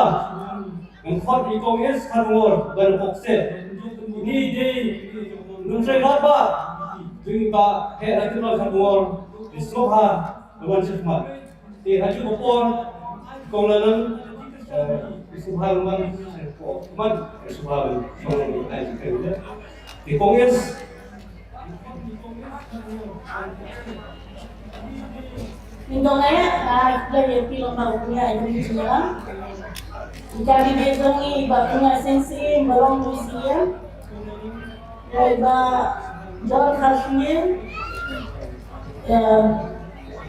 ngan khot ïa i Kong S Kharkongor ban pok set. Ini dei nongtrei radbah jong i Bah Heh Ratu Kharkongor. Te sngewbha ban wan sha khmat. Te ha kajuh ka por Kong Lanang, eh, sngewbha ban wan sha khmat. Sngewbha ban wan sha khmat. Te Kong S Ngi dang ngai, ah, khublei ïa phi lyngba u pynïaid jong ngi sha. I candidate jong ngi i Bah Pynïaid Sing Syiem, ba long U C M. Ïa i Bah John Kharshiing. Ïa,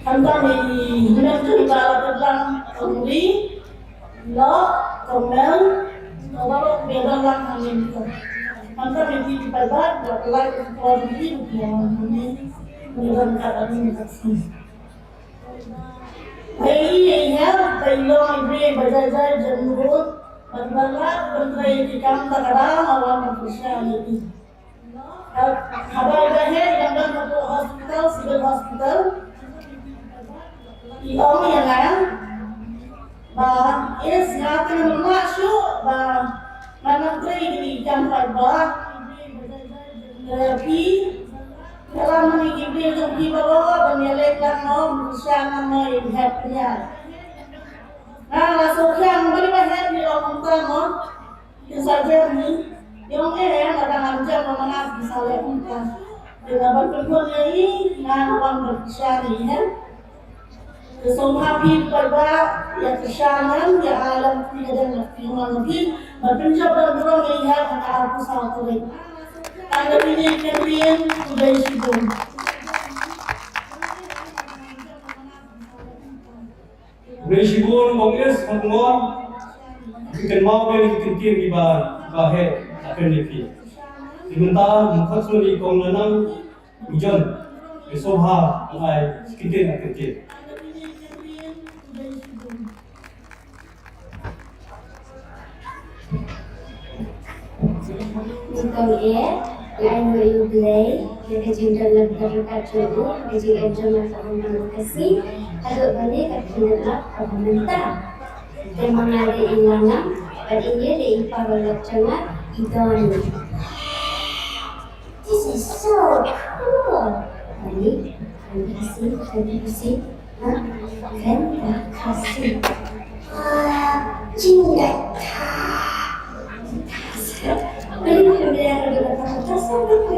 khamtam ïa i hynmen jong i Bah Latiplang Kongri. Lo, Kong Mel, Kong Mel, biang dang lang hangne. Khamtam ïa ki paidbah, ba ka lai ka por ïa ki biang hangne. Biang dang kat hangne kat sini. Hei, hei, hei, hei, long ïa ki ba jai jai jan mut. Ban ban la, ban trei ki kam ta ka dang, awan ban kyrshan ïa ki. Haba i Bah Heh i dang don hapoh hospital, civil hospital, i ong ïa nga ba, is nga te ngan mad shuh ba ngan nang trei ïa kine ki kam paidbah. Te phi, ïalam ïa ki briew jong phi baroh ban ïaleit lang noh, kyrshan lang noh ïa i Bah Heh Pynïaid. Nga la sngewthuh ba i Bah Heh i ong kumta mo. Kin sa jem hi, ïong eh, eh, nga dang ngam jem, nga ngam sa leh kumta. Te nga ban pynbun ïa i, nga nga ban ban kyrshan ïa i, eh. Te sngewbha phi paidbah, ïa kyrshan ngan, ïa alam phi ka dang phi man phi, ban pynjop ban burom ïa i, eh, ha ka arphew saw tarik. Tang da kine ki kyntien, khublei shibun. Khublei shibun Kong S Kharkongor. Kynmaw ïa ki kyntien kiba, ba heh, ha kane phi. Te mynta, mynta sngewbha ïa i Kong Lanang, u John, u sngewbha, ngan ai, kyntien ha kyntien. Nyngkong eh, nga ainguh ïa U Blei, ïa ka jingdon lem bad ryngkat jong u, ka jingim jong nga kaba man la ka sngi, haduh ba ne ka khynnah kaba mynta. Te ma nga dei i Lanang, bad ine dei i paralok jong nga, i Don. This is so cool. Ani, ani kasi, ani kasi. Ha? Kan kasi. Ah, cinta. Ani, ani, ani, ani,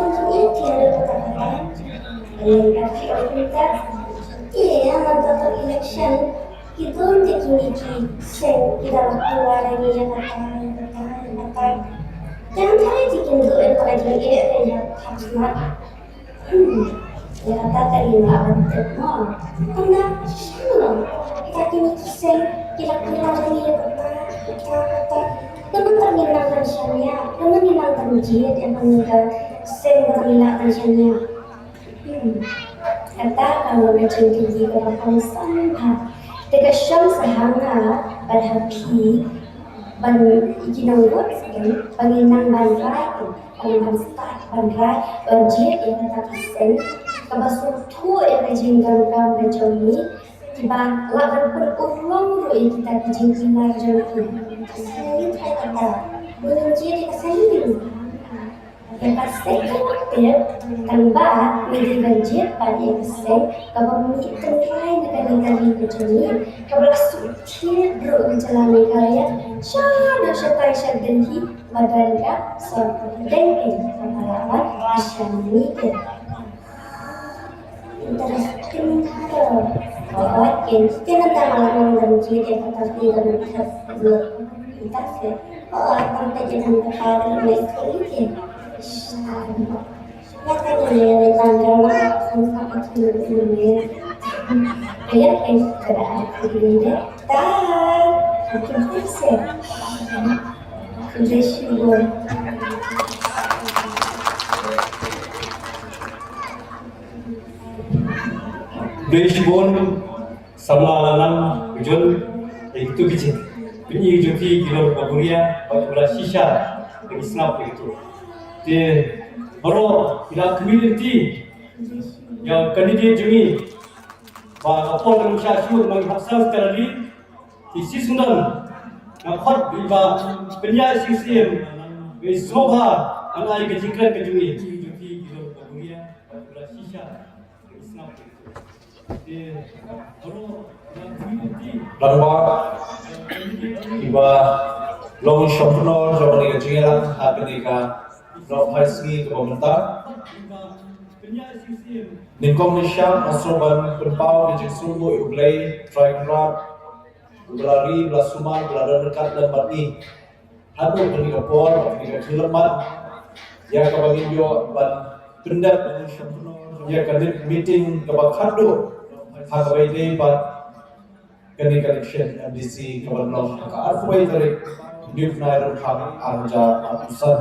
don jingeh ki la don kata kata. Ïa ka ki ong kumta. Ïa, ïa, mynta ka election ki don te kine ki seng ki dang kylla ïa kata, ïa kata, ïa kata. Te hynrei te kin duh ïa ka jingeh ïa ka khmat. Hmm. Ïa kata ka ïa nga ban tip mo. Tang da shisha mo. Ïa kine ki seng ki la kylla ïa kata, ïa kata, ïa kata. Kumno ngin nang ban shaniah, kumno ngin nang ban jied ïa kane ka seng ba ngin nang ban shaniah. Hmm. Kata ka long ka jingkylli kaba kongsan bha. Te ka shong sha nga bad ha phi ban ïa ki nongbud seng ba ngin nang ban rai, ban nang ban stad ban rai ban jied ïa kata ka seng kaba sngewthuh ïa ka jingdonkam ka jong ngi, kiba lah ban pynurlong ruh ïa kita ki jingkylla jong ngi. Ka seng ngi trai kata, ngin jied ïa ka seng ngi. Ïa ka seng ka tip, tang ba ngi dei ban jied pat ïa ka seng kaba mih tynrai na ka ri ka ri ka jong ngi, kaba la suk thied ruh ka jylla Meghalaya shaduh shatai sha Delhi, ba don ka sor pdeng ka jylla kaba la wan sha ngi te. Interesting. Oh, okay. Kita nak tahu malam dalam cerita kita tidak melihat. Kita se. Oh, akan kita jangan ketawa dan main cerita. Ya kan, ini yang tanggal lah, sama sama cerita ini. Kayak kayak ada aku ini deh. Dah, aku se. Sudah sibuk. Dei shibun samla lanang ujun ïa kitu ki jingpyni jong ki ki long ka buria ba ka bra shisha ka ngi sngap ïa kitu. Te baroh ki la community ïa candidate jong ngi ba ka por ka ngi sha shu ma ngi hap sa ka rally. Ki shisien nga khot bad ba pynïaid shisien ba i sngewbha ngan ai ka jingkren ka jong i. Tang ba iba long shopnor jong ka jingïalang ha kane ka Nong hai sngi kaba mynta. Nyngkong nyngkong nga sngewbha ban pynpaw ka jingsngewbha ïa U Blei Trai Kynrad, uba la ri, uba la sumar, uba la don ryngkat lem bad ngi haduh kane ka por, kane ka khyllipmat, ïa kaba ngin ïoh ban pyndep ïa ka meeting kaba khatduh ha kaba ïadei bad kane ka election M D C kaba long ha ka arphew tarik u bnai Rymphang arhajar arphew san.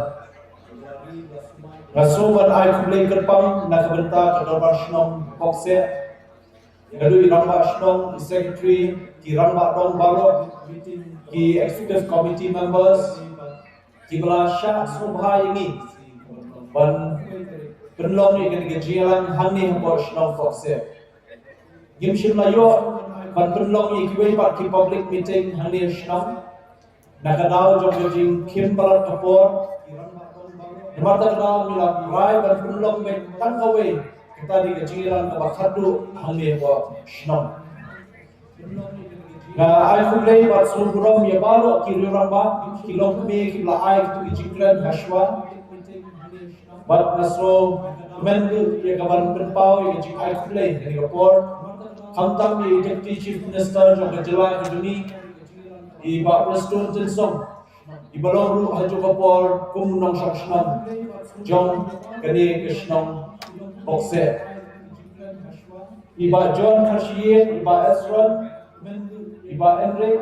Nga sngewbha ban ai khublei kyrpang na ka bynta ka Dorbar Shnong Pokse, ïa ka dei rangbah shnong, i secretary, ki rangbah dong baroh, ki executive committee members, kiba la shah sngewbha ïa ngi ban pynlong ïa kane ka jingïalang hangne hapoh shnong Pokse. Ngim shym la ïoh ban pynlong ïa kiwei pat ki public meeting hangne ha shnong na ka daw jong ka jingkhim palat ka por. Namar kata ka daw ngi la rai ban pynlong beit tang kawei, kata dei ka jingïalang kaba khatduh hangne hapoh shnong. Nga ai khublei bad sngewburom ïa baroh ki rangbah, ki longkmie kiba la ai kito ki jingkren ha shuwa. Bad nga sngewkmen ïa ka ban pynpaw ïa ka jingai khublei ha kane ka por, khamtam ïa i Deputy Chief Minister jong ka jylla ka jong ngi, i Bah Prestone Tynsong, iba long ruh ha kajuh ka por kum u nongshong shnong jong kane ka shnong Pokse, i Bah John Kharshiing, i Bah Esron, i Bah Enric,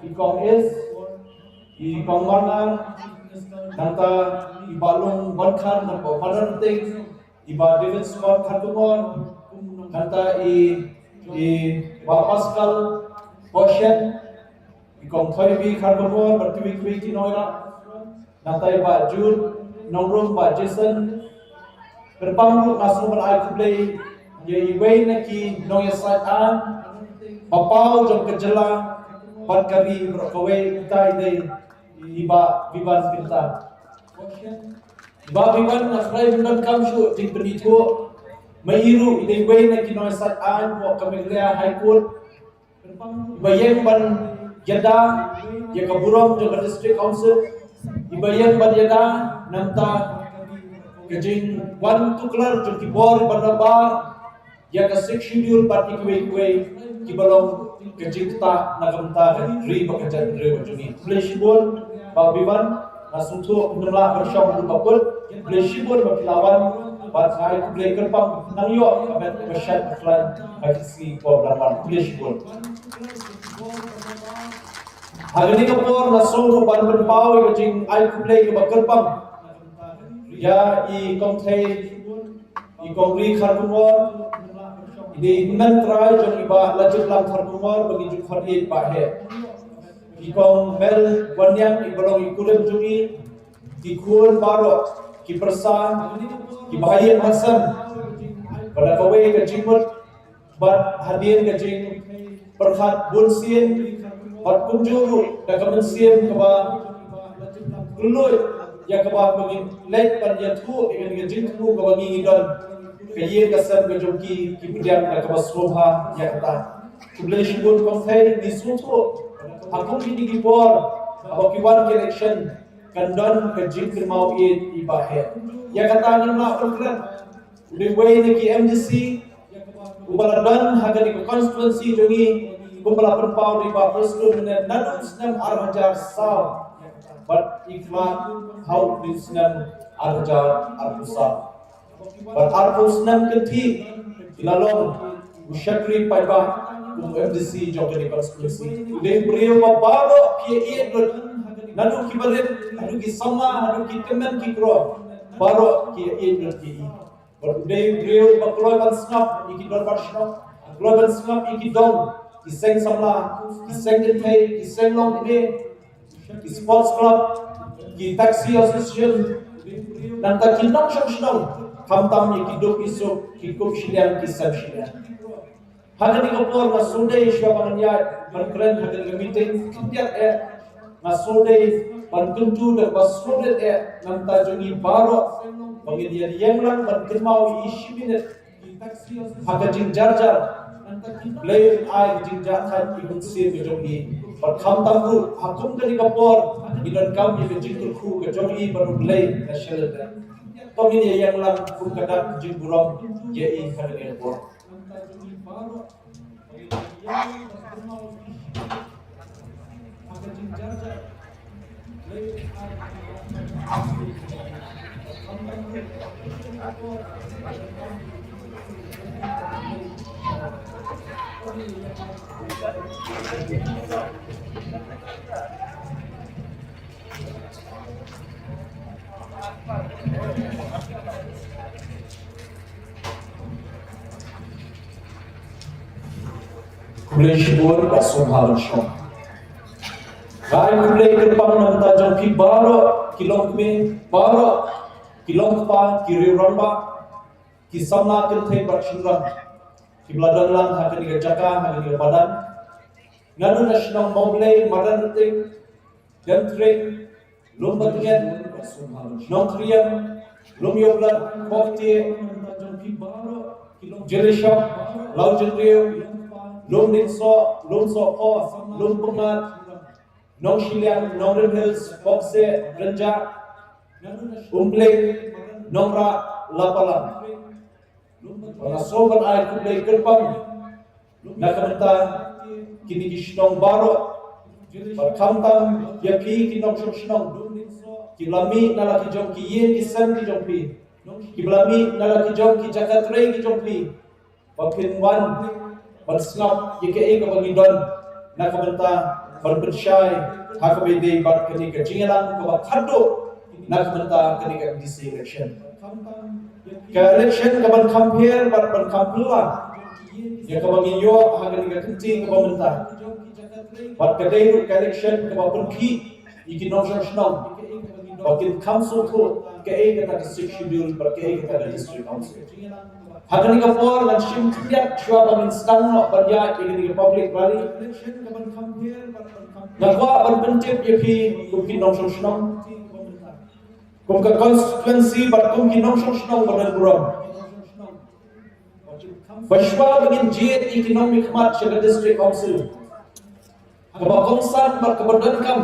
i Kong Is, i Kong Marngar, nangta i Bah Lung Wankhar na Bah Madan Teng, i Bah David Scott Kharkongor, nangta i, i Bah Pascal Boshen, i Kong Thoibi Kharkongor bad kiwei kiwei ki nongïarap, nangta i Bah Jude Nongrum, Bah Jason. Kyrpang ruh nga sngewbha ban ai khublei ïa iwei na ki nongïasaid aiñ ba paw jong ka jylla bad ka ri baroh kawei, uta i dei i Bah Vivan Kynta. I Bah Vivan, nga kyrpad ban kam shuh jingpynithuh, ma i ruh i dei iwei na ki nongïasaid aiñ hapoh ka Meghalaya High Court, iba ïeng ban ïada ïa ka burom jong ka District Council, iba ïeng ban ïada namar ka jingwan tuklar jong ki bor ban nabar ïa ka Sixth Schedule bad ïa kiwei kiwei kiba long ka jingktah na ka bynta ka ri bad ka jaitbynriew ka jong ngi. Khublei shibun Bah Vivan, nga sngewthuh ngim lah ban shong haduh ba kut. Khublei shibun ba phi la wan bad nga ai khublei kyrpang, nang ïoh ka met ba shait ba khlaiñ ha ki sngi por ban wan. Khublei shibun. Ha kane ka por nga sngewthuh ban pynpaw ïa ka jingai khublei kaba kyrpang ïa i Kong Thei, i Kong Ri Kharkongor, i dei i hynmen trai jong i Bah Lajitlang Kharkongor ba ngi ju khot ïa i Bah Heh, i Kong Mel Wanniang iba long i kurim jong ngi, ki khun baroh, ki pyrsa, ki bahaïing bahasem, ba da kawei ka jingmut bad hadien ka jingpyrkhat bunsien bad kumjuh ruh da ka mynsiem kaba kylluid ïa kaba ngin leit ban ïathuh ïa ka jingthmu kaba ngi ngi don, ka ïing ka sem ka jong ki, ki pdiang da kaba sngewbha ïa kata. Khublei shibun Kong Thei, ngi sngewthuh ha kum kine ki por haba ki wan ki election kan don ka jingkynmaw ïa i Bah Heh. Ïa kata ngim lah ban kren. U dei uwei na ki M D C uba la don ha kane ka constituency jong ngi, kumba la pynpaw da i Bah Prestone mynne, naduh snem ar hajar saw bad i khlad ha u dei u snem ar hajar arphew saw. Bad arphew snem kynthih i la long u shakri paidbah kum u M D C jong kane ka constituency. U dei u briew ba baroh ki ïaieit lut, naduh kiba rit haduh ki samla haduh ki tymmen ki kro, baroh ki ïaieit lut ïa i. Bad u dei u briew ba kloi ban sngap ïa ki dorbar shnong, kloi ban sngap ïa ki dong, ki seng samla, ki seng kynthei, ki seng longkmie, ki sports club, ki taxi association, nangta ki nongshong shnong, khamtam ïa ki duk ki suk, ki kup shiliang ki sem shiliang. Ha kane ka por nga sngewdei shuwa ba ngan ïaid ban kren ha kane ka meeting khyndiat eh, nga sngewdei ban kyntu da kaba sngewrit eh na ka bynta jong ngi baroh ba ngin ïa ïeng lang ban kynmaw ïa i shi minit ha ka jingjarjar. Blei un ai ka jingjahthait ïa ka mynsiem ka jong ngi. Khamtam ruh ha kum kane ka por ngi donkam ïa ka jingkyrkhu ka jong i ba U Blei na shalyndet. To ngin ïa ïeng lang kum ka dak jingburom ïa i ha kane ka por. Khublei shibun, ba sum ha ban shong. Ngai khublei kyrpang na bynta jong phi baroh ki longkmie, baroh ki longkpa, ki riew rangbah, ki samla kynthei bad shynrang kiba la don lang ha kane ka jaka, ha kane ka madan. Naduh na shnong Mawblei, Madan Ryteng, Demtring, Lum Batngen, Nongkriam, Lum Ïewblat, Khoptieh, Jylishop, Lawjynriew, Lumdiengsoh, Lumsohphoh, Lumpyngat, Nongshiliang, Nongrim Hills, Khopseh, Rynjah, Umpling, Nongrah, Lapalang. Nga sngewbha ban ai khublei kyrpang na ka bynta kine ki shnong baroh, bad khamtam ïa phi ki nongshong shnong kiba la mih na la ki jong ki ïing ki sem ki jong phi, kiba la mih na la ki jong ki jaka trei ki jong phi, ba phin wan ban sngap ïa kaei kaba ngi don na ka bynta ban pynshai ha kaba ïadei bad kane ka jingïalang kaba khatduh na ka bynta kane ka M D C election. Ka election kaban kham pher bad ban kham phylla ïa kaba ngi ïoh ha kane ka kynti kaba mynta. Bad ka dei ruh ka election kaba pynkhih ïa ki nongshong shnong ba kin kham sngewthuh kaei kata ka Sixth Schedule bad kaei kata ka District Council. Ha kane ka por ngan shim khyndiat shuwa ba ngin sdang noh ban ïaid ïa kane ka public rally. Nga kwah ban pyntip ïa phi kum ki nongshong shnong, kum ka constituency bad kum ki nongshong shnong ba don burom, ba shuwa ba ngin jied ïa ki nongmihkhmat sha ka District Council, kaba kongsan bad kaba donkam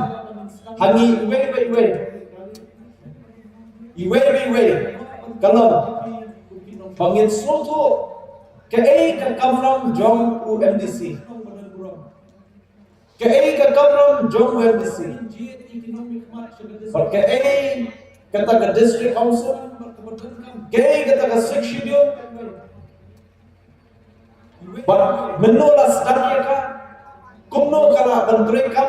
ha ngi iwei pa iwei, iwei pa iwei, ka long ba ngin sngewthuh kaei ka kamram jong u M D C, kaei ka kamram jong u M D C, bad kaei kata ka District Council, kaei kata ka Sixth Schedule. Bad mynno la sdang ïa ka, kumno ka lah ban treikam,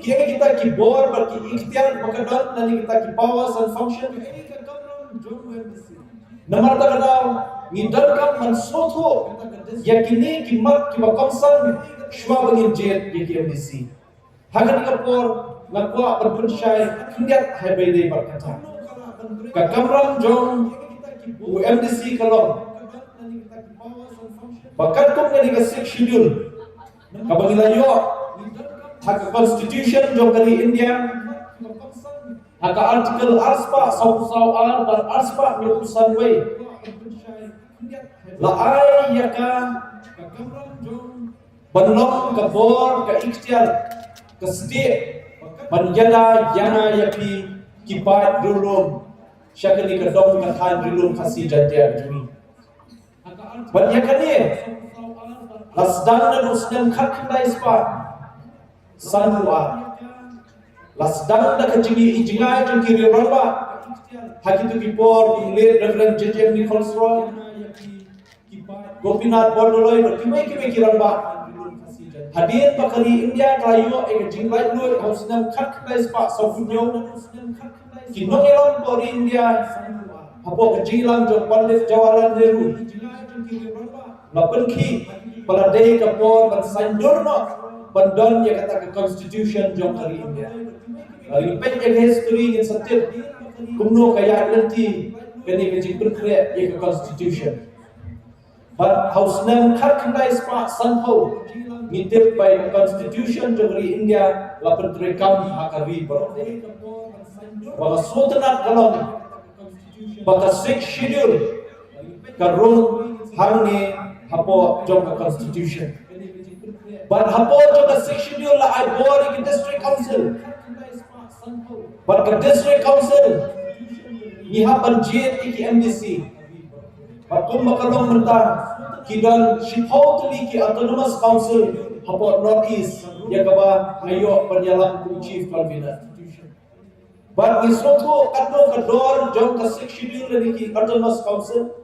kiei kita ki bor bad ki iktiar ba ka don, lane kita ki powers and function. Namar kata ka daw ngi donkam ban sngewthuh ïa kine ki mat kiba kongsan shuwa ba ngin jied ïa ki M D C. Ha kane ka por nga kwah ban pynshai khyndiat ha kaba ïadei bad kata ka kamram jong u M D C ka long ba katkum kane ka Sixth Schedule kaba ngi la ïoh ha ka Constitution jong ka ri India, ha ka Article arspah sawphew saw ar bad arspah hynñiewphew san wei, la ai ïa ka ban long ka bor, ka iktiar, ka stieh ban ïada ïa nga ïa phi ki paid riewlum sha kane ka dong ka thaiñ riewlum Khasi Jaiñtia ka jong ngi. Bad ïa kane la sdang naduh snem khatkhyndai spah sanphew ar. La sdang da ka jingïohi jngai jong ki riew rangbah ha kito ki por, u Late Reverend J J M Nichols Roy, Gopinath Bordoloi bad kiwei kiwei ki rangbah. Hadien ba ka ri India ka la ïoh ïa ka jinglaitluid ha u snem khatkhyndai spah sawphew hynñiew, ki nongïalam ka ri India hapoh ka jingïalam jong Pandit Jawaharlal Nehru la pynkhih ba la dei ka por ban saiñdur noh ban don ïa kata ka Constitution jong ka ri India. Lada ngi peit ïa ka history ngin sa tip kumno ka ïaid lynti kane ka jingpynkhreh ïa ka Constitution. Bad ha u snem khatkhyndai spah sanphew ngi tip ba ïa ka Constitution jong ka ri India la pyntreikam ha ka ri baroh. Ba ka sngewtynnat ka long ba ka Sixth Schedule ka rung hangne hapoh jong ka Constitution. Bad hapoh jong ka Sixth Schedule la ai bor ïa ki District Council. Bad ka District Council ngi hap ban jied ïa ki M D C. Bad kumba ka long mynta, ki don shiphew tylli ki Autonomous Council hapoh North East, ïa kaba nga ïoh ban ïalam kum Chief Convener. Bad ngi sngewthuh katno ka dor jong ka Sixth Schedule lane ki Autonomous Council.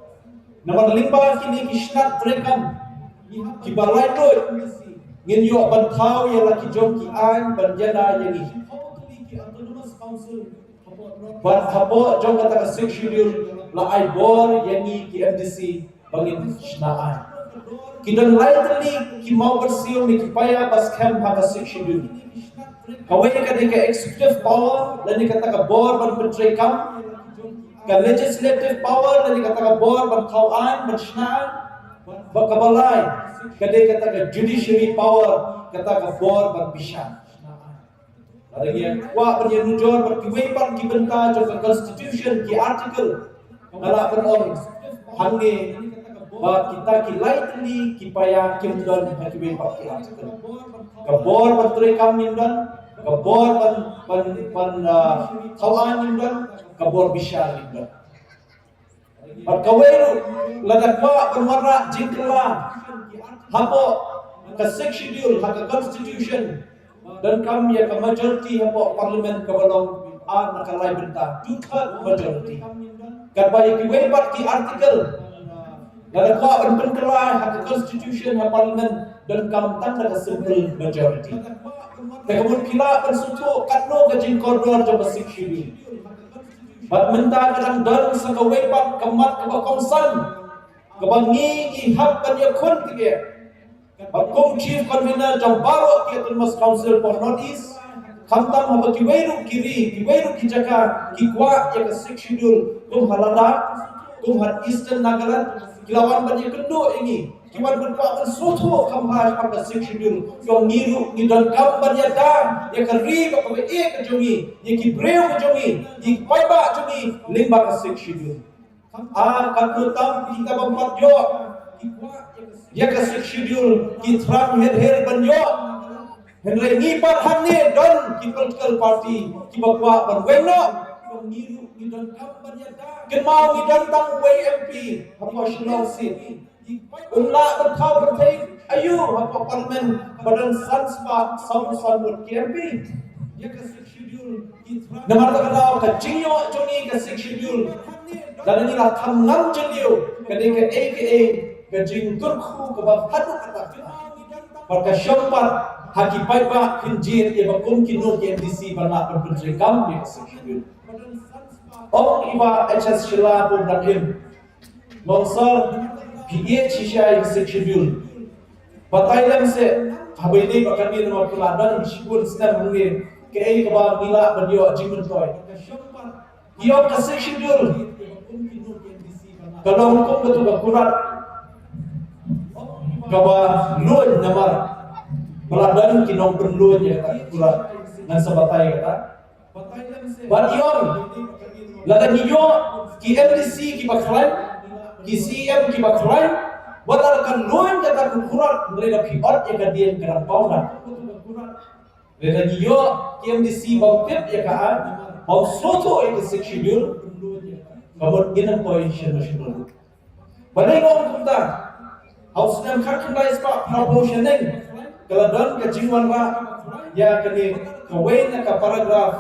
Namar lyngba kine ki shnat treikam kiba laitluid, ngin ïoh ban thaw ïa la ki jong ki aiñ ban ïada ïa ngi. Bad hapoh jong kata ka Sixth Schedule la ai bor ïa ngi ki M D C ba ngin shna aiñ. Ki don lai tylli ki mawbyrsiew ne ki paia ba skhem ha ka Sixth Schedule. Kawei ka dei ka executive power, lane kata ka bor ban pyntreikam. Ka legislative power, lane kata ka bor ban thaw aiñ, ban shna aiñ. Bad kaba lai ka dei kata ka judiciary power, kata ka bor ban bishar. Lada ngi kwah ban ïanujor bad kiwei pat ki bynta jong ka Constitution, ki article, nga lah ban ong hangne ba kita ki lai tylli ki paia kim don ha kiwei pat ki article. Ka bor ban treikam ngim don, ka bor ban, ban, ban, ah, thaw aiñ ngim don, ka bor bishar ngim don. Bad kawei ruh, lada kwah ban wanrah jingkylla hapoh ka Sixth Schedule ha ka Constitution, donkam ïa ka majority hapoh Parliament kaba long ar na ka lai bynta, two third majority. Katba ïa kiwei pat ki article, lada kwah ban pynkylla ha ka Constitution ha Parliament, donkam tang da ka simple majority. Te ka mut phi lah ban sngewthuh katno ka jingkordor jong ka Sixth Schedule. Bad mynta ka dang don sa kawei pat ka mat kaba kongsan kaba ngi, ngi hap ban ïakhun kane. Bad kum Chief Convener jong baroh ki Autonomous Council for North East, khamtam haba kiwei ruh ki ri, kiwei ruh ki jaka ki kwah ïa ka Sixth Schedule, kum ha Ladakh, kum ha Eastern Nagaland, ki la wan ban ïakynduh ïa ngi. Ki wan ban kwah ban sngewthuh kham bha shaphang ka Sixth Schedule. Ïa ngi ruh ngi donkam ban ïada ïa ka ri bad ka ri ka jong ngi, ïa ki briew ka jong ngi, ïa ki paidbah jong ngi lyngba ka Sixth Schedule. Ah, katno tam kita bym pat ïoh ïa ka Sixth Schedule, ki thrang her her ban ïoh. Hynrei ngi pat hangne don ki political party kiba kwah ban weng noh. Kynmaw ngi don tang uwei M P hapoh Shillong seat. Un lah ban thaw pyrthei aïu hapoh Parliament ba don san spah saw phew san ngut ki M P? Namar kata ka daw ka jingïoh jong ngi ka Sixth Schedule, lada ngi la kham ngam jylliew, ka dei kaei kaei ka jingkyrkhu kaba haduh katta. Bad ka shong pat ha ki paidbah kin jied ïa ba kum kino ki M D C ban lah ban pyntreikam ïa ka Sixth Schedule. Ong i Bah H S Shylla, Bah Ibrahim, Long Sir, phi ïeit shisha ïa ka Sixth Schedule. Batai lem seh, haba ïadei bad kane namar phi la don shibun snem hangne, kaei kaba ngi lah ban ïoh jingmyntoi? Ïoh ka Sixth Schedule ka long kum katu ka kurat kaba luid namar ba la don ki nongpynluid ïa kata ka kurat. Ngan sa batai kata. Bad ïoh, lada ngi ïoh ki M D C kiba khlaiñ, ki C M kiba khlaiñ, wat la ka luid kata ka kurat, hynrei lada phi ot ïa ka dien ka dang paw da. Lada ngi ïoh ki M D C bym tip ïa ka aiñ, bym sngewthuh ïa ka Sixth Schedule, ka mut ngin ym poi shano shano. Ba dei ngam kumta, ha u snem khatkhyndai spah phraphew shaneng, ka la don ka jingwanrah ïa kane kawei na ka paragraph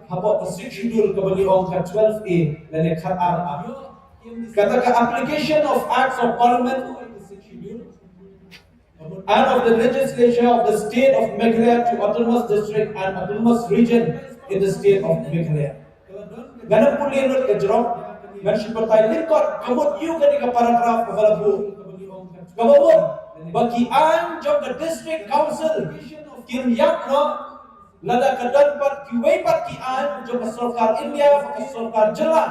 hapoh ka Sixth Schedule kaba ngi ong ka twelve A lane khatar A. Kata ka application of acts of Parliament and of the legislature of the state of Meghalaya to autonomous district and autonomous region in the state of Meghalaya. Ngan ym pule lut ka jrong, ngan shu batai lyngkot ka mut ïa kane ka paragraph kaba la buh. Kaba mut ba ki aiñ jong ka district council kin ïap noh lada ka don pat kiwei pat ki aiñ jong ka sorkar India bad ka sorkar jylla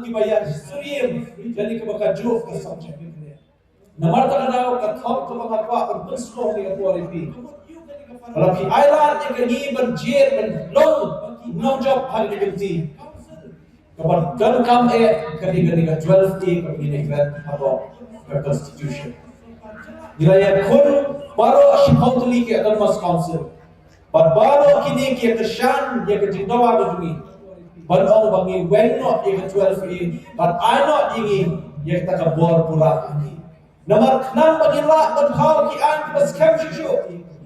kiba ïasyriem lane kiba kajuh ka subject. Namar kata ka daw ka thong kaba nga kwah ban pynsngew ïa ka por ïa phi. Ba la phi ai lad ïa ka ngi ban jied ban long nongjop ha ka lynti. Kaba donkam eh ka dei ka dei ka twelve A kaba ngi ïa kren hapoh ka constitution. Ngi la ïakhun baroh shiphew tylli Autonomous Council. Bad baroh kine ki ïa kyrshan ïa ka jingdawa ka jong ngi ban ong ba ngi weng noh ïa ka twelve A bad ai noh ïa ngi ïa kata ka bor pura. Namar khnang ba ngin lah ban thaw ki aiñ kiba skhem shuh shuh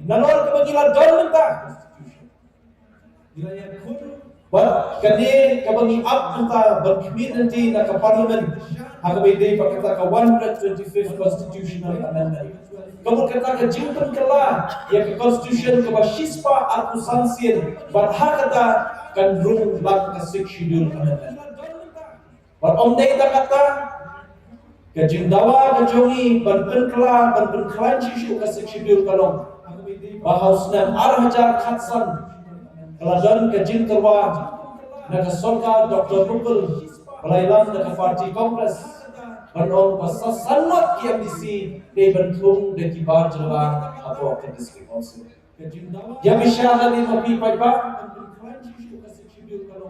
nalor kaba ngi la don mynta. Bad kane kaba ngi ap mynta ban khmih lynti na ka Parliament ha kaba ïadei bad kata ka one hundred twenty-fifth Constitutional Amendment. Ka mut kata ka jingpynkylla ïa ka Constitution kaba shispah arphew san sien bad ha kata kan rung lang ka Sixth Schedule Amendment. Bad ym dei tang katta, ka jingdawa ka jong ngi ban pynkylla, ban pynkhlaiñ shuh shuh ka Sixth Schedule ka long ba ha u snem ar hajar khatsan ka la don ka jingtyrwa na ka sorkar Doctor Mukul ba la ïalam na ka party Congress ban ong ba sa san ngut ki M D C dei ban thung da ki bar jylla hapoh ka District Council. Ïa phi sha lane ma phi paidbah,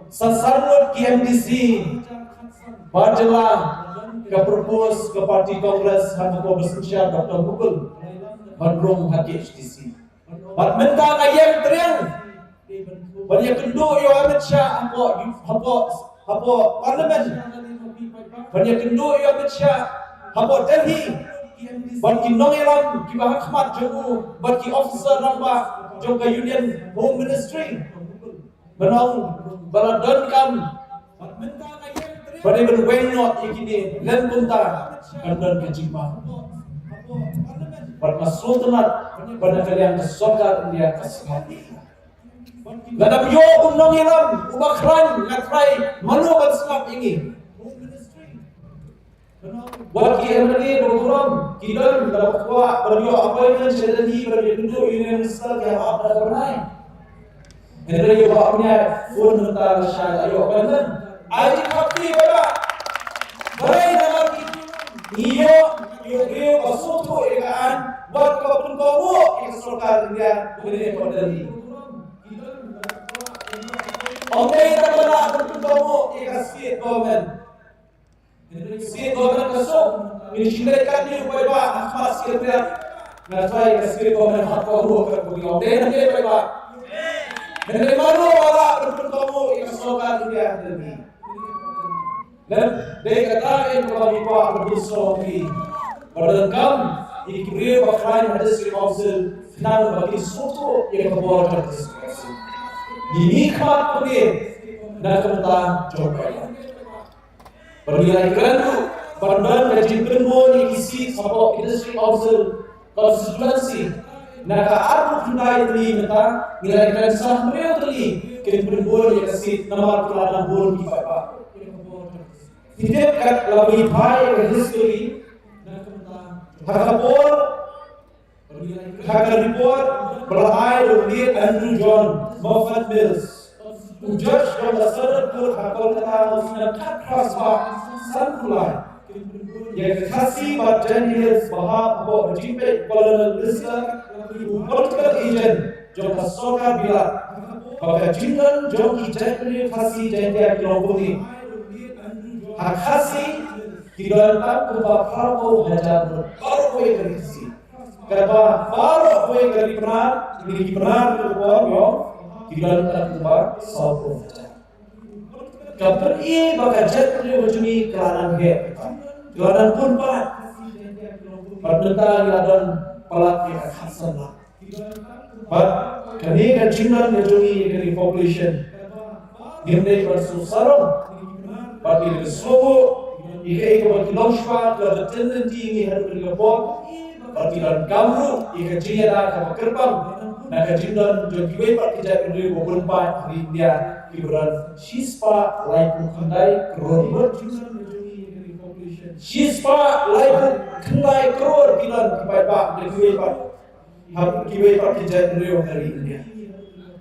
sa san ngut ki M D C bar jylla ka propose ka party Congress ha ka por ba synshar Doctor Mukul ban rung ha K H D C. Bad mynta nga ïeng triang ban ïakynduh ïa u Amit Shah hapoh, hapoh, hapoh Parliament. Ban ïakynduh ïa u Amit Shah hapoh Delhi bad ki nongïalam kiba ha khmat jong u bad ki officer rangbah jong ka Union Home Ministry. Ban ong ba la donkam ba dei ban weng noh ïa kine, lem kumta kan don ka jingma. Bad nga sngewtynnat ba na ka liang ka sorkar India ka sngap. Lada ym ïoh u nongïalam uba khlaiñ, nga tharai mano ban sngap ïa ngi? Wat ki M L A ba burom ki don, lada kwah ban ïoh appointment sha Delhi ban ïakynduh ïa u Union Minister, ki hap da ka bnai. Hynrei ïa u Bah Bniah, phone mynta la shai, la ïoh appointment. Ai jingkyrkhu ba la. Balei? Namar ki ngi ïoh ïa u briew ba sngewthuh ïa ka aiñ, wat kaba pynkohnguh ïa ka sorkar India, ba dei ka Delhi. Ym dei tang ba lah ban pynkohnguh ïa ka state government. State government ka suk, ngi shu leit katne u paidbah ha khmat Secretariat. Nga tharai ka state government hap kohnguh katkum ngi, ym dei hangne paidbah. Hynrei mano ba lah ban pynkohnguh ïa ka sorkar India ha Delhi? Lem dei kata ïa kaba ngi kwah ban bynsaw ïa phi. Ba donkam ïa ki briew ba khlaiñ ha District Council khnang ba kin sngewthuh ïa ka bor jong ka District Council. Ngi mih khmat kumne na ka bynta jong ka ïa. Ba ngi la ïakren ruh ban don ka jingpynbun ïa ki seat hapoh ki District Council constituency. Na ka arphew khyndai tylli mynta ngi la ïakren sa hynriew tylli kin pynbun ïa ka seat namar ki la dang bun ki paidbah. Phi tip kat lada ngi phai ïa ka history, ha ka por, ha ka report ba la ai da u Late Andrew John Moffat Mills, u judge jong ka Southern Court ha Kolkata ha u snem khatphra spah sanphew lai, ïa ka Khasi bad Jaintia Hills ba hap hapoh ka jingpeit colonial lister, u political agent jong ka sorkar Bilat, ba ka jingdon jong ki jaitbynriew Khasi Jaintia ki long kumne: ha Khasi ki don tang kumba phra phew hajar ngut baroh kawei ka ri Khasi. Katba baroh kawei ka ri Pnar, ki ri Pnar ki don tang kumba saw phew hajar. Ka pyni ba ka jaitbynriew ka jong ngi ka la nang heh, ka la nang bun palat. Bad mynta ngi la don palat ïa ka khatsan lak. Bad kane ka jingdon ka jong ngi ïa kane ka population, ngim dei ban sngewsarong. Bad ngi dei ban sngewbha ïa kaei kaba ki longshuwa ki la btin lynti ïa ngi haduh kane ka por. Bad ngi donkam ruh ïa ka jingïada kaba kyrpang na ka jingdon jong kiwei pat ki jaitbynriew ba bun paid ha ri India, kiba don shispah laiphew khyndai klur. Shispah laiphew khyndai klur ki don ki paidbah na kiwei pat, ha kiwei pat ki jaitbynriew ha ri India.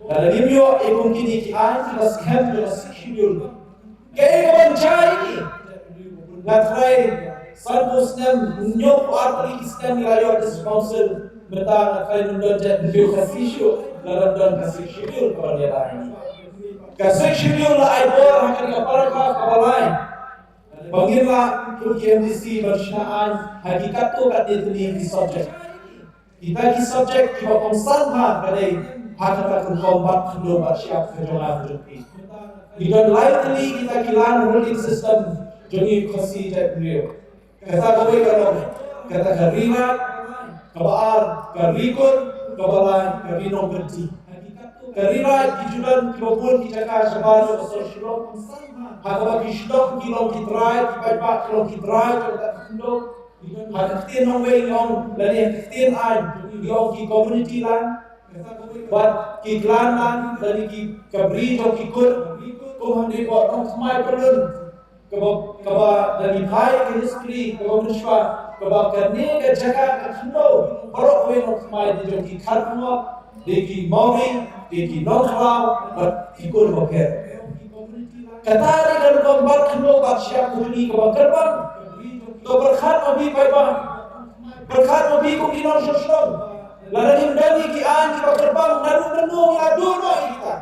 Lada ngim ïoh ïa kum kine ki aiñ kiba skhem jong ka Sixth Schedule, kaei kaban jia ïa ngi? Nga tharai sanphew snem, hynñiewphew ar tylli ki snem ngi la ïoh District Council, mynta nga tharai ym don jaitbynriew Khasi shuh lada ym don ka Sixth Schedule kaban ïada ïa ngi. Ka Sixth Schedule la ai bor ha kane ka paragraph kaba lai ba ngin lah kum ki M D C ban shna aiñ ha ki katto katne tylli ki subject. Kita ki subject kiba kongsan ha ka dei ha kata ka rukom bat khyndew bat shyiap ka jong nga ka jong phi. Ngi don lai tylli kita ki land holding system jong ngi Khasi jaitbynriew. Kata kawei ka long kata ka Ri Raid, kaba ar ka Ri Kur, kaba lai ka Ri Nongkynti. Ka Ri Raid ki ju don kiba bun ki jaka shabar jong ka sor Shillong. Ha kaba ki shnong ki long ki trai, ki paidbah ki long ki trai jong kata ka khyndew. Ha ka ktien nongwei ngi ong lane ha ka ktien aiñ ngi ong ki community land bad ki clan land lane ki ka bri jong ki kur. Kum hangne ba nongthymmai pyllun kaba, kaba da ngi phai ka history kaba mynshuwa, kaba kane ka jaka ka khyndew baroh kawei nongthymmai dei jong ki Kharkongor, dei ki Mawri, dei ki Nongkhlaw bad ki kur bapher. Kata dei ka rukom bat khyndew bat shyiap ka jong ngi kaba kyrpang. To pyrkhat ma phi paidbah, pyrkhat ma phi kum ki nongshong shnong. Lada ngim don ïa ki aiñ kiba kyrpang, naduh mynno ngi la duh noh ïa kita.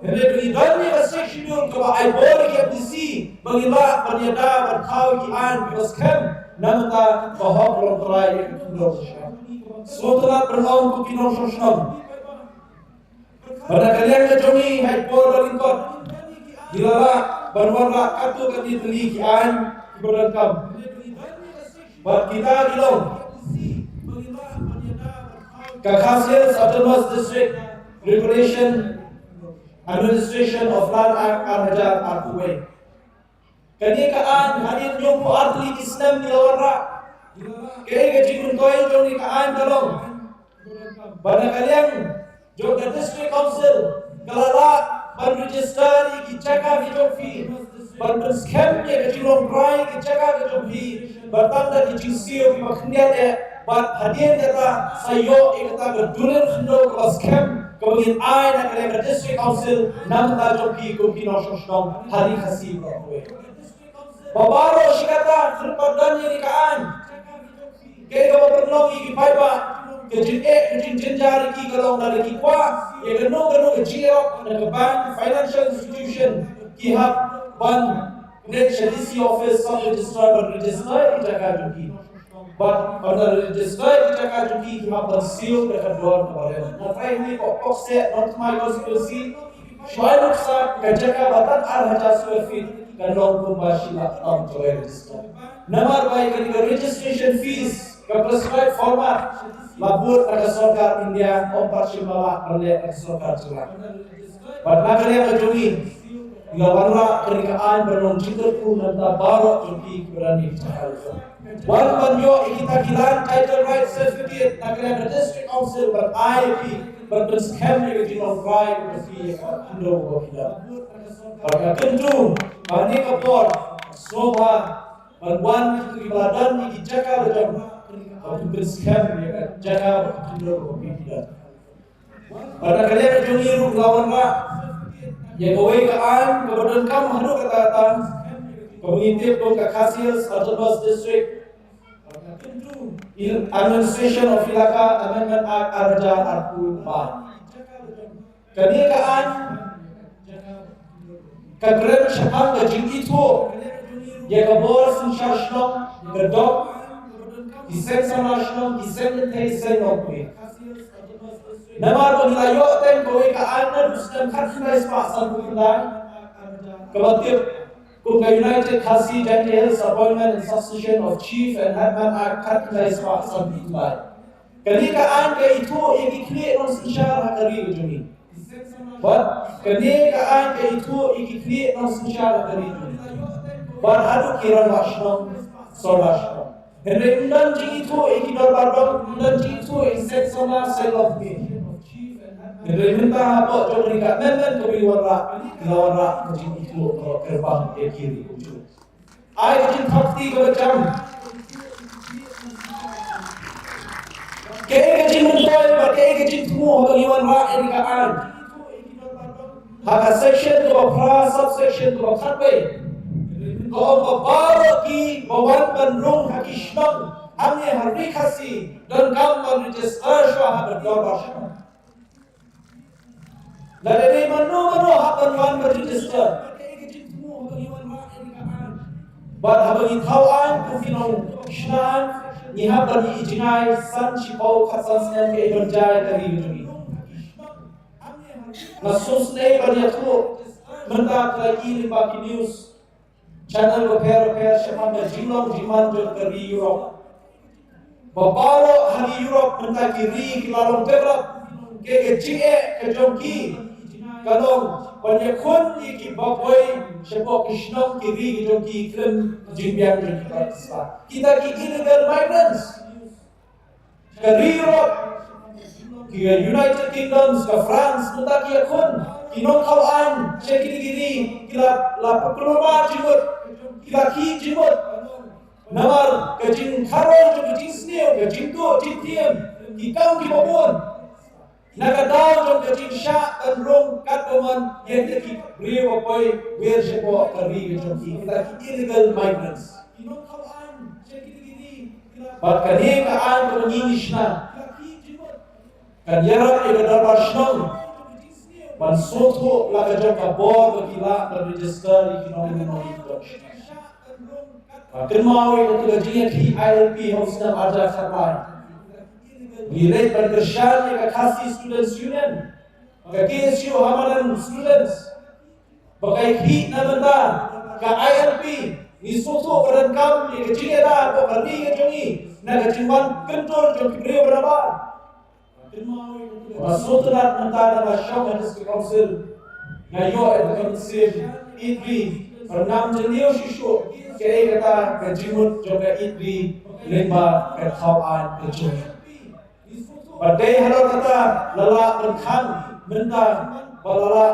Hynrei ngi don ïa ka Sixth Schedule kaba ai bor ïa ki M D C ba ngin lah ban ïada ban thaw ïa ki aiñ kiba skhem na ka bynta ka hok longtrai ïa ki khyndew shisha. Sngewtynnat ban ong ko ki nongshong shnong, ba na ka liang ka jong ngi ha ki por ba lyngkot ngi la lah ban wanrah katto katne tylli ki aiñ kiba donkam. Bad kita ki long ka Khasi Hills Autonomous District Regulation, Administration of Land Act ar hajar arphew wei. Kane ka aiñ hadien hynñiewphew ar tylli ki snem ngi la wanrah. Kaei ka jingmyntoi jong kane ka aiñ ka long ba na ka liang jong ka District Council ka la lah ban register ïa ki jaka ki jong phi, ban pynskhem ïa ka jinglong trai ki jaka ki jong phi bad tang da ki jingsiew kiba khyndiat eh. Bad hadien kata sa ïoh ïa kata ka duriaw khyndew kaba skhem kaba ngin ai na ka liang ka District Council na ka bynta jong phi kum ki nongshong shnong ha Ri Khasi baroh kawei. Ba baroh shi katta khlem pat don ïa kane ka aiñ, kaei kaba pynlong ïa ki paidbah ka jingeh ka jingjynjar ïa ki ka long lada ki kwah ïa kano kano ka jingïarap na ka bank, financial institution, ki hap ban leit sha D C office, sub registrar ban register ïa ki jaka jong ki. Bad ban register ïa ki jaka jong ki, ki hap ban siew da ka dor kaba rem. Nga trai hangne, ka Pokshep, Nongthymmai constituency, shuwa nuksa ka jaka ba tang ar hajar square feet ka long kumba shi lak tam jong ka register. Namar ba ïa kane ka registration fees, ka prescribed format, la bud na ka sorkar India, ym pat shym la lah ban leh na ka sorkar jylla. Bad na ka liang ka jong ngi, ngi la wanrah kane ka aiñ ban long jingkyrkhu na ka bynta baroh jong ki kiba don ïa ki jaka. Wan ban ïoh ïa kita ki land title right certificate na ka liang ka District Council ban ai ïa phi, ban pynskhem ïa ka jinglong trai ka jong phi ïa ka khyndew kaba phi don. Bad nga kyntu ba ha kane ka por sngewbha ban wan kito kiba la don ïa ki jaka la jong, ban pynskhem ïa ka jaka ka khyndew kaba phi don. Bad na ka liang ka jong ngi ruh ngi la wanrah ïa kawei ka aiñ kaba donkam haduh katta katta, kaba ngi tip kum ka Khasi Hills Autonomous District Administration of Elaka Amendment Act ar hajar arphew bai. Kane ka aiñ ka kren shaphang ka jingithuh ïa ka bor synshar shnong, ka dong, ki seng samla shnong, ki seng kynthei, seng nongkynthei. Namar ba ngi la ïoh teng kawei ka aiñ naduh u snem khatkhyndai spah sanphew khyndai, kaba tip kum ka United Khasi Jaintia Hills Appointment and Succession of Chief and Headman Act khatkhyndai spah sanphew khyndai. Kane ka aiñ ka ithuh ïa ki khlieh nongsynshar ha ka ri ka jong ngi. Bad kane ka aiñ ka ithuh ïa ki khlieh nongsynshar ha ka ri ka jong ngi. Bad haduh ki rangbah shnong, sordar shnong. Hynrei ym don jingithuh ïa ki dorbar dong, ym don jingithuh ïa ki seng samla, seng longkmie. Hynrei mynta hapoh jong kane ka amendment kaba ngi wanrah, ngi la wanrah ka jingithuh kaba kyrpang ïa ki ri kumjuh. Ai ka jingthok kti kaba jam. Kaei ka jingmyntoi bad kaei ka jingthmu haba ngi wanrah ïa kane ka aiñ? Ha ka section kaba phra, subsection kaba khatwei, ka ong ba baroh kiba wan ban rung ha ki shnong hangne ha Ri Khasi donkam ban register shuwa ha ka dorbar shnong. Lada dei mano mano hap ban wan ban register. Bad haba ngi thaw aiñ, kum ki nongshna aiñ, ngi hap ban ïohi jngai san shiphew khatsan snem kaei ban jia ïa ka ri ka jong ngi. Nga sngewsynei ban ïathuh mynta, ka la i lyngba ki news channel bapher bapher shaphang ka jinglong jingman jong ka ri Europe. Ba baroh ha ri Europe mynta ki ri ki la long develop. Ka, ka jingeh ka jong ki ka long ban ïakhun ïa kiba poi shapoh ki shnong ki ri ki jong ki khlem jingbiang jong ki Protestant. Kita ki illegal migrants. Ka ri Europe, ki United Kingdoms, ka France, mynta ki ïakhun ki nongthaw aiñ sha kine ki ri, ki la, la pynkulmar jingmut, ki la khih jingmut. Namar ka jingkharoi jong ka jingsniew, ka jingtuh jingtiem, ki kam kiba bun. Na ka daw jong ka jingshah kan rung katba mon ïa ki briew ba poi wir shapoh ka ri ka jong ki, kita ki illegal migrants. Bad kane ka aiñ kaba ngi ngi shna kan ïarap ïa ka dorbar shnong ban sngewthuh la ka jong ka bor ba ki lah ban register ïa ki nongïalam nongïalam. Ba kynmaw ïa kata ka jingïakhih I L P ha u snem arhajar khatlai. Ngi leit ban kyrshan ïa ka Khasi Students Union, ka K S U Hamadan Students. Ba ka ïakhih na bynta ka I L P, ngi sngewthuh ba donkam ïa ka jingïada hapoh ka ri ka jong ngi na ka jingwan kyntur jong ki briew ba nabar. Nga sngewtynnat mynta na nga shong ha District Council, nga ïoh ïa ka mynsiem ïeit ri ban ngam jylliew shuh shuh kaei kata ka jingmut jong ka ïeit ri lyngba ka thaw aiñ ka jong ngi. Ba dei halor kata la lah ban khang mynta, ba la lah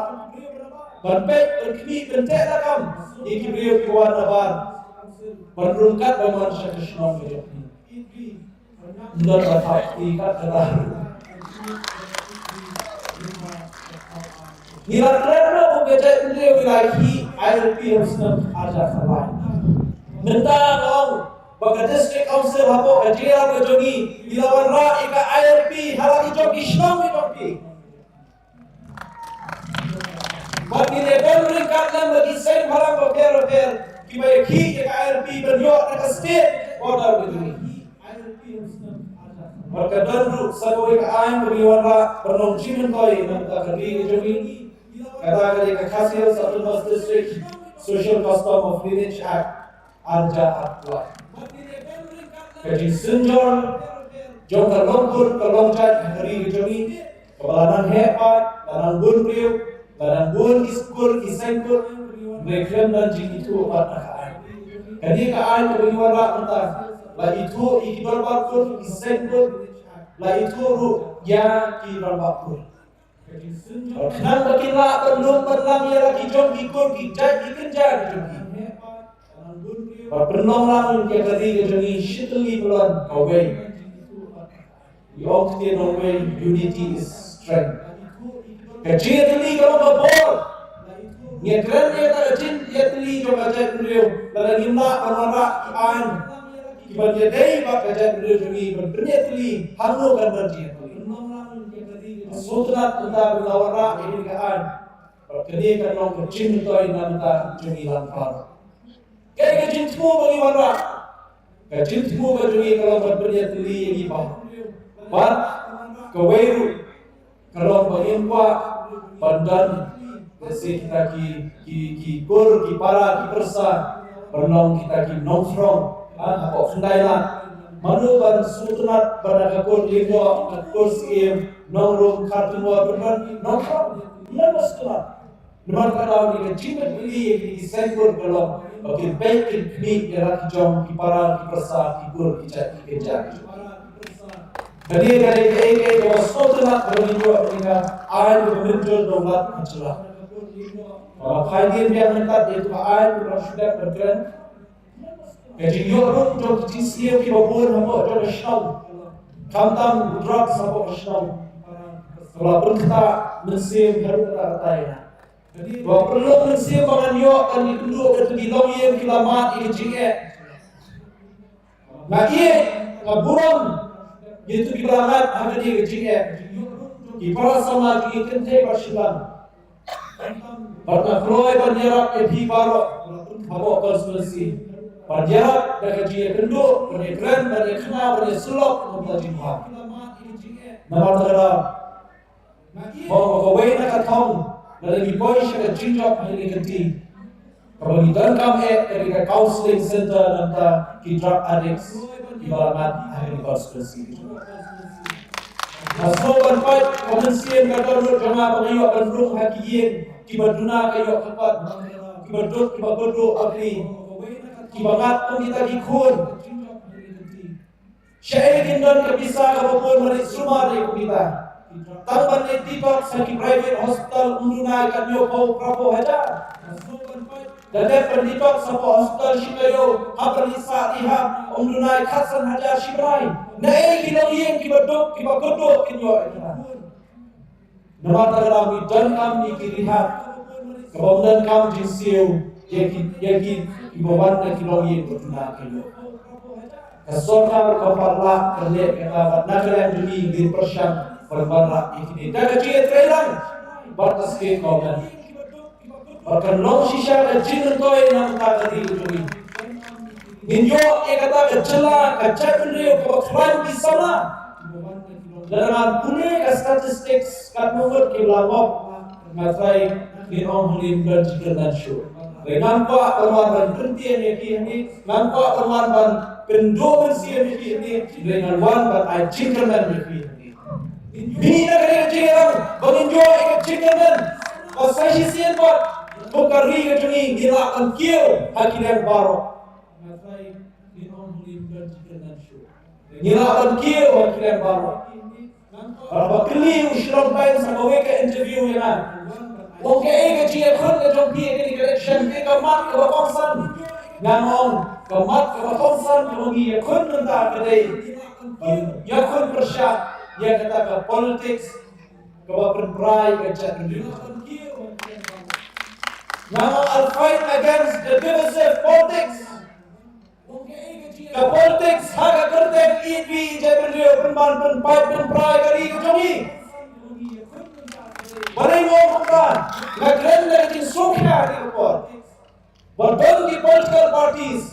ban peit ban khmih ban teh lakam ïa ki briew ki wan nabar ban rung katba mon sha ka shnong ka jong ngi. Ym don ba thap kti kat kata. Ngi la kren ruh ba ka jaitbynriew ngi la ïakhih I L P ha u snem arhajar khatlai. Mynta nga ong ba ka District Council hapoh ka jingïarap ka jong ngi, ngi la wanrah ïa ka I L P ha la ki jong ki shnong ki jong ki. Bad ngi la don ryngkat lem bad ki seng bhalang bapher bapher kiba ïakhih ïa ka I L P ban ïoh na ka state border ka jong ngi. Bad ka don ruh sa kawei ka aiñ ba ngi wanrah ban long jingmyntoi na ka ri ka jong ngi. Kata ka dei ka Khasi Hills Autonomous District Social Custom of Lineage Act. Arja Act. Ka jingsynjor jong ka long kur ka long jait ha ka ri ka jong ngi, kaba la nang heh pat, la nang bun briew, la nang bun ki skur ki seng kur, hynrei khlem don jingithuh pat na ka aiñ. Kane ka aiñ kaba ngi wanrah mynta la ithuh ïa ki dorbar kur, ki seng kur, la ithuh ruh ïa ki rangbah kur. Bad khnang ba kin lah ban lum ban lang ïa la ki jong ki kur ki jait ki kynja ki jong ki. Bad pynlong lang ïa ka ri ka jong ngi shi tylli ban long kawei. Ïa ong ktien nongwei, unity is strength. Ka jingïatylli ka long ka bor. Ngi kren ïa ka jingïatylli jong ka jaitbynriew, lada ngim lah ban wanrah ki aiñ kiban ïadei bad ka jaitbynriew jong ngi ban pynïatylli, hangno kan don jingïatylli? Sngewtynnat mynta ba nga wanrah ïa kane ka aiñ. Bad kane kan long ka jingmyntoi na bynta jong ngi lang baroh. Kaei ka jingthmu ba ngi wanrah? Ka jingthmu ka jong ngi ka long ban pynïatylli ïa ngi baroh. Bad kawei ruh ka long ba ngim kwah ban don lehse kita ki, ki, ki kur, ki para, ki pyrsa ban long kita ki nongthrong, ha, hapoh khyndai lad. Mano ban sngewtynnat ba na ka kur Lyngdoh, ka kur Syiem, Nongrum, Khartungor ban don nongthrong? Mano ban sngewtynnat? Namar ka daw ne ka jingpyntylli ïa ki seng kur ka long ba kin peit kin khmih ïa la ki jong ki para ki pyrsa ki kur ki jait ki kynja. Ka dei ka dei kaei kaei kaba sngewtynnat kaba ngi ïoh ïa ka aiñ kaba mynjur da u Lat ka jylla. Kaba phai dien biang mynta ïa ka aiñ kaba shu dep ban kren. Ka jingïoh rung jong ki jingsniew kiba bun hapoh jong ka shnong. Khamtam u drugs hapoh ka shnong. Kaba la pynktah mynsiem haduh katta katta ïa nga. Ba pynlong mynsiem ba ngan ïoh ban ïakynduh bad ki longïing kiba mad ïa ka jingeh. Nga ïeit, nga burom ïa kito kiba la ngat ha kane ka jingeh. Ki para samla jong ngi kynthei bad shynrang. Bad nga kloi ban ïarap ïa phi baroh hapoh constituency. Ban ïarap da ka jingïakynduh, ban ïakren, ban ïakhana, ban ïasyllok, ban ïa jingmut. Namar kata ka daw, ma kawei na ka thong, lada ngi poi sha ka jingjop ha kane ka kynti, kaba ngi donkam eh ka dei ka counselling center na bynta ki drug addicts kiba la ngat ha kane ka constituency. Nga sngew ban pait ka mynsiem ka dohnud jong nga ba nga ïoh ban rung ha ki ïing kiba duna ka ïoh ka kot, kiba duk kiba kyrduh bakri, kiba ngat kum kita ki khun. Shaei kin don ka pisa kaba bun ban leit sumar ïa kum kita? Tang ban leit detox ha ki private hospital ym duna katno phew phra phew hajar. Ka dep ban detox hapoh hospital shi taïew, hap ban leit sah rehab, ym duna khatsan hajar shi bnai. Naei ki longïing kiba duk kiba kyrduh kin ïoh ïa kita? Namar kata ka daw ngi donkam ïa ki rehab, kaba ym donkam jingsiew ïa ki, ïa ki kiba wan na ki longïing ba duna ka ïoh. Ka sorkar kam pat lah ban leh kata bad na ka liang jong ngi ngin pyrshang ban wanrah ïa kine da ka jingïatreilang bad ka state government. Bad kan long shisha ka jingmyntoi na ka bynta ka ri ka jong ngi. Ngin ïoh ïa kata ka jylla, ka jaitbynriew kaba khlaiñ ki samla. Lada ngan pule ka statistics katno ngut kiba la ngop, nga tharai ngin ong hangne ym don jingkyrmen shuh. Hynrei ngam kwah ban wan ban pyntieng ïa ki hangne, ngam kwah ban wan ban pynduh mynsiem ïa ki hangne, hynrei ngan wan ban ai jingkyrmen ïa ki hangne. Mih na kane ka jingïalang ba ngin ïoh ïa ka jingkyrmen ba sa shisien pat kum ka ri ka jong ngi ngin lah ban kiew ha ki liang baroh. Ngin lah ban kiew ha ki liang baroh. Bad haba kylli u Shillong Times ha kawei ka interview ïa nga, u ong kaei ka jingïakhun ka jong phi ha kane ka election, kaei ka mat kaba kongsan? Ngan ong ka mat kaba kongsan kaba ngi ïakhun mynta ka dei ïakhun pyrshah ïa kata ka politics kaba pynpra ïa ka jaitbynriew. Ngan ong I'll fight against the divisive politics. Ka politics ha ka kyrteng ïeit ïa ka jaitbynriew, pynban pynpait pynpra ïa ka ri ka jong ngi. Balei nga ong kumta? Nga kren da ka jingsngewkhia ha kane ka por ba don ki political parties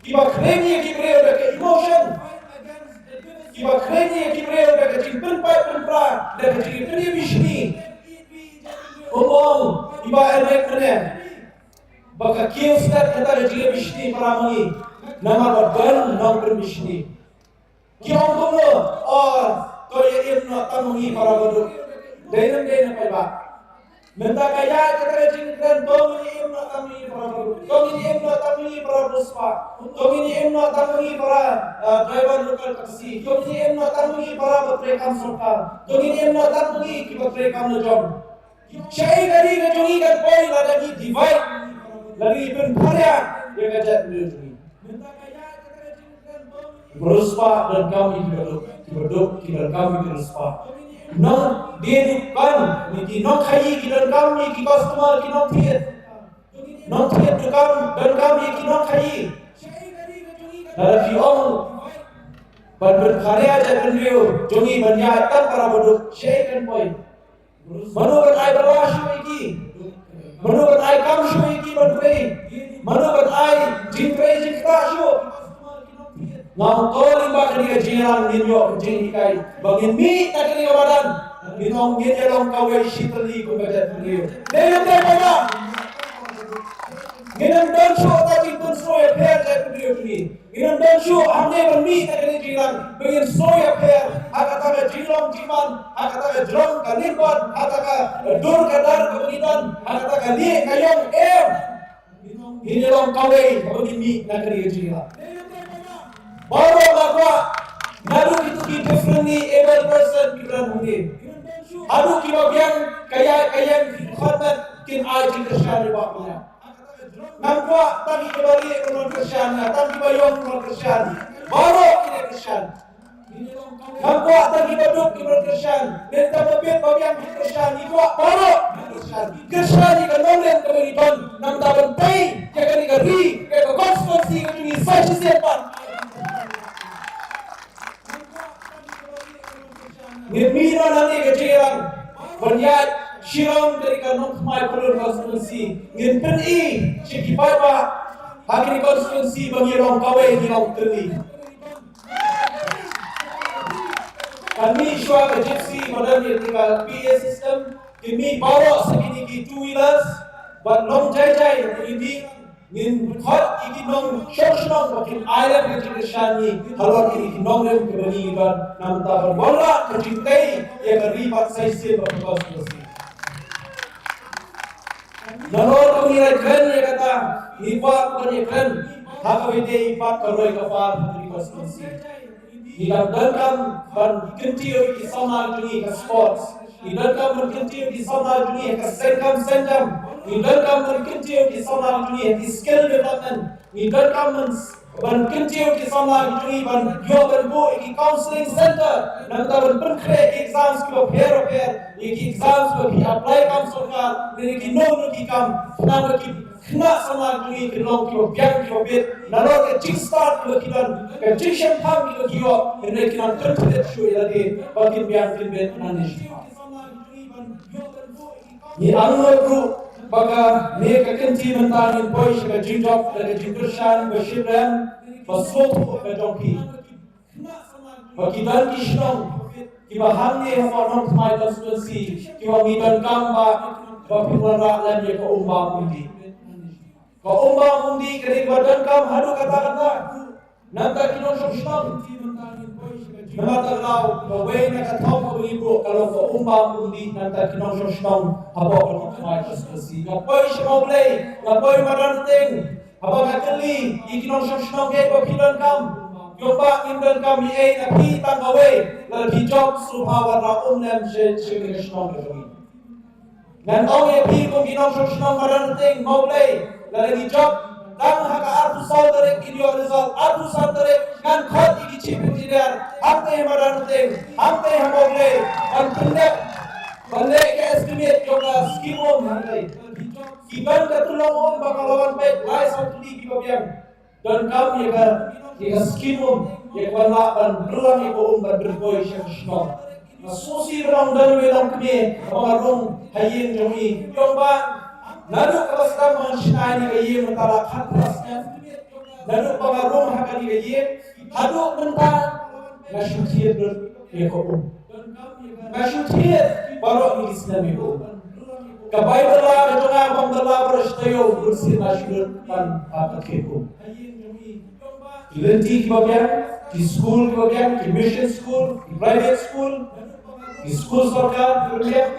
kiba kren ïa ki briew da ka emotion, kiba kren ïa ki briew da ka jingpynpait pynpra, da ka jingpynïabishni. Ong ong i Bah Eric mynne ba ka kiew stet kata ka jingïabishni para ma ngi namar ba don nongpynbishni. Ki ong kumno? O, to ïa im noh tang ma ngi para baduk. Dei ne ym dei ne paidbah? Mynta ka ïaid kata ka jingkren, to ngin ïa im noh tang ma ngi para baduk, to ngin ïa im noh tang ma ngi para riewspah, to ngin ïa im noh tang ma ngi para, ah, driver local taxi, to ngin ïa im noh tang ma ngi para ba trei kam sorkar, to ngin ïa im noh tang ma ngi kiba trei kam la jong. Shaei ka ri ka jong ngi kan poi lada ngi divide, lada ngi pynpharia ïa ka jaitbynriew jong ngi. Riewspah donkam ïa kiba duk, kiba duk ki donkam ïa ki riewspah. Nongdie dukan, ki nongkhaïi ki donkam ïa ki customer, ki nongthied. Nongthied dukan donkam ïa ki nongkhaïi. Lada phi ong ban pynpharia jaitbynriew jong ngi ban ïaid tang para baduk, shaei kan poi? Mano ban ai bylla shuh ïa ki? Mano ban ai kam shuh ïa ki ban trei? Mano ban ai jingtrei jingktah shuh? Nga ong to lyngba kane ka jingïalang ngin ïoh ka jinghikai ba ngin mih na kane ka madan. Ngin ong ngin ïalong kawei shi tylli kum ka jaitbynriew. Dei ne ym dei paidbah? Ngin ym don shuh ka jingpynsngew ïapher jaitbynriew jong ngi. Ngin ym don shuh hangne ban mih na kane ka jingïalang ba ngin sngew ïapher ha kata ka jinglong jingman, ha kata ka jrong ka lyngkot, ha kata ka dur ka dar kaba ngi don, ha kata ka lieh ka ïong, em. Ngin ïalong kawei haba ngin mih na kane ka jingïalang. Baroh nga kwah, naduh kito ki differently abled person kiba don hangne haduh kiba biang ka ïaid ka ïeng, ki dkhot met kin ai jingkyrshan ïa u Bah Manya. Ngam kwah tang ïa kiba rieh ban wan kyrshan, tang kiba ïong ban wan kyrshan. Baroh kin ïa kyrshan. Ngam kwah tang kiba duk kin wan kyrshan. Mynta ba bit ba biang kin kyrshan, ngi kwah baroh kin kyrshan. Kyrshan ïa ka nongrim kaba ngi don, namar ban tei ïa kane ka ri, ïa ka constituency ka jong ngi sa shisien pat. Ngin mih noh nangne ka jingïalang ban ïaid Shillong, ka dei ka nongthymmai phareng constituency. Ngin pyni sha ki paidbah ha Ha kine ki constituency ba ngi long kawei ngi long tylli. Kan mih shuwa ka Gypsy ba don ïa ka P A system, kin mih baroh sa kine ki two wheelers, bad long jai jai ïa kine ngin khot ïa ki nongshong shnong ba kin ai lem ka jingkyrshan ngi halor kine ki nongrim kiba ngi don, namar ban wanrah ka jingtei ïa ka ri bad sa shisien bad ka constituency. Nalor ba ngi la kren ïa kata, ngi kwah ban ïa kren ha kaba ïadei bad ka roi ka par ha kane ka constituency. Ngi dang donkam ban kyntiew ïa ki samla jong ngi ha sports. Ngi donkam ban kyntiew ïa ki samla jong ngi ha ka seng kam seng jam. Ngi donkam ban kyntiew ïa ki samla jong ngi ha ki skill development. Ngi donkam ban, ban kyntiew ïa ki samla jong ngi ban ïoh ban buh ïa ki counselling center. Namar ban pynkhreh ïa ki exams kiba pher bapher, ïa ki exams ba phi apply kam sorkar, ne ïa kino kino ki kam, namar ba ki khynnah samla jong ngi kin long kiba biang kiba bit, nalor ka jingstad kaba ki don, ka jingshemphang kaba ki ïoh, hynrei kin nang pynkhreh shuh ïa lade ba kin biang kin bit nangne shakhmat. Ngi angnud ruh ba kane ka kynti mynta ngin poi sha ka jingjop da ka jingkyrshan ba shyrkhei ba sngewthuh ka jong phi. Ba ki don ki shnong kiba hangne ha Nongthymmai constituency kiba ngi donkam ba, ba phin wanrah lem ïa ka um bam um dih. Ka um bam um dih ka dei kaba donkam haduh katta katta. Nangta ki nongshong shnong. Namar kata ka daw kawei na ka thong kaba ngi buh ka long ka um bam um dih, nangta ki nongshong shnong hapoh ka Nongthymmai constituency. Nga poi sha Mawblei, nga poi Madanrting. Haba nga kylli ïa ki nongshong shnong kaei ba phi donkam, ki ong ba ngim donkam ei ei na phi tang kawei, lada phi jop sngewbha wanrah um lem sha, sha kane ka shnong ka jong ngi. Ngan ong ïa phi kum ki nongshong shnong Madanrting, Mawblei, lada ngi jop tang ha ka arphew saw tarik ngin ïoh result, arphew san tarik ngan khot ïa ki chief engineer hangtei ha Madanrting, hangtei ha Mawblei, ban pyndep, ban leh ka estimate jong ka scheme um hangtei. Ki don ka tulong um ba ka la wan peit lai saw tylli kiba biang. Donkam ïa ka, ïa ka scheme um, ïa ka ban lah ban pynlong ïa ka um ban pynpoi sha ka shnong. Nga sngewsih ba long don uwei u longkmie ba nga rung ha ïing jong i. Ïa u ba naduh kaba sdang ban shna ïa ka ïing mynta la khatphra snem. Naduh ba nga rung ha kane ka ïing haduh mynta nga shu thied lut ïa ka um. Nga shu thied baroh ïa ki snem ïa ka um. Ka bai bylla ka jong nga bym bylla baroh shi taïew, bunsien nga shu lut ban, ah, thied um. Ki lynti kiba biang, ki skul kiba biang, ki mission school, ki private school, ki skul sorkar kiba biang.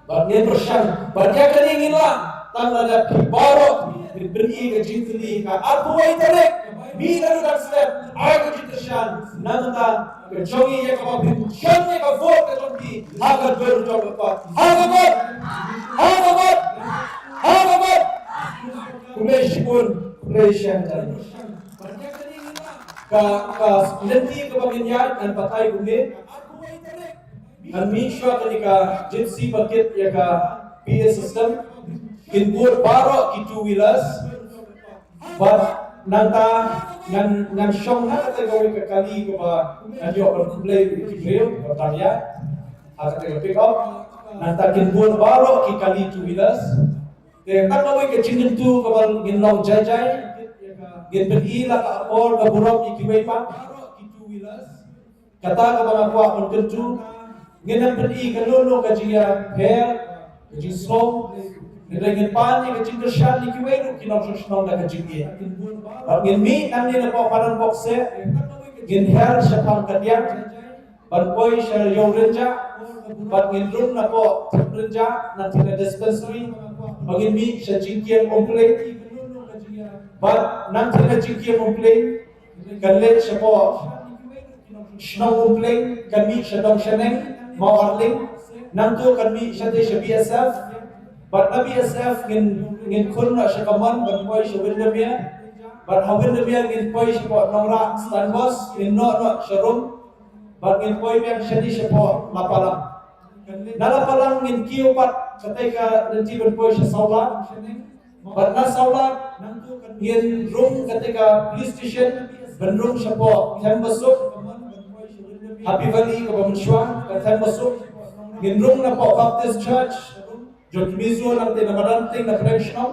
Bad ngin pyrshang, bad ïa kane ngin lah tang lada phi baroh phin pyni ka jingkylli. Ka arphew wei tarik, mih naduh dang step, ai ka jingkyrshan. Nangta ka jong ngi ïa kaba phin shon ïa ka vote ka jong phi ha ka dur jong ka kot. Ha ka kot! Ha ka kot! Ha ka kot! Khublei shibun, khublei shihajar. Ka, ka lynti kaba ngin ïaid ngan batai kumne. Ngan mih shuwa kane ka Gypsy ba kit ïa ka P A system. Kin bud baroh ki two wheelers. Bad nangta ngan, ngan shong ha kata kawei ka kali kaba ngan ïoh ban khublei ïa ki briew ba tang ïa ha kata ka pick up. Nangta kin bud baroh ki kali two wheelers. Te tang kawei ka jingkyntu kaba ngin long jai jai. Ngin pyni la ka akor ka burom ïa kiwei pat. Kata kaba nga kwah ban kyntu, ngin ym pyni kano kano ka jingïapher, ka jingsngew, hynrei ngin pan ïa ka jingkyrshan ïa kiwei ruh ki nongshong shnong da ka jingïeit. Bad ngin mih nangne napoh Madan Bokseh, ngin her shaphang Kadiang, ban poi sha Ïew Rynjah, bad ngin rung napoh Them Rynjah, nangta na dispensary, bad ngin mih sha Jingkieng Umpling, bad nangta na Jingkieng Umpling, kan leit shapoh shnong Umpling, kan mih sha Dongshaneng, Mawarling, nangta kan mih shatei sha B S F, bad na B S F ngin, ngin khun noh sha Kamon, ban poi sha Windermere, bad ha Windermere ngin poi shapoh Nongrah Stand Bus, ngin noh noh sha Rum, bad ngin poi biang shatei shapoh Lapalang. Na Lapalang ngin kiew pat katei ka lynti ban poi sha Sawlar. Bad na Sawlar ngin rung katei ka police station ban rung shapoh Thembasuk. Happy Valley kaba mynshuwa ka Thembasuk. Ngin rung napoh Baptist Church jong ki Mizo nangta na Madanrting na pdeng shnong.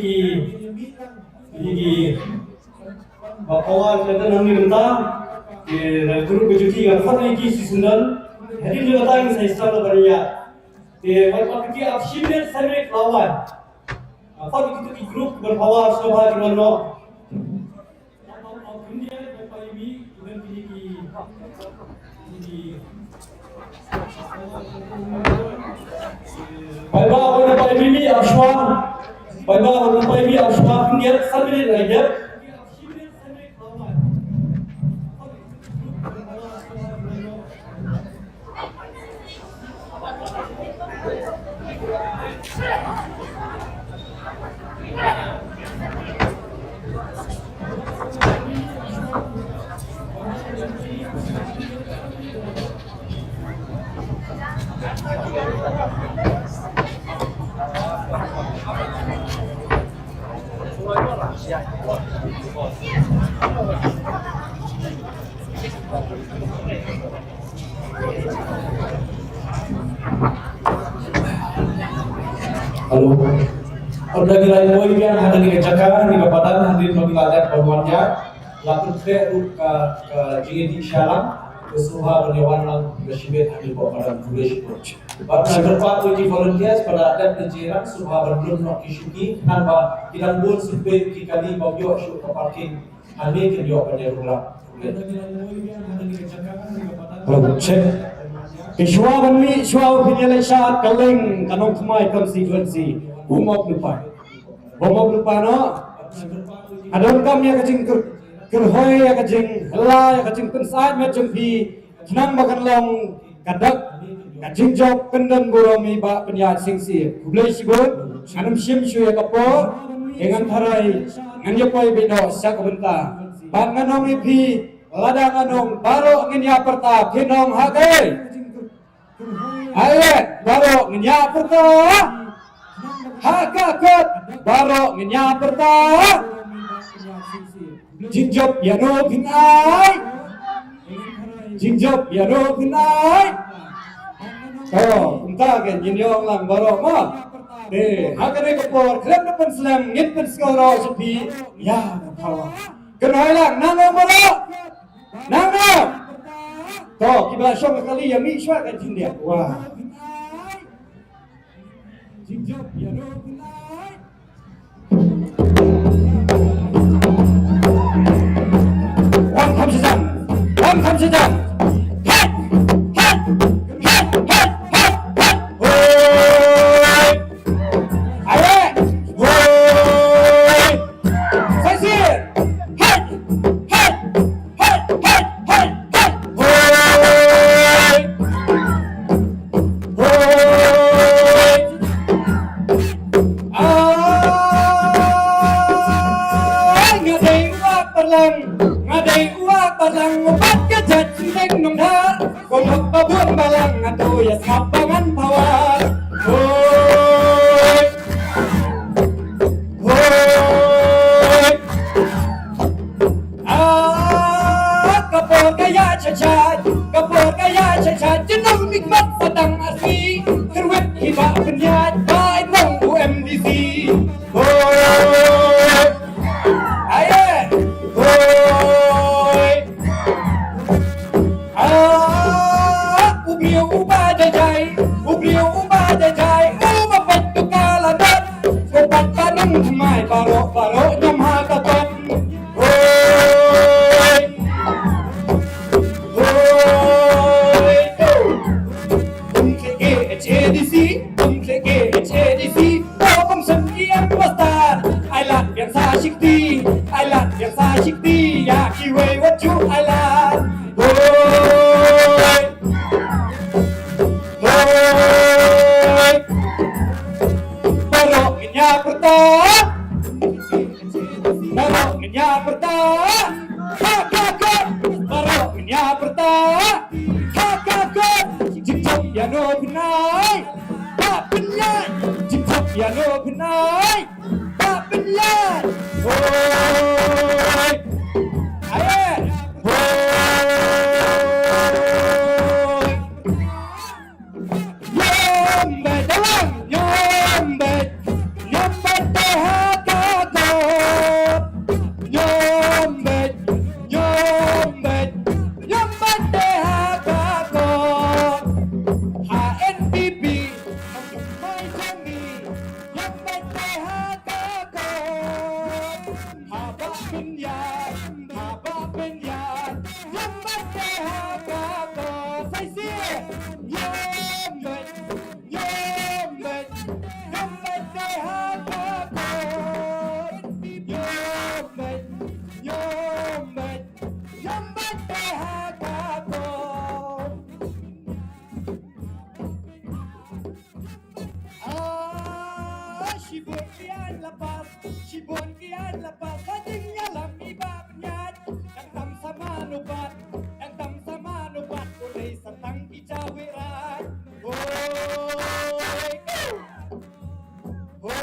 ki, ki, ki ba pawa ka ta nang ni mynta. Ki na group ka juti ka khot ni ki si sundal. Hadin ni kata ngi sa start la bania. Te wat pat ki ap shi minit, sa minit lawan. Ka khot ni ki tu ki group ban pawa sngewbha ki wan noh. Bai ba hon bai mimi ap shwa. Bai ba hon bai mimi ap shwa. Khyndiat, sa minit la ïa. Hello. Ynda ngi la ïa poi biang ha kane ka jaka, ha kane ka madan, hadien ba ngi la leit ban wan ïa, la pynkhreh ruh ka, ka jingïadei sha lang, ka sngewbha ban ïa wan lang ka shibit ha kane ka madan. Khublei shibun. Bad nga kyrpad ïa ki volunteers ba la dep da jingïarap, sngewbha ban lum noh ki shuki, khnang ba ki dang bun shuh ki kali ba ïoh shuh ka parking. Hangne kin ïoh ban ïa rung lap. Hello, check. Te shuwa ban mih, shuwa ban pynïaleh shad ka leng ka Nongthymmai constituency. Bym ap lypa. Bym ap lypa noh. Ka donkam ïa ka jingkyrhoi, ïa ka jinghylla, ïa ka jingpynsyaid met jong phi. Khnang ba kan long ka dak ka jingjop pyndon burom ïa i Bah Pynïaid Sing Syiep. Khublei shibun, ngan ym shim shuh ïa ka por, te ngan tharai ngan ïa poi beit noh sha ka bynta. Bad ngan ong ïa phi, lada ngan ong baroh ngin ïa pyrta, phin ong ha kaei? Haei, baroh ngin ïa pyrta. Ha ka kot, baroh ngin ïa pyrta. Jingjop ïano phin ai? Jingjop ïano phin ai? To, kumta ke ngin ïa ong lang baroh mo. Te, ha kane ka por, khlem da pynslem, ngin pynsngew noh sha phi ïa ka pawa. Kynhoi lang, nang ong baroh. Nang ong. To, kiba la shong ka kali ïa mih shuwa ka jingdiah. Wah. Wan kham sejam. Wan kham sejam. Hei! Hei! Hei! Hei! Hei! Hoi! Aye! Hoi! Jait sing nong dhar, ko mok ba bun balang atu ya sap bangan pawar. Hoi. Hoi. Ah, ka por ka ya cha cha, ka por ka ya cha cha, jin nong mik mat patang asi, kerwet hi ba penyat, ba nong U M D C. Hoi. Aye. Hoi. Ah, u briew uba jai jai, u briew uba jai jai, uba peit tu ka la dot, u pat ba nang mai baroh baroh nyam ha ka ton. Hoi. Hoi. Um khleh H A D C, um khleh H A D C, oh, um sem ki em pastar, ai lad biang sa shikti, ai lad biang sa shikti, ya kiwei wat ju ai lad. Hoi. Hoi. Baroh ngin ïa pyrta. Baroh ngin ïa pyrta. Ha ka kot. Baroh ngin ïa pyrta. Ha ka kot. Jingchok ïa no bnai. Ha pynïaid. Jingchok ïa no bnai. Ba pynïaid. Hoi. Aye. Hoi. Ñiam beit dalang, ñiam beit. Ñiam beit te ha ka kot. Ñiam beit, ñiam beit. Ñiam beit te ha ka kot. Ha N P P. Mai jong ngi, ñiam beit te ha ka kot. Haba pynïaid, haba pynïaid, ñiam beit te ha ka kot. Sa shisien, ñiam beit, ñiam beit, ñiam beit te ha ka kot. Ñiam beit, ñiam beit, ñiam beit te ha ka kot. Ah, shibun ki aiñ la pas, shibun ki aiñ la pas, ka jingïalam iba pynïaid. Dang tam sa mano pat, dang tam sa mano pat, u dei sa tang ki jawira. Hoi, hoi.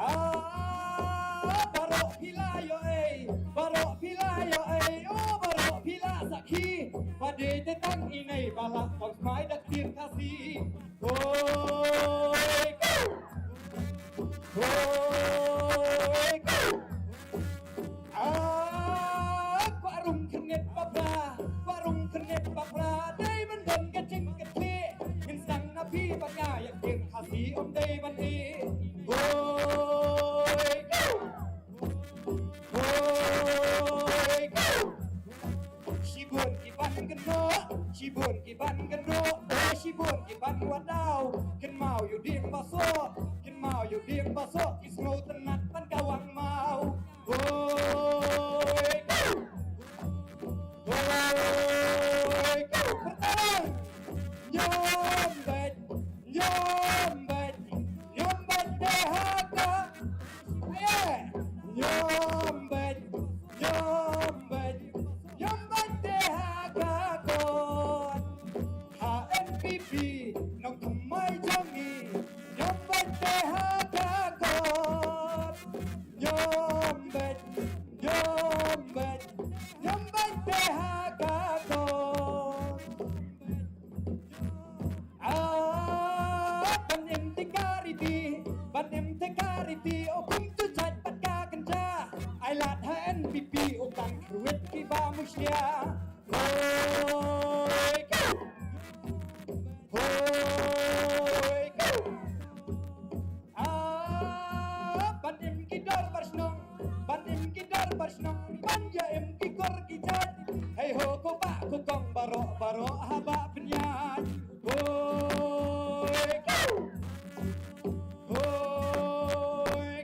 Ah, baroh phi la ïoh ei, baroh phi la ïoh ei, oh, baroh phi la sakhi. Ba dei te tang ine ba la pang smai da ktien Khasi. Hoi. Hoi. Ah, kwah rung khyndiat ba phra, kwah rung khyndiat ba phra, dei ban don ka jingkitkhlieh. Ngin sdang na phi bad nga ïa ktien Khasi ym dei ban ïeh. Hoi. Hoi. Shibun ki ban kynnoh, shibun ki ban kynnoh, oh, shibun ki ban wad daw. Kynmaw ïa u dieng ba soh, kynmaw ïa u dieng ba soh, ki sngewtynnat ban kawang maw. Hoi. Hoi. Pyrta lang. Ñiam beit, ñiam beit, ñiam beit te ha ka. Aye. Ñiam beit, ñiam beit, ñiam beit te ha ka kot. Ha N P P, nongthymmai jong ngi, ñiam beit te ha ka kot. Ñiam beit, ñiam beit, ñiam beit te ha ka kot. Ah, ban im te ka riti, ban im te ka riti, oh, kum tu jait pat ka kynja. Ai lad ha N P P, oh, kan kyrwit kiba mushlia. Hoi, hoi. Ah, ban im ki dorbar shnong, ban im ki dorbar shnong, ban ïa im ki kor ki jait. Hei ho ko bah ko kong baroh baroh haba pynïaid. Hoi. Hoi.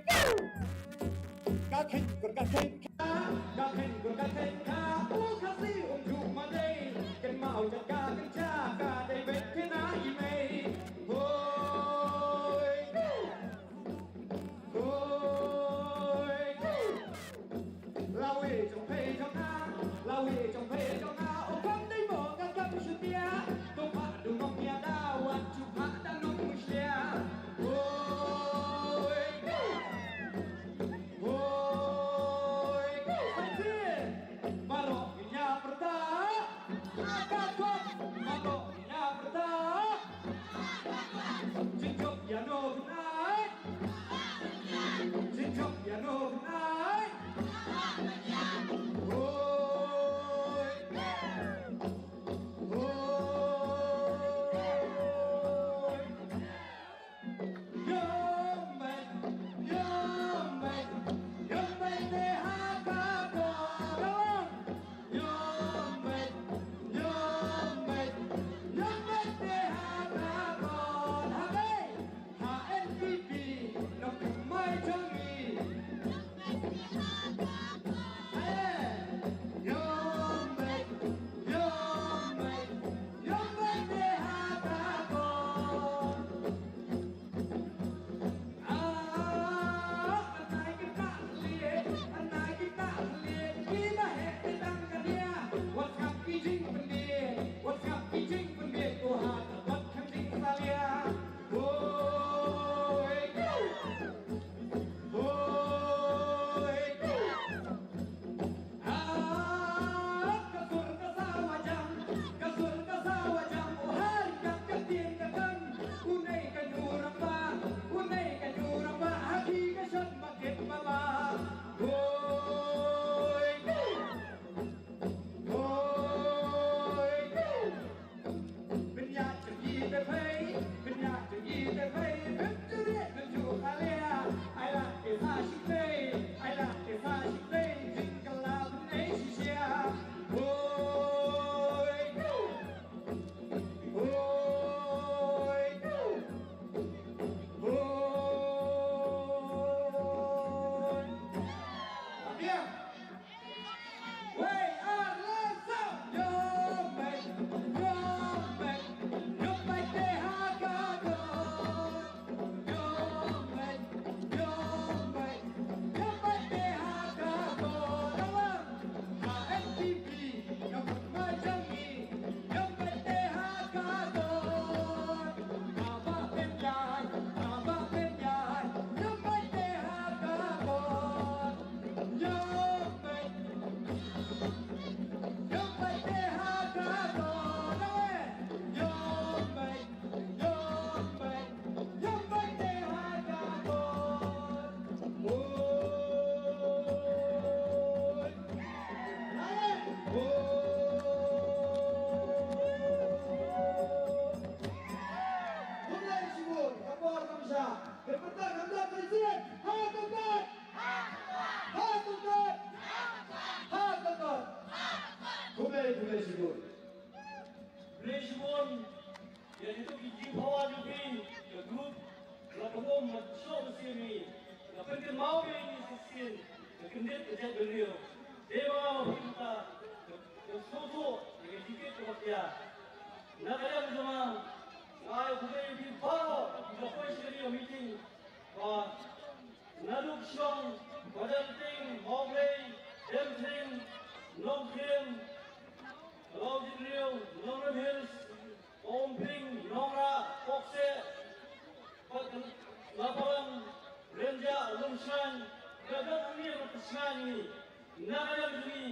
Ka kheiñ kur ka kheiñ kha, ka kheiñ kur ka kheiñ kha, u Khasi um ju ma dei, kynmaw jaka kynja ka dei beit kynna i mei. Hoi. Hoi. Lawi jong pei Khublei shibun. Khublei shibun ïa kito ki jingpynpaw jong phi, ka group, la ka bom ma shuh ma sien ni. Nga pynkynmaw ïa ngi shisien, ka kyndit ka jaitbynriew. Dei ma nga ma phi mynta, ka sngewthuh ïa ka jingkit kaba khia. Na ka liang jong nga, nga ai khublei ïa phi baroh kiba poi sha kane ka meeting. Ba naduh Shillong, Bajaiteng, Mawblei, Demthring, Nongkhrem, Lawjynriew, Nongrim Hills, Umpling, Nongrah, Poksheh, bad Laparang, Rynjah, Lumshang, ka dang hangne bad ka sngi hangne. Na ka liang jong ngi,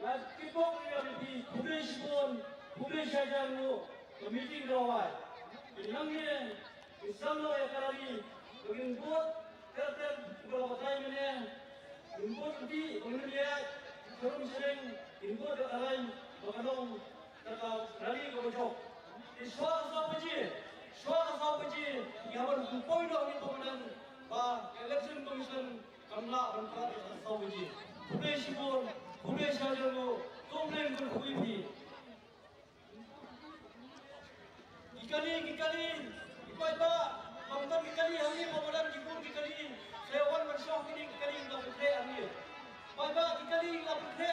nga kyrpad ïa phi, khublei shibun, khublei shihajar nguh, ka meeting ka la wai. Ngi hangne, ngi sam noh ïa ka rally, ba ngin bud, ter ter, ba la batai mynne, ngin bud lynti, ba ngin ïaid sharum shading, ngin bud ïa ka rally, ba kan long ka rally kaba jop. Te shuwa ka saw baje, shuwa ka saw baje, ngi hap ban poi noh ha kane ka madan ba ka Election Commission kan lah ban klet ïa ka saw baje. Khublei shibun, khublei shihajar nguh, to khublei kyrkhu ïa phi. Ki kali, ki kali, ki paidbah, ba ym don ki kali hangne, ba ym don ki bun ki kali, sa ïa wan ban shong kine ki kali, la pyntheh hangne. Paidbah, ki kali la pyntheh.